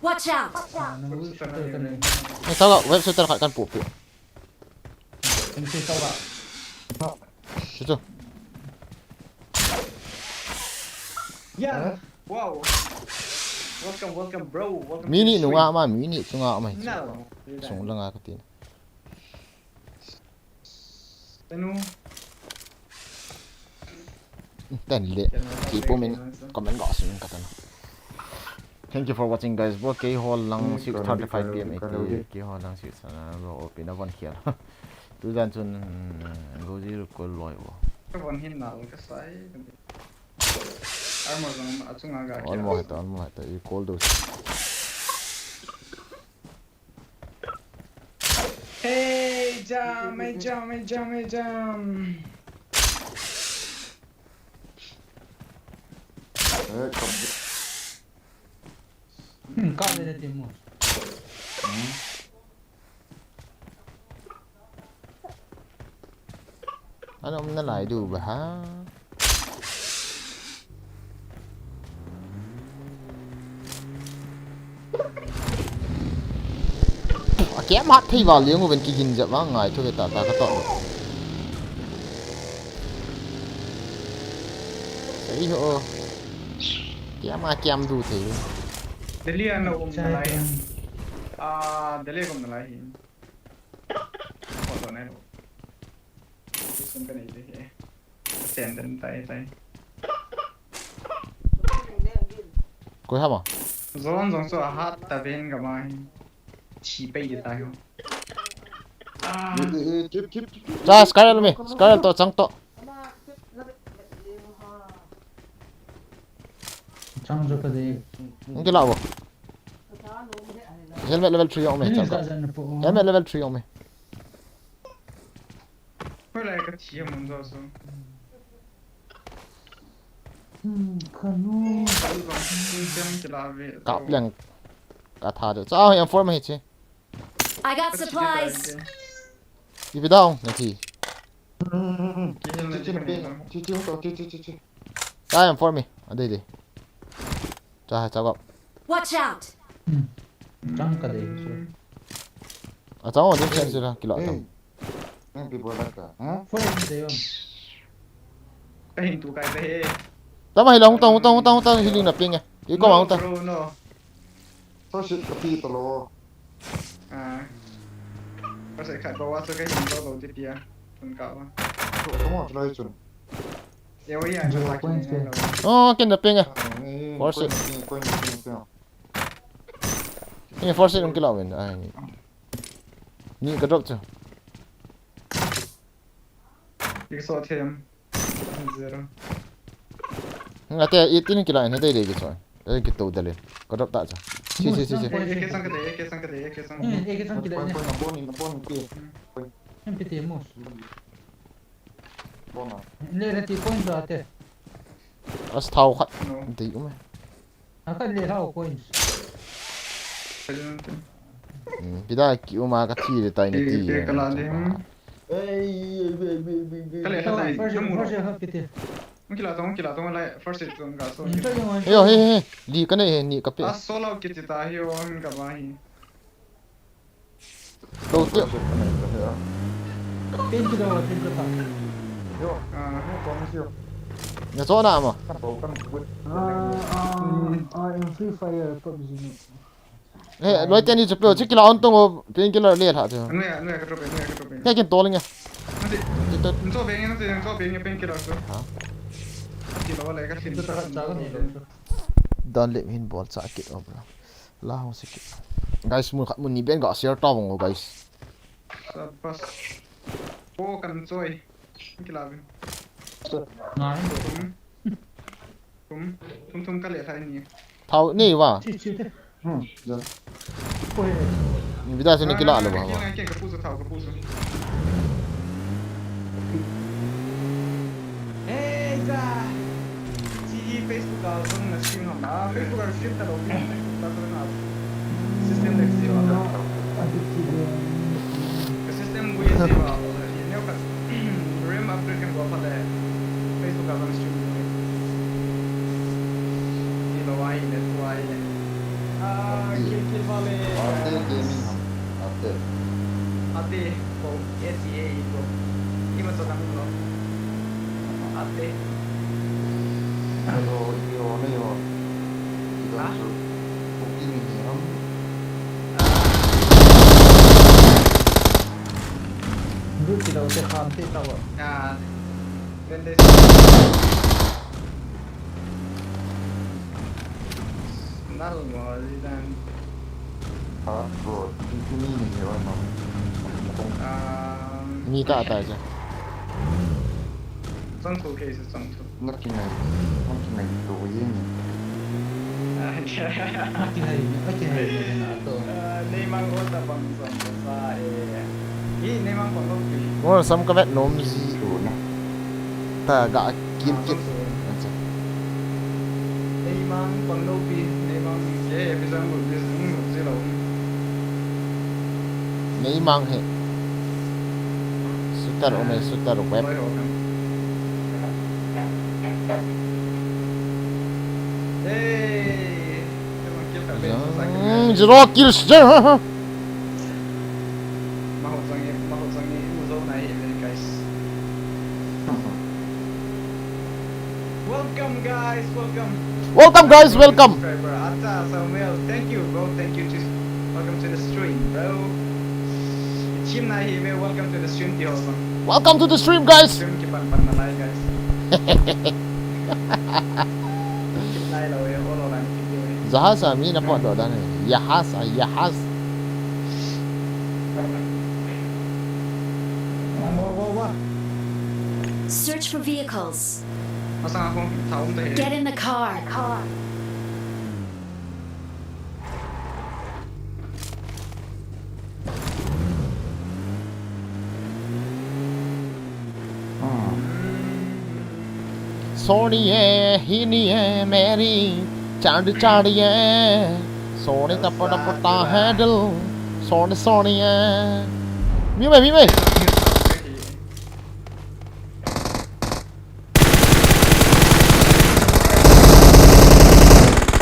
Watch out! Ah, nang lut sa na ni. Eh, tawa, web shooter khat kan pupi. Kan si tawa. Situ. Yeah. Wow. Welcome, welcome, bro. Welcome to the stream. Mini nunga ma, mini chunga ma. No. Sung langa ka tin. Tanu. Tan le. Ki pumin comment box in ka tan. Thank you for watching, guys. Bo kei hol lang six thirty-five P M iti. Kei hol lang six na bo open a von hial. Tu jan chun, mm, go zero ko loi bo. Ka von hin na ka sai. Armor jong achunga ga. Armor heta, armor heta. I call do. Hey, jam, hey, jam, hey, jam, hey, jam. Eh, kap. Hmm, kap le te mo. Hmm. Ano, um na lai du ba ha? A kiam hat thei val leng uvin kigin jep vang ngai thu ve ta ta ka to. Sei ho. Kiam a kiam du thei. Delhi a na um na lai. Ah, Delhi a um na lai hi. Ko to ne. Sim ka nei de he. Sen den tai tai. Koi hama? Zon zong so a hat ta ven ka mai. Chi pei de tai ho. Ah. Eh, eh, eh, keep, keep, keep, keep. Cha, Skyler mi. Skyler to, chang to. Chang jo ka de. Ang kila bo. Helmet level three yong me, chang to. Helmet level three yong me. Hoilai ka thi a mun jo so. Hmm, kanu. Kap leng. Ka tha de. Cha, M four ma hi chi. I got supplies. Ipi dong, na thi. Chi, chi, chi, chi, chi, chi. Cha, M four mi. A dei dei. Cha, cha gop. Watch out. Hmm. Chang ka dei, so. A chang o, dim sen sila, kilo chang. Nang pi bola ka, ha? Phone ni de yom. Ka hin tu kai te he. Tama hila hung tang, hung tang, hung tang, hung tang, healing na ping e. I ko ma hung tang. No, bro, no. So shit, ka pi to lo. Ah. Ka se khai ba wa so ka hin to lo ti pia. Tun ka wa. To, to mo, to lo chun. Ye wa ya, zero points ke. Oh, ken na ping e. Force it. Ni force it, hung kilo men. Ai. Ni ka drop chu. Ki so them. Zero. Nga te, i tin kila, ne dei dei ki so. Dei ki to dale. Ka drop ta cha. Chi, chi, chi, chi. Mus, nang point. Eke sang ka dei, eke sang ka dei, eke sang. Hmm, eke sang ki dei ne. Point, point, point, point, point. Em piti mus. Bona. Le, le ti point da te. As thau khat. No. Dei um e. A ka le thau coins. Hmm, pida ki uma ka thi le tai ni ti. Ka la le. Ei, ei, ei, ei, ei, ei. Ka le thau tai. First, first, first, first, piti. Hung kila tong, hung kila tong lai, first aid tong ka so. Hmm, so yung. Yo, he, he, he. Li ka nei he, ni ka pe. A so lau kiti ta hi o, hung ka ba hi. Lo ti. Pin ki do, pin ki ta. Yo. Ah. Yo, kong si yo. Nya so na ma. Ka to kan ku. Ah, ah, ah, in Free Fire, PUBG ni. Eh, loi teni chu pe, chu kila on tong o, painkiller le lha chu. Anu ya, anu ya ka drop, anu ya ka drop. Te kin to leng ya. Nati. Ti to. Nso beng, nati, nso beng, painkiller chu. Ha? Ati lo le ka sin. Chu ta ka cha ka ni lo chu. Don le hin bol cha kit o bro. La hong se kit. Guys, mun khat mun ni ben ga share ta vong o guys. Sabas. O kan choi. Kila ve. Ngai. Hmm. Thum, thum, thum ka le thai ni. Thau nei va. Chi, chi te. Hmm, ya. Oi. Ni vida se ni kila lo va. Kila ke ka pu sa thau, ka pu sa. Hey, za. Chi Facebook a zong na stream ham. Ah, Facebook a stream ta lo ni. Facebook a zong na. System next zero. Ka system bu ye zero. Neo ka. Rim upgrade kan go pha le. Facebook a zong stream. Kilo ai le, tu ai le. Ah, kill, kill pha le. Ate gaming ham. Ate. Ate. Ko, A T A ko. Ima sa dang lo. Ate. Hello, yo, ne yo. Ha? Idan su. Ko kini ni ham. Du ti lo te kham te ta wa. Ah. Vendor. Nal mo li dan. Ha, bro, kini ni ni wa ma. Ah. Ni ta ta ja. Sang thu ke se sang thu. Na kinai, na kinai to ye ni. Ah, ja. Na kinai, na kinai na to. Ah, nei mang o ta bang sang sa e. Hi, nei mang pang lo pi. Mo sam ka vet nom ji u na. Ta ga kil kit. Ah, so, so. Acha. Nei mang pang lo pi, nei mang ke, pi sang bu, pi sang bu ji lo. Nei mang he. Shooter ome, shooter web. Hey! Zero kills. Welcome, guys. Welcome. Welcome, guys, welcome. Subscriber. Acha, Samuel. Thank you, bro. Thank you. To... Welcome to the stream, bro. Team na hi, welcome to the stream, ti ho. Welcome to the stream, guys. Stream kipan pan na lai, guys. Kit lai lo, eh, olo lai, kit lai. Jahaz a mi na potdoh dan e. Jahaz a, jahaz. Wah, wah, wah. Search for vehicles. Masang a kong thaum ta hi. Get in the car. Car. Sony e, hini e, Mary, chandi chandi e. Sony tapa tapa ta handle. Sony Sony e. Mi mai, mi mai.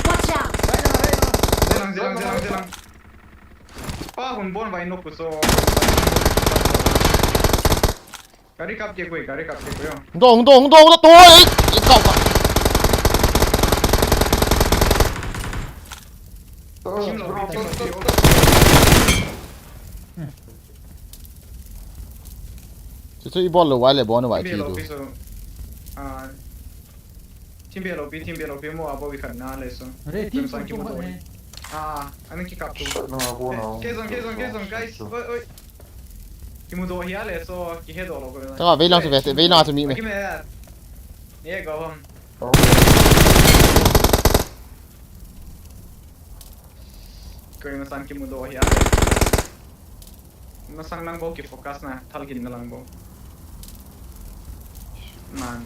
Watch out! Jelang, jelang, jelang, jelang. Pa hun bon vai nok ku so. Gari kap ke koi, gari kap ke koi. Hung dong, hung dong, hung dong, hung dong, toi. Ikau ka. Team lo, team lo, team lo. Chu chu i bol lou vai le bon vai Team thi lo tu. pi so. Ah. Team lo pi, team lo pi mo abo wi khat na le so. Re, team Sang sang kimu chung do. ne. Ah, ani ki kap tu. Shot na ko na. Ke zong, ke zong, ke zong, guys. Oi, oi. Kimu do hi a le so, ki he do lo ko. Chama vei lang chu ve, vei lang chu mi me. Ki me. Ye go home. Koi masang kimu do hi a. Masang lang bo ki focus na, thal gin na lang bo. Man.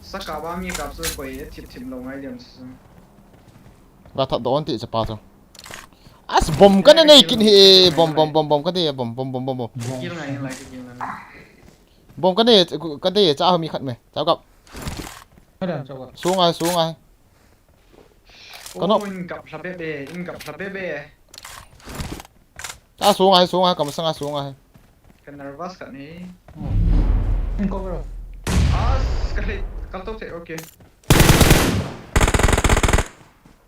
Saka ba mi kap su koi thip thip lo ngai diam su. Va that don ti chapa chu. As bom ka na nei kin hi, bom, bom, bom, bom ka ti, bom, bom, bom, bom, bom. Kill ngai lai kill ngai. Bom ka nei, ka nei cha mi khat me. Cha kap. Ka dan chau ka. Sungai, sungai. Kano. Oh, in kap la be be, in kap la be be. A sungai, sungai, ka masang a sungai. Ka nervous ka ni. In cover. As ka le, ka to te, okay.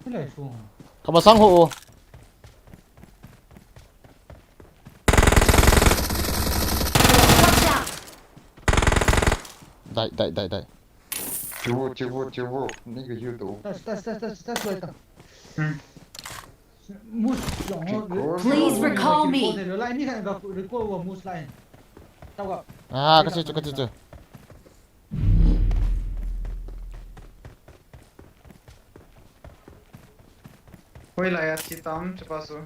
Ka le su. Ka masang ho. Watch out! Dai, dai, dai, dai. Chivo, chivo, chivo. Ni ka yu do. Tas, tas, tas, tas, tas, wait. Hmm. Mus jong. Chico. Please recall me. Line ni kan ga recall wa mus line. Tau ka. Ah, ka chu, ka chu, chu. Hoi la ya chi tam chu pa su.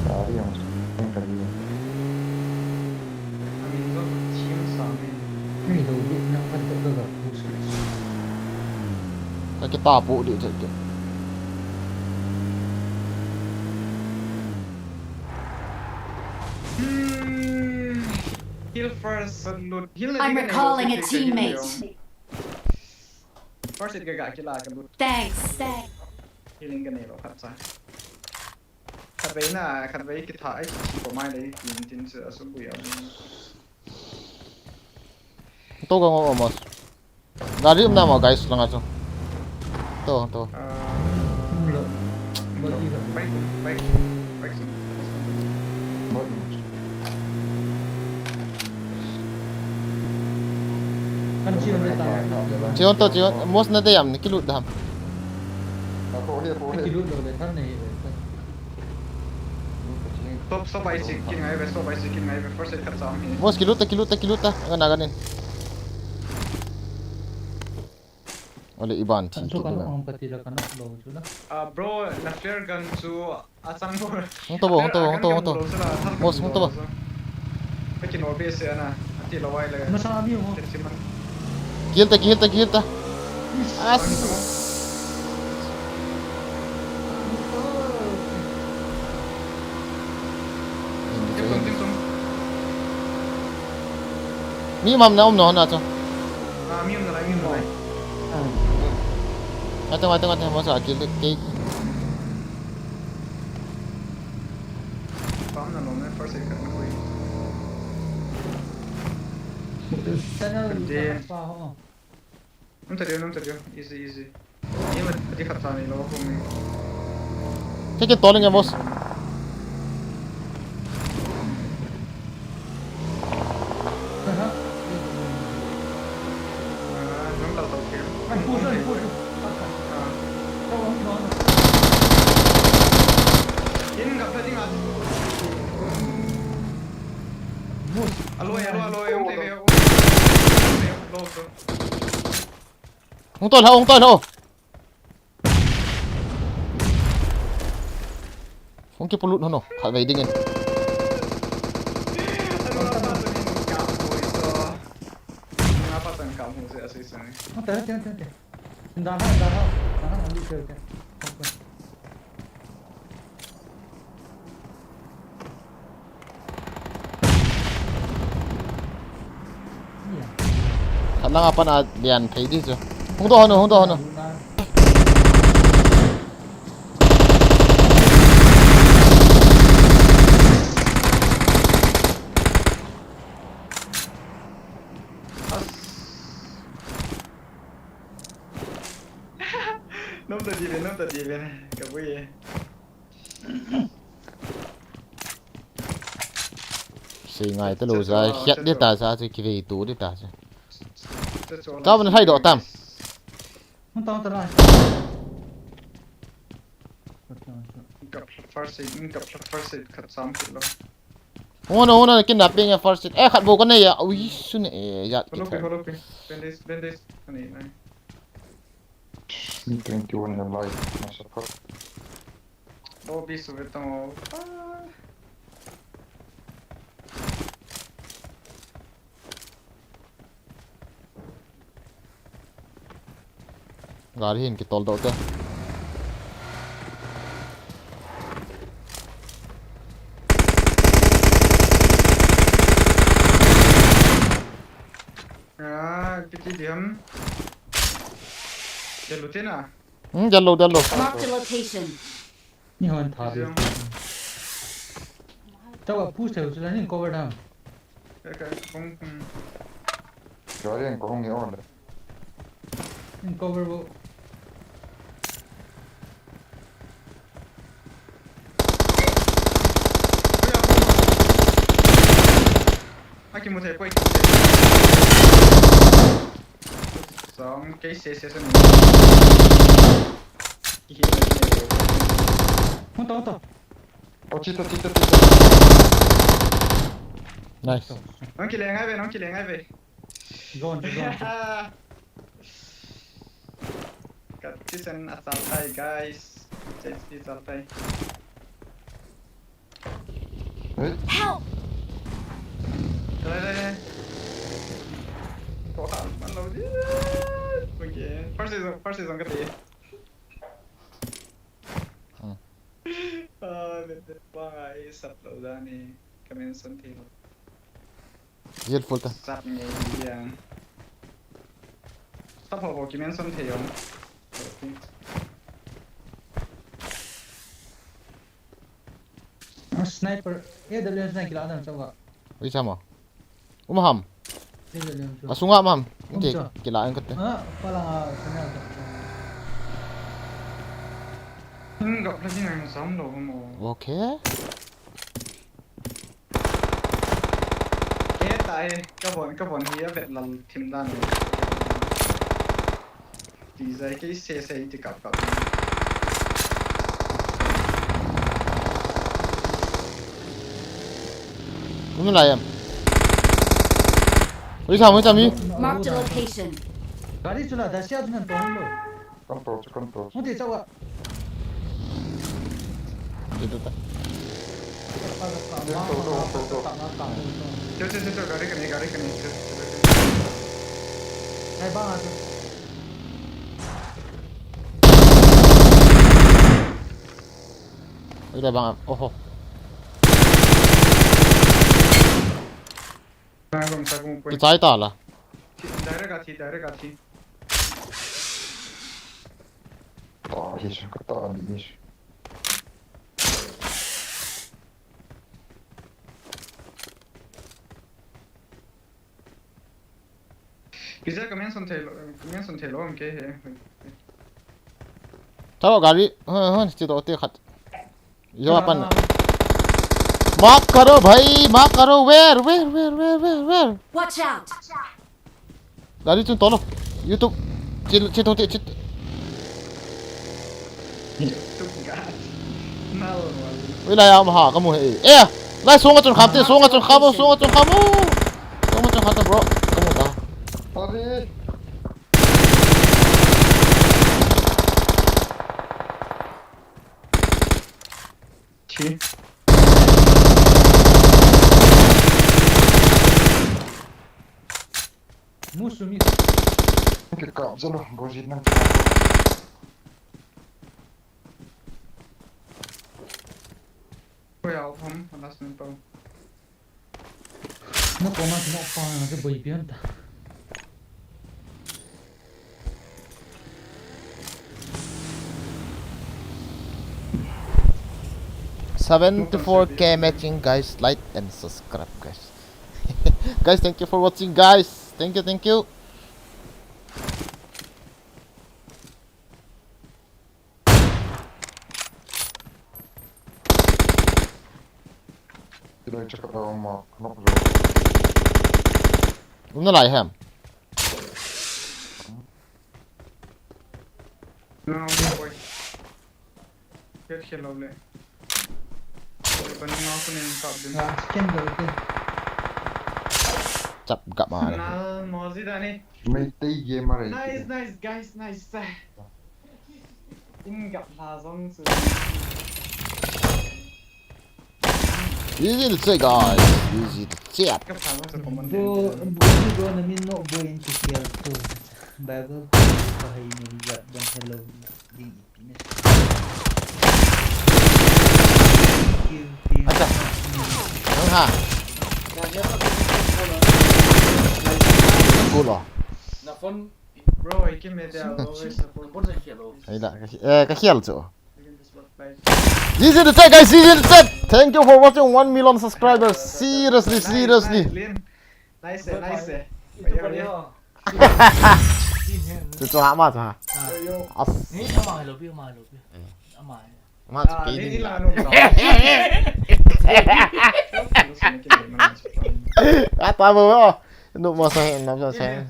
Sorry, ang ang kali. Amin zo team sa mi. Ni do di nang kan to ka mus. Ka kita pu di che ke. Hmm. Heal first, loot. Heal I'm recalling a teammate. First aid ka ga kila ka loot. Thanks. Thanks. Healing ka nei lo khat sa. Khatvei na, khatvei kitha ai chi ko mai dei tin tin se asu bu ya. To ka ngo mas. Gari um na mo guys, langa chu. To, to. Ah, Lo. Bagi ka. Bike, bike, bike. Kan chi ne ta. Chion to, chion. Mos na te yam ni kilut dam. Ako he, ako he. Kilut lo le thar nei. Stop, stop, ai si kin ngai ve, stop, ai si kin ngai ve, first aid khat sam hi. Mos kilut ta, kilut ta, kilut ta. Nga na ganin. Ole iban thi Kan chu tu kan na. Ong pati la kan lo chu la. Ah, bro, na flare gun chu achang bo. Hung to bo, hung to bo, hung to bo, hung to bo. Mos, hung to bo. Ka kin O B S ana, ati lo wai le. Masa mi mo. Kill ta, kill ta, kill ta. As. Mi mam na um no na cho. Ah, mi um na lai, mi um na lai. Ngata, ngata, ngata, masa kill ta cake. Pam na lo me first aid khat na koi. Channel Hindi. Nang ta pa ho. Nang ta dia, nang ta dia. Easy, easy. Ni ma di khat sa ni lo ko mi. Take it, tolling, boss. Aha. Ah, nang ta to ke. Push, push. Ah. Tao ang tao. In ka pa ding a. Alo, alo, alo, yung T V, yung T V, alo, alo. Hung tol ho, hung tol ho. Hung kipulut ho no, khatvei dingin. Ano nga pa sa ni ka mo ito? Ano nga pa sa ni ka mo si Asoy Sani? Ante, ante, ante, ante. Dah ha, dah ha. Dah ha, ante, ante. Okay. Khat lang apan a lian thei di chu. Hung doh hon o, hung doh hon o. Nom ta di ve, nom ta di ve. Ka vui e. Sei ngai ta lo za, hiat di ta za, chu kivei tu di ta chu. Ka ban hai doh tam. Hung tao ta lai. Ka first aid, ka first aid khat sam kit lo. Hung na, hung na, kidnapping a first aid. Eh, khat bou ka nei a. Ui, sun e, ya. Holo pi, holo pi. Bandage, bandage. Ani, nai. Twenty-one na life, nasa pa. Lobby suve tong. Ah. Gari hin kitol doh te. Ah, kiti diam. Dia lutin ah. Hmm, jalo, jalo. Marked a location. Ni hon tha bi. Tawa push thei chu la ni cover dam. Ka, ka, kong, hmm. Gari ang kong ni on. Ni cover bo. Aki mo thei poi. Song, kei se, se, se, ni. Ki hi, ni, ni, ni. Hung tao, hung tao. Oh, chita, chita, chita. Nice. Nang kile ngai ve, nang kile ngai ve. Zone, zone. Kat kisen asal tai, guys. Safety asal tai. Hey. Help! Lai, lai, lai. Ko han man lo di. Okay. First season, first season ka ti. Hmm. Ah, bete pa ngai sap lo da ni. Ka mention thei lo. Yel full ta. Sap ngai yang. Sap ho ki mention thei yong. Okay. Ah, sniper, A W S na kila dan chawa. Ui, sama. Um ham. A W S chu. Asunga um ham. Um, okay, cha. Kila ang kate. Ah, pala nga, sana. Hmm, gap lagi ngai sam lo mo. Okay. Ke ta e, ka bon, ka bon hi a vet lal thim dan e. Ti zai kei se se ti kap kap. Kum lai em. Ui, sa mo, sa mi. Marked a location. Gari chu la, da sia nan tong lo. Kan to, kan to. Mo ti chawa. Itu ta. Kan to, to, to, to. Cho, cho, cho, cho, gari kani, gari kani. Cho, cho, cho, cho. Hai, bang atu. Ui, da bang, oho. Sa gum, sa gum, point. Kichai ta la. Thi, direct a thi, direct a thi. Ah, yes, kata ni, yes. Pizza ka mention thei lou, ka mention thei lou am ke he. Tao gari, hon, hon, chi to te khat. Yo apan. Mark karo bhai, mark karo. Where, where, where, where, where, where? Watch out! Gari chun tolo. YouTube. Chi, chi to te, chi. YouTube guys. Nal wal. Ui, lai am ha, kamu he. Eh, lai sunga chun kham te, sunga chun kham, sunga chun kham. Sunga chun kham te, bro. Kamu ta. Sorry. Chi. Musumi. Kikap je lo, Bojit nang. Koi au ham, last man pau. Na koma kina pa na ke boi pian ta. Seventy-four K matching, guys. Like and subscribe, guys. Guys, thank you for watching, guys. Thank you, thank you. Kilo check out ma knock. Umna lai ham. No, boy. Get kill le. Boy, bani ma ko ne kap din. Ah, skin do te. Chap gap ma re. Na, mozi dani. Meitei gamer hai. Nice, nice, guys, nice. In gap la zong su. Easy to check, guys. Easy to check. Ka pha ma sa comment. Bo, bo, bo, na min no bo in to kill to. Bible ko hai ni jat ban hello ding ipi ne. Kill, kill. Acha. Nang ha. Nang go lo. Na phone. Bro, I came there, I always support. Number sa khel o. Ai da, ka, eh, ka khel chu. This is the chat, guys, this is the chat. Thank you for watching one million subscribers. Seriously, seriously. Nice, nice. Chu chu ha ma chu ha. As. Ni ama hello pi, ama hello pi. Ama. Ma chu pi ni la. A pa bo. No ma sa he, no ma sa he.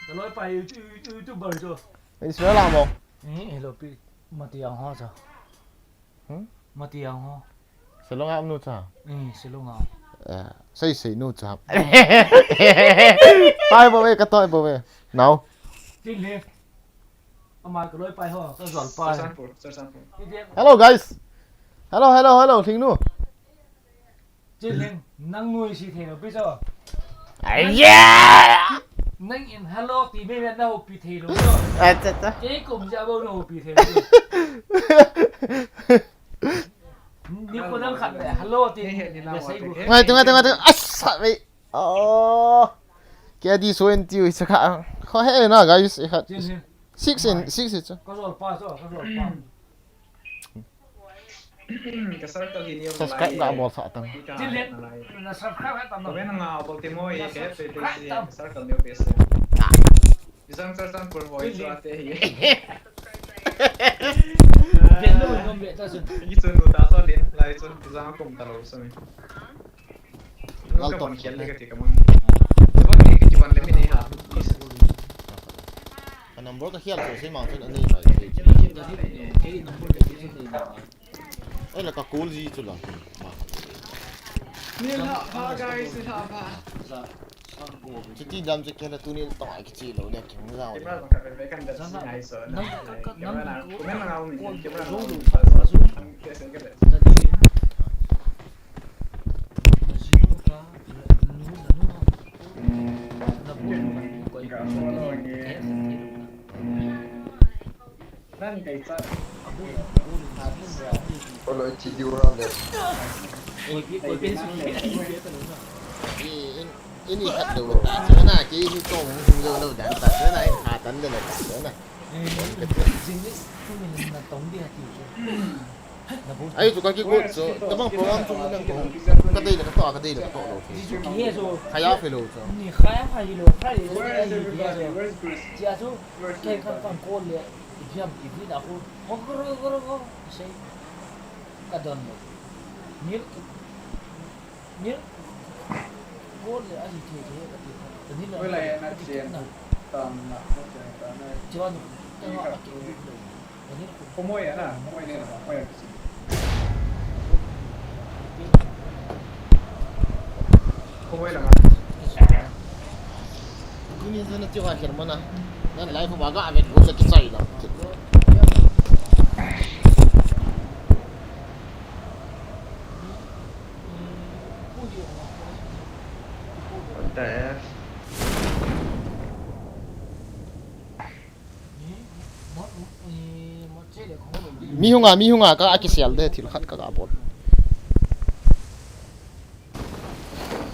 Ka loi pa YouTube, YouTuber chu. Israel amo. Eh, hello pi. Mati ang ho cha. Hmm? Mati ang ho. Shillong a um nu cha. Eh, Shillong a. Eh, sei sei nu cha. Pai bo ve, ka toi bo ve. Now. Tin le. Ama ka loi pai ho, ka jol pai. Hello guys. Hello, hello, hello, thing nu. Chin Ling, nang nuisat thei lou pi chu. Ai ya! Nang in hello ti mai mai na houpi thei lou chu. Acha, acha. Kei kum ja bo na houpi thei lou chu. Ni ko nang khat le hello ti. Ni he ni na. Ngai tu, ngai tu, ngai tu. Asa ve. Oh. K D so N T U sa kha. Kho he na guys, e khat. Chin Ling. Six in, six in chu. Ka jol pa chu, ka jol pa. Ka circle hi ni. Subscribe ga bol sa tang. Chin Ling, na subscribe ha tam. Comment nga bol ti mo e, subscribe tam. Ka circle ni pe se. Isang sa sang pur hoi sa te hi. Jen no no me ta sun. Ni sun no ta so len, lai sun isang kum ta lo sa mi. Ngal to. Ka ban khel le ka ti ka mang. Ka ban ni ka ti ban le mi ni ha. Ka number ka khel to sei mang chun ani bai. Ei la ka call ji chu la. Ni la ba guys, ni la ba. Chuti dam chu kei la tuni tong ai kichi lou le king jao le. Camera bang khat ve ve kan da si ngai so na. Nang ka, ka, camera nang na, camera nang na, camera nang na. Zoom, zoom. Ang kesa ka da. Dati. Zoom ka, nu, nu. Na bu, bu, ko, ko, ko. Olo, chi diu ra le. Ini, ini hat do ta. Sana ki hi kong hung lo lo dan ta. Sana in ha tan de lo ta. Sana. Jing ni tu ni na tong dia ti. Ai chu ka kigot chu, tabang program chu nang ko. Ka dei le ka toh, ka dei le ka toh lou. Ji chu kihe chu. Khaya phe lou chu. Ni khaya phe lou, phe lou. Where is everybody? Where is Grace? Ji chu. Where is everybody? Ke kan kan ko le. Jam ki vi na ko. Ko ko ko ko. Sei. Ka don lou. Ni Ni ko le a hi thei thei ka ti. Ka ni la. Ko le na chen tam na, na chen tam na. Chuan ka nga a ki. Ka ni ko. Khomoi a na, khomoi ne na, khomoi a ki. Khomoi la. Tuni jana ti wa kher mana. Nan live ba ga avet ko sa ki sai la. What the F? Mi hunga, mi hunga ka akisel de thil khat ka ga bol.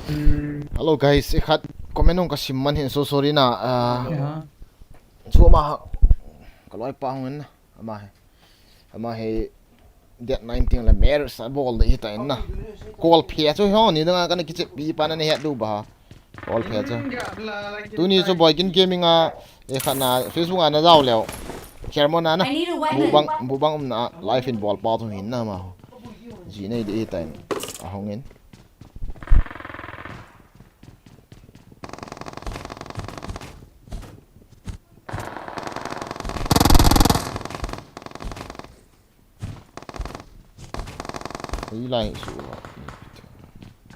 Hmm. Hello guys, i khat comment hung ka sim man hin so sorry na. Ah, yeah. Chu ama ka loi pa hung in na. Ama hi, ama hi date nineteen le marriage a bol de hi ta in na. Kol phe chu ho ni dang a kana kichepi pa na ni he du ba. Kol phe chu. Tuni chu Boikin Gaming a, e khat na Facebook a na jao leo. Chairman a na. I need a weapon. Bubang, bubang um na live in bol pa chu hin na ma. Ji nei de hi ta in. A hung in. Ei lai su.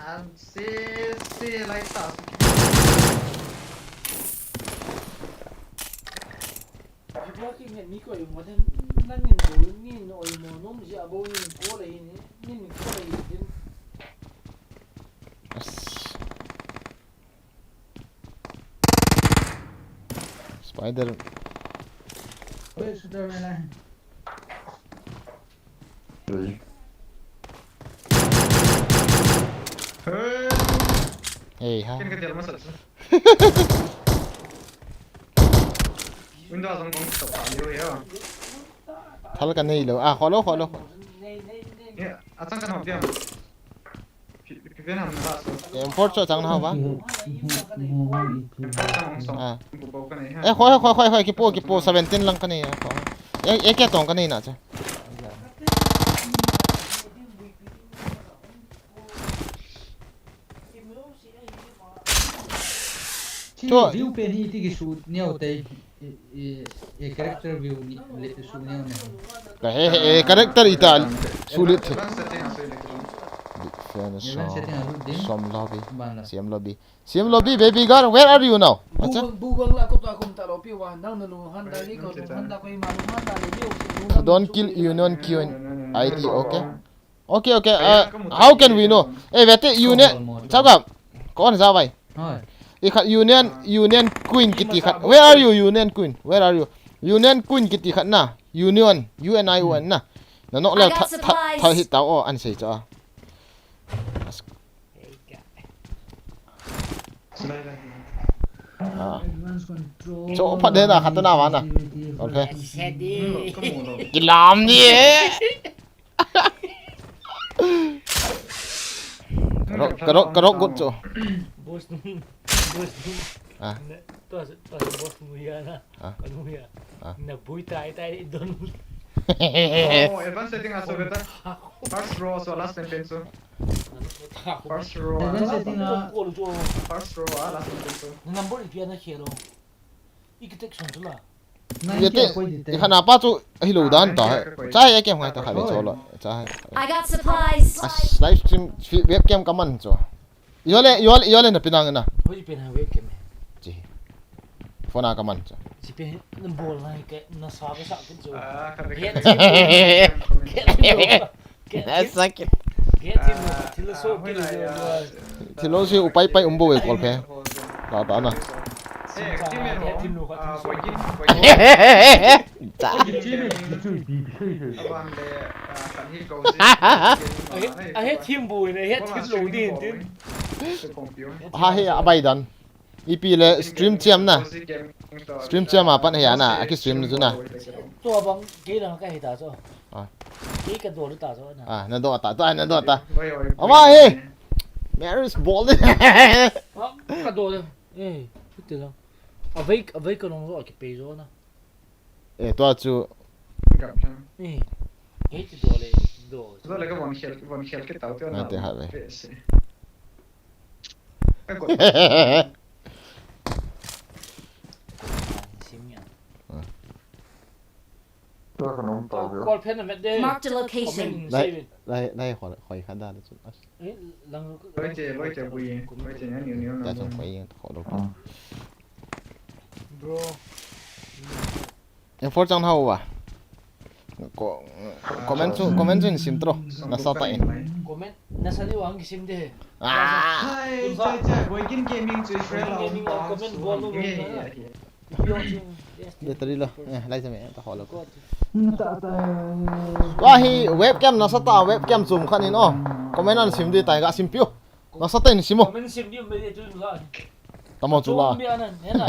Am se se lai ta. Ibola ki ngen mi ko i mo den, nang ngen bo, ngen oi mo, nom ji a bo ngen ko le hin, ngen ko le hin. As. Spider. Oi, Spider-Man ai. Ui. Hey. Hey, ha. Ken ka tel masat. Window jong kong stop a liu ya. Thal ka nei lou. Ah, kholo, kholo, kholo. Ya, achang kan hom diam. Pi, pi, pi, pi, pi, pi, pi, pi, pi, M four chu achang na hao ba? Ah. Eh, khoi, khoi, khoi, khoi, kipo, kipo, seventeen lang ka nei, khoi. Eh, eh, kya tong ka nei na chu. Chu. View pen hi ti kisu neo te. E, e, e character view ni le su neo ne. Ka he, he, e character ita su le the. Big fan. Event setting a lut ding. Som lobby. Ban la. Siam lobby. Siam lobby, baby girl, where are you now? Acha. Bubang, bubang la ko ta kum ta lo pi wa nang na lu han da ni ko lu han da ko i ma lu han da le ni o. Don't kill union Q and I T, okay? Okay, okay. Uh, how can we know? Eh, wait, union. Chao ka. Kon ja vai. Hoi. I khat union, union queen kiti khat. Where are you, union queen? Where are you? Union queen kiti khat na. Union, U N I O N na. Na nok le tha, tha, tha hit tao o an sei cha. Ah. Cho phat de na khat na wa na. Okay. Kilam ni e. Karok, karok, karok got cho. Boss nu, boss nu. Ah. Na, to, to boss nu ya na. Ah. Ka nu ya. Ah. Na bui tai tai don. Oh, advanced setting aso beta. First row so last sentence so. First row. Advanced setting a. First row a last sentence so. Number ipi ana khelo. I kitek son chu la. Ye te, i khana pa chu ahi lo dan ta. Cha he kem ngai ta kha le cho lo. Cha he. I got supplies. As live stream fi-, webcam ka man cho. Yo le, yo le, yo le na pinang na. Hoi pen ha webcam. Chi. Phone a ka man cho. Chi pen na bol na ke na sa ke sa ke cho. Ah, ka ke. Sakit. Thilo si upai pai umbo e kol phe. Ta ta na. Ahe thim bu ne, ahe thim lo din tin. Ha he abai dan. Ipi le stream chiam na. Stream chiam a pan he ana, aki stream na chu na. Tua bang ke na ka he ta cho. Ah. Kei ka do ta so na. Ah, na do ta, ta, na do ta. Oi, oi, oi. Ama, eh. Marriage bol de. Ah, ka do de. Eh, put de. Avei, avei ka long zo ki pe zo na. Eh, tua chu. Kap cha. Eh. Kei ti do le, do. Do le ka von khel, von khel ke tau te na. Na te ha ve. Pe se. Ka ko. Sim ya. Ah. Tua ka nom tau ve. Call pen na met de. Mark the location. Comment. Lai, lai, lai, khoi, khoi kha da chu. Eh, lang. Loi che, loi che bui. Loi che nya niu niu na. Ta chang khoi yang khoi lo. Ah. Bro. M four chang hau va. Ko, comment chu, comment chu in sim tro. Nasa ta in. Comment, nasa di wang sim de. Ah. Hai, chai, chai, Boykin Gaming chu Israel. Boykin Gaming a comment bol lo. Battery lo. Eh, lai sa me, ta holo. Wa hi webcam nasa ta, webcam zoom khan in o. Comment an sim di tai ga sim piu. Nasa ta in sim o. Comment sim di me tu la. Tamo chu la. Zoom bi anan, he na.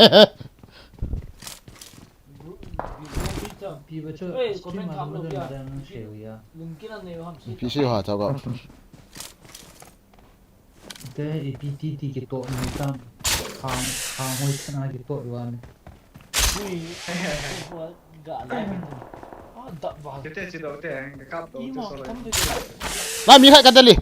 Pi ba chu stream a lo dan dan se u ya. Pi se ha cha ga. Te i P T T ki to ni tam. Khang, khang hoi chana ki to wa ni. Ui. Ga la. Ah, da ba. Te te chi do te, ka kap do te so. La mi khai ka dali.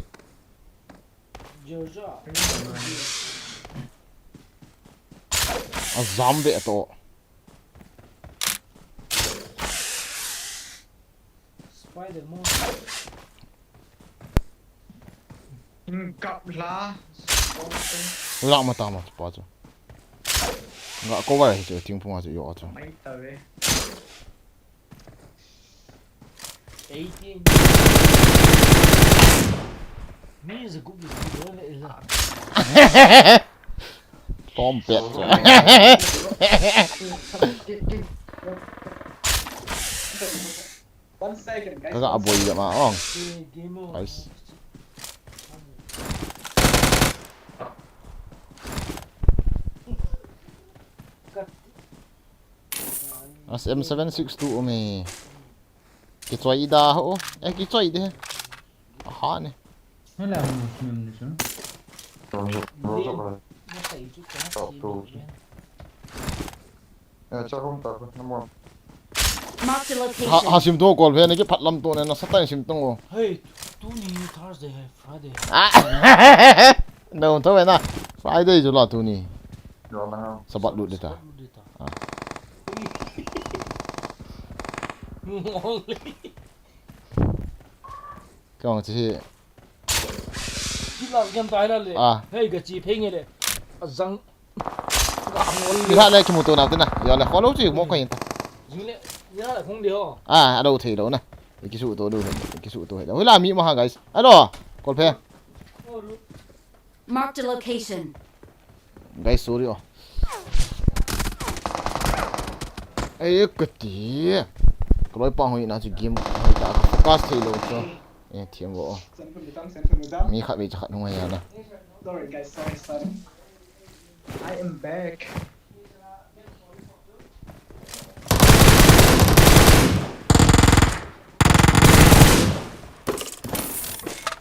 A jam ve to. Spider-Man. Kap la. La ma ta ma pa chu. Nga cover hi chu ting phung a chu yo chu. Mai ta ve. Eighteen. Mi is a good player, is a. Tom pet. One second, guys. Kaga aboy ya ma ong. Guys. As M seven six two umi. Kichoi da ho. Eh, kichoi de. Aha ne. Hala mo sim ni so. Rojo, rojo. Eh, cha hom ta ko, na mo. Mark the location. Ha, ha sim to kol phe ne ki phat lam to ne na sa tai sim to ngo. Hey, tuni Thursday hai Friday. Ah. No, to na. Friday ju la tuni. Sabat lut de ta. Sabat lut de ta. Ah. Kong chi. Chi la gam tai la le. Ah. Hei ga chi phei nge le. A jang. Ga ngol le. Ni ha le kimu to na te na. Ya le kholo chi mo ko yin ta. Jing le. Ni ha le khong de ho. Ah, a lo thei lo na. Ki su to lo. Ki su to he lo. Hoi la mi ma ha guys. Alo. Kol phe. Mark the location. Guys, sorry o. Ei, kati. Kaloi pa hoi na chu game hoi ta focus thei lo chu. Eh, thiam vo. Mi khat ve cha khat hung ya na. Sorry guys, sorry, sorry. I am back.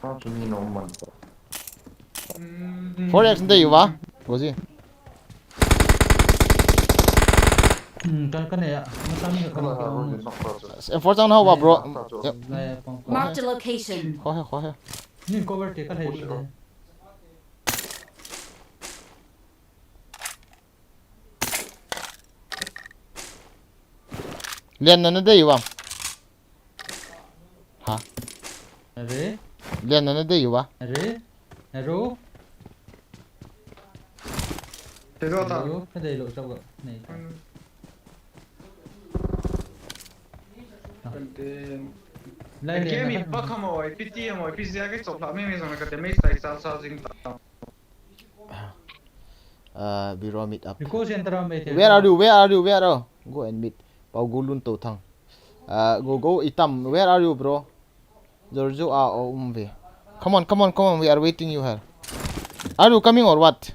Ah, chu mi no man. Four X dei uva. Rosie. Hmm, kan, kan ya. Masa mi kan. M four chang na uva, bro. Yep. Mark the location. Kho he, kho he. Ni cover te ka hai. Lian na na dei uva. Ha? Are? Lian na na dei uva. Are? Hero? Te do ta. Hero? Ka dei lo chau ga. Nei. Lai le game na i pa kha mo, i P T mo, i P Z ke chop la mi mi jong ka damage tai sal sal jing ta. Uh, we roam it up. Because enter am. Where are you? Where are you? Where are you? Go and meet. Pau Gulun to thang. Uh, go, go, Itam. Where are you, bro? Giorgio, ah, oh, um, we. Come on, come on, come on. We are waiting you here. Are you coming or what?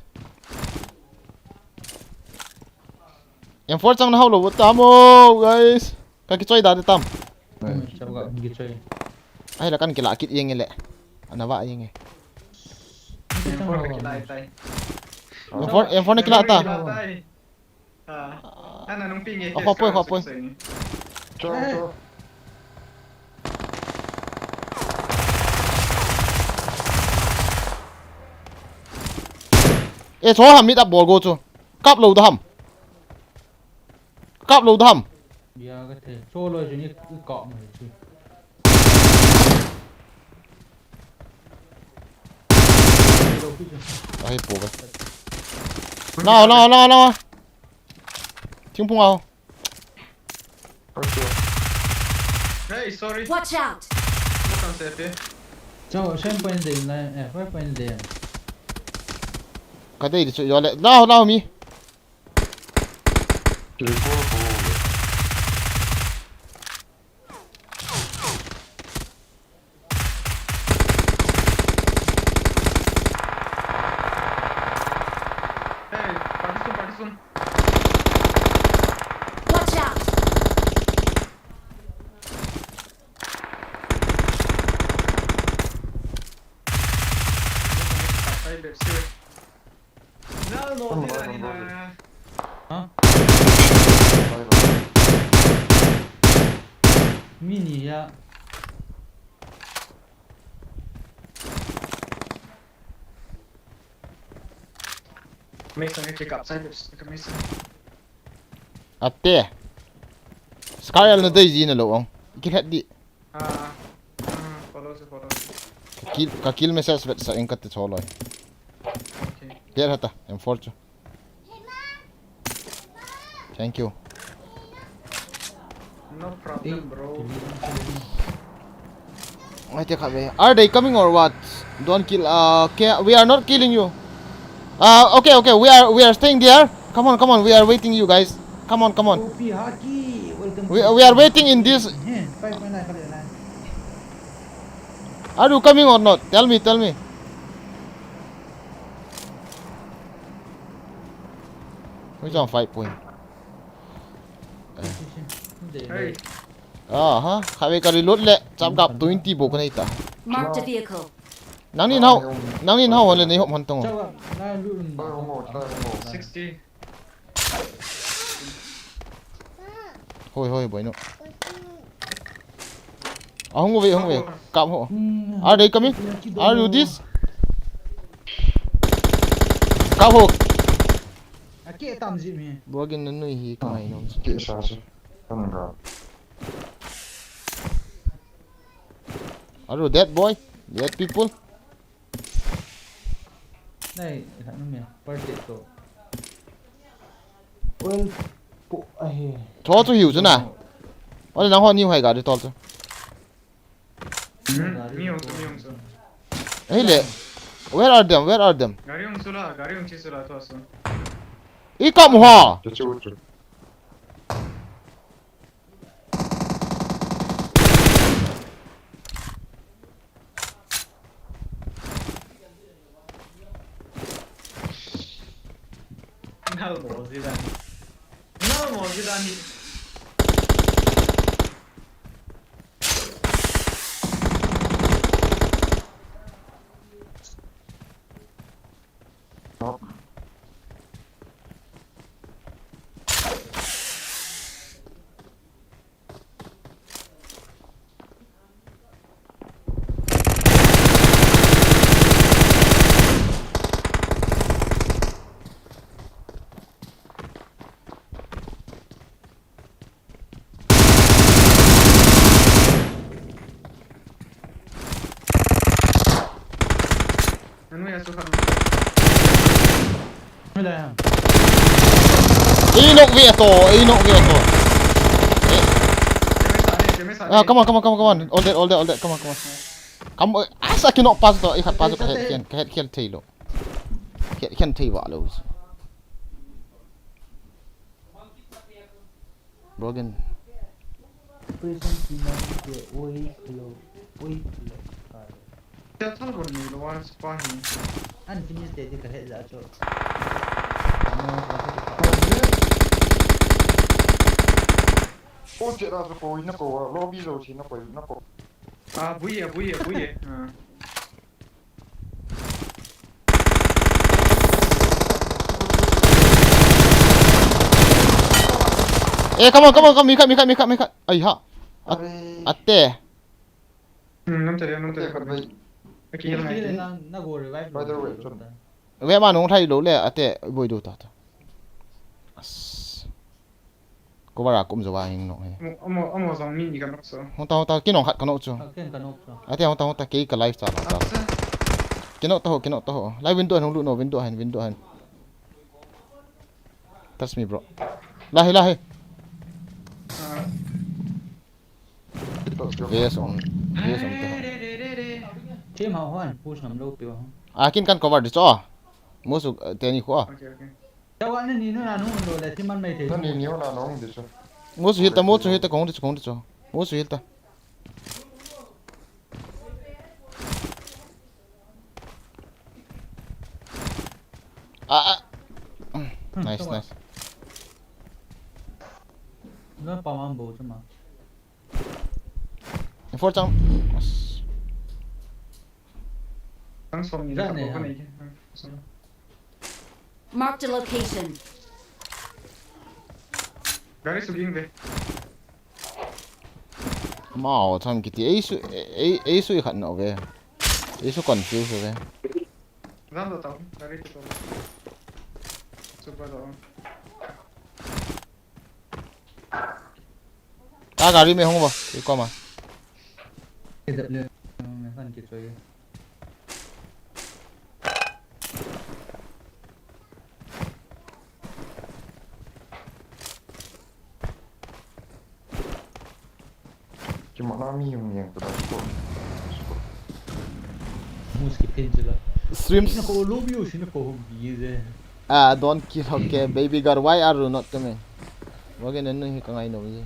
M four chang na hau lo, what the hamo, guys? Ka kichoi da de tam. Hmm, chau ga. Ahila kan kila kit jeng le. Ana va jeng e. M four na kila tai. M four, M four na kila ta. Kila tai. Ah, ana nung ping e. Khopoi, khopoi. Cho, cho. E, cho ham mit a bol go chu. Kap lou da ham. Kap lou da ham. Bia ka the. Cho loi chu ni kap mai chu. Ahi po ka. Lao, lao, lao, lao. Thingphung ao. Hey, sorry. Watch out! Makan se te. Chao, seven point zero nine, eh, five point zero. Ka dei di chu yo le. Lao, lao mi. Hey, partition, partition. Watch out! Side, left side. Nal mo, tira ni na. Ha? Mi ni ya. Mason ka check up side, ka Mason. Ate. Scar el na dei ji na lo ong. Ki het di. Ah, ah, follow se, follow se. Ka kill, ka kill message vet sa eng ka te choloi. Okay. Der hata, M four chu. Thank you. No problem, bro. Wait, are they coming or what? Don't kill. Uh, okay, we are not killing you. Uh, okay, okay, we are, we are staying there. Come on, come on, we are waiting you guys. Come on, come on. O P Haki, welcome. We, to we are waiting in this. He, five point nine, five point nine. Are you coming or not? Tell me, tell me. Which one, five point? Hey. Ah, ha? Khatvei ka reload le, chapgap twenty bou ka nei ta. Marked a vehicle. Nangni nau, nangni nau hon le nei hop hon tong. Sixty. Hoi, hoi, boy, no. Ahung uve, ahung uve. Kap ho. Are they coming? Are you this? Kap ho. Ake tam ji mi. Buagin na nui hi kamai nom. Ke sa sa. Kam ga. Are you dead, boy? Dead people? Nai, khat nung mia, party to. Well, po ahi. Tho chu hiu chu na. Ole nang ho niu hai gari tol chu. Hmm, mi hung chu, mi hung chu. Ahile. Where are them? Where are them? Gari hung chu la, gari hung chi chu la tho su. I kam ho. Chu chu chu. Nal mo si dan. Nal mo si dan. Anu ya su khat. Ei nok ve to, ei nok ve to. Eh. Ah, come on, come on, come on, come on. All that, all that, all that. Come on, come on. Come on. Asa kinok pass to, ei khat pass to, ka het khian, ka het khian thei lou. Khian, khian thei va lou. Broken. Operation team ke oi hello, oi hello. Te thal bol ni lo wa spa hi. An finish te te ka he ja cho. Ko che ra su ko ina ko, lobby jo si na ko, na ko. Ah, bui e, bui e, bui e. Ah. Eh, come on, come on, come on, mi khat, mi khat, mi khat, mi khat. Ai ha. At-, are. Ate. Hmm, nam tare, nam tare. Ate khat bai. Aki hel ngai. Na, na go revive. By the way, chun. Ve ma nung thai lo le, ate, boi do ta ta. As. Ko vara kum jo va hing no he. Amo, amo, amo jong mi ni ka nok so. Hong ta, hong ta, ki nong khat ka nok chu. Ka ken ka nok chu. Ate, hong ta, hong ta, kei ka live cha la ta. Asa. Ki nok ta ho, ki nok ta ho. Live window hong lu no, window han, window han. Touch me, bro. La he, la he. Ah. Yes, on. Yes, on. Team hao hon, push nam lo pio. Ah, kin kan cover di cho. Musu, eh, teni ko. Okay, okay. Tawa ni ni na nung lo le, team man mai te. Na ni ni na nung di cho. Musu hita, musu hita, kong di cho, kong di cho. Musu hita. Ah, ah. Hmm, nice, nice. Na pa man bo chama. Four chang. Ang som ni. Marked a location. Gari su ging ve. Mao tham kiti, ei su, ei, ei su i khat no ve. Ei su confuse ve. Ram do tau, gari tu tau. Super do. A gari me hong ba, i ko ma. Ki dap le, me khan ki choi. Ki mana mi yung yang tu dah syukur. Syukur. Mus ki tin je la. Streams. Sina ko lo view, sina ko hum bi je. Ah, don't kill, okay, baby girl. Why are you not coming? Wage nen hi ka ngai no je.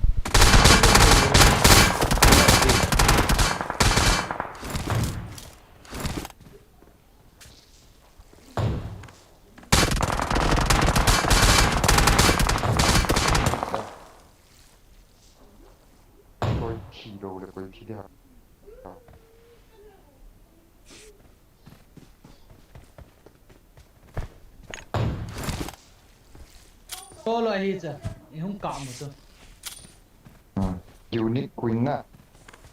Koi thi lo le, koi thi de ha. Solo hi cha, i hung ka mu chu. Hmm. Unique Queen na.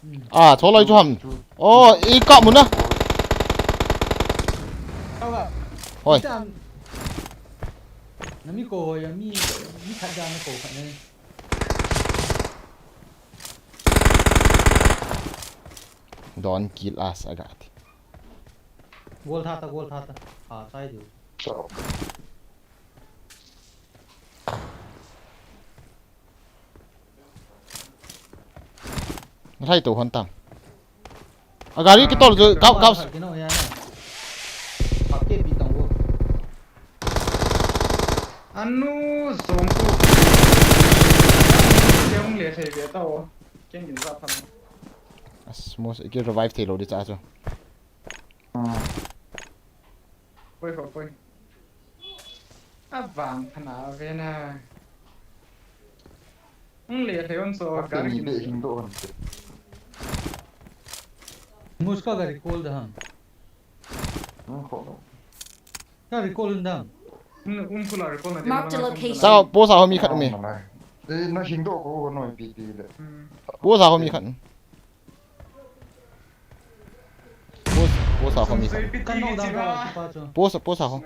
Hmm. Ah, solo chu ham. Oh, i ka mu na. Solo. Hoi. Nami ko hoi, mi, mi khat ja na ko khat ne. Don't kill us, I got it. Gol tha ta, gol tha ta. Ha, sai diu. Ngai to hon tang. A gari ki tol jo, kap, kap. Ki no ya na. Pak ke pi tang wo. Anu, zong tu. Keng le thei ve ta o. Keng in za phan. As, mo se ki revive thei lo di cha chu. Ah. Poi, poi, poi. Avang phan a ve na. Hung le thei on so. Ka gari ni kin be hing do on. Muska gari call da ham. Hmm, ko. Ka recall in dam. Um, um, pula recall na. Marked a location. Sa, post a ho mi khat um e. Eh, na hing do ko, ko no pi pi le. Hmm. Post a ho mi khat. Post, post a ho mi khat. Sum sui pi ti. Ka no dam ka pa chu. Post, post a ho.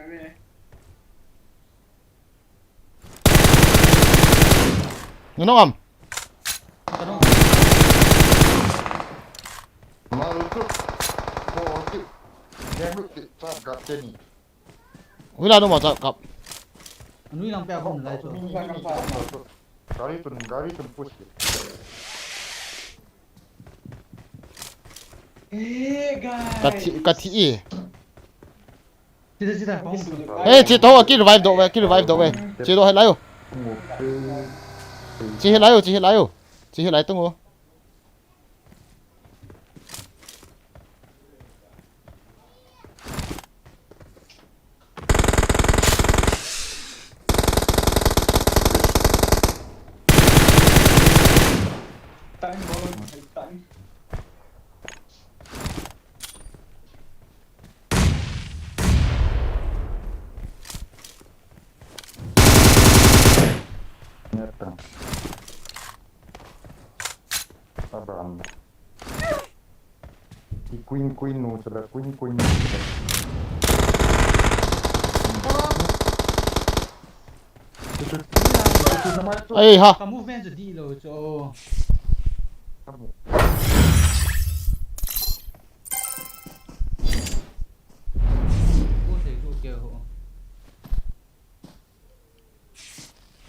Nunung am. Mal tu. Bo tu. Yang tu ti, sap gat teni. Ui la no ma sap kap. Anui lang pe a bom lai chu. Gari tun, gari tun push. Eh, guys. Ka thi, ka thi e. Sida, sida, pahung. Eh, che to, ki revive do ve, ki revive do ve. Che do he lai o. Che he lai o, che he lai o. Che he lai tung o. Time, bro. Time. Abraham. Ki queen queen nu, chula queen queen nu. Ai ha. Ka movement chu di lo chu. Ko sei chu ke ho.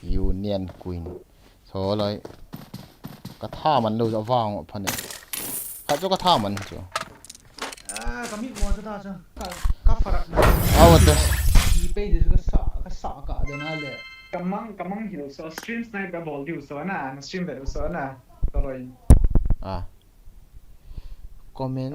Union Queen. So lai. Ka tha man lo ja vang pha ne. Ka chu ka tha man chu. Ah, ka mit mo chu ta chu. Ka, ka farak na. Aw te. Ki pe de ka sa, ka sa ka de na le. Ka mang, ka mang hil so stream sniper bol diu so na, na stream ve so na. Ka loi. Ah. Comment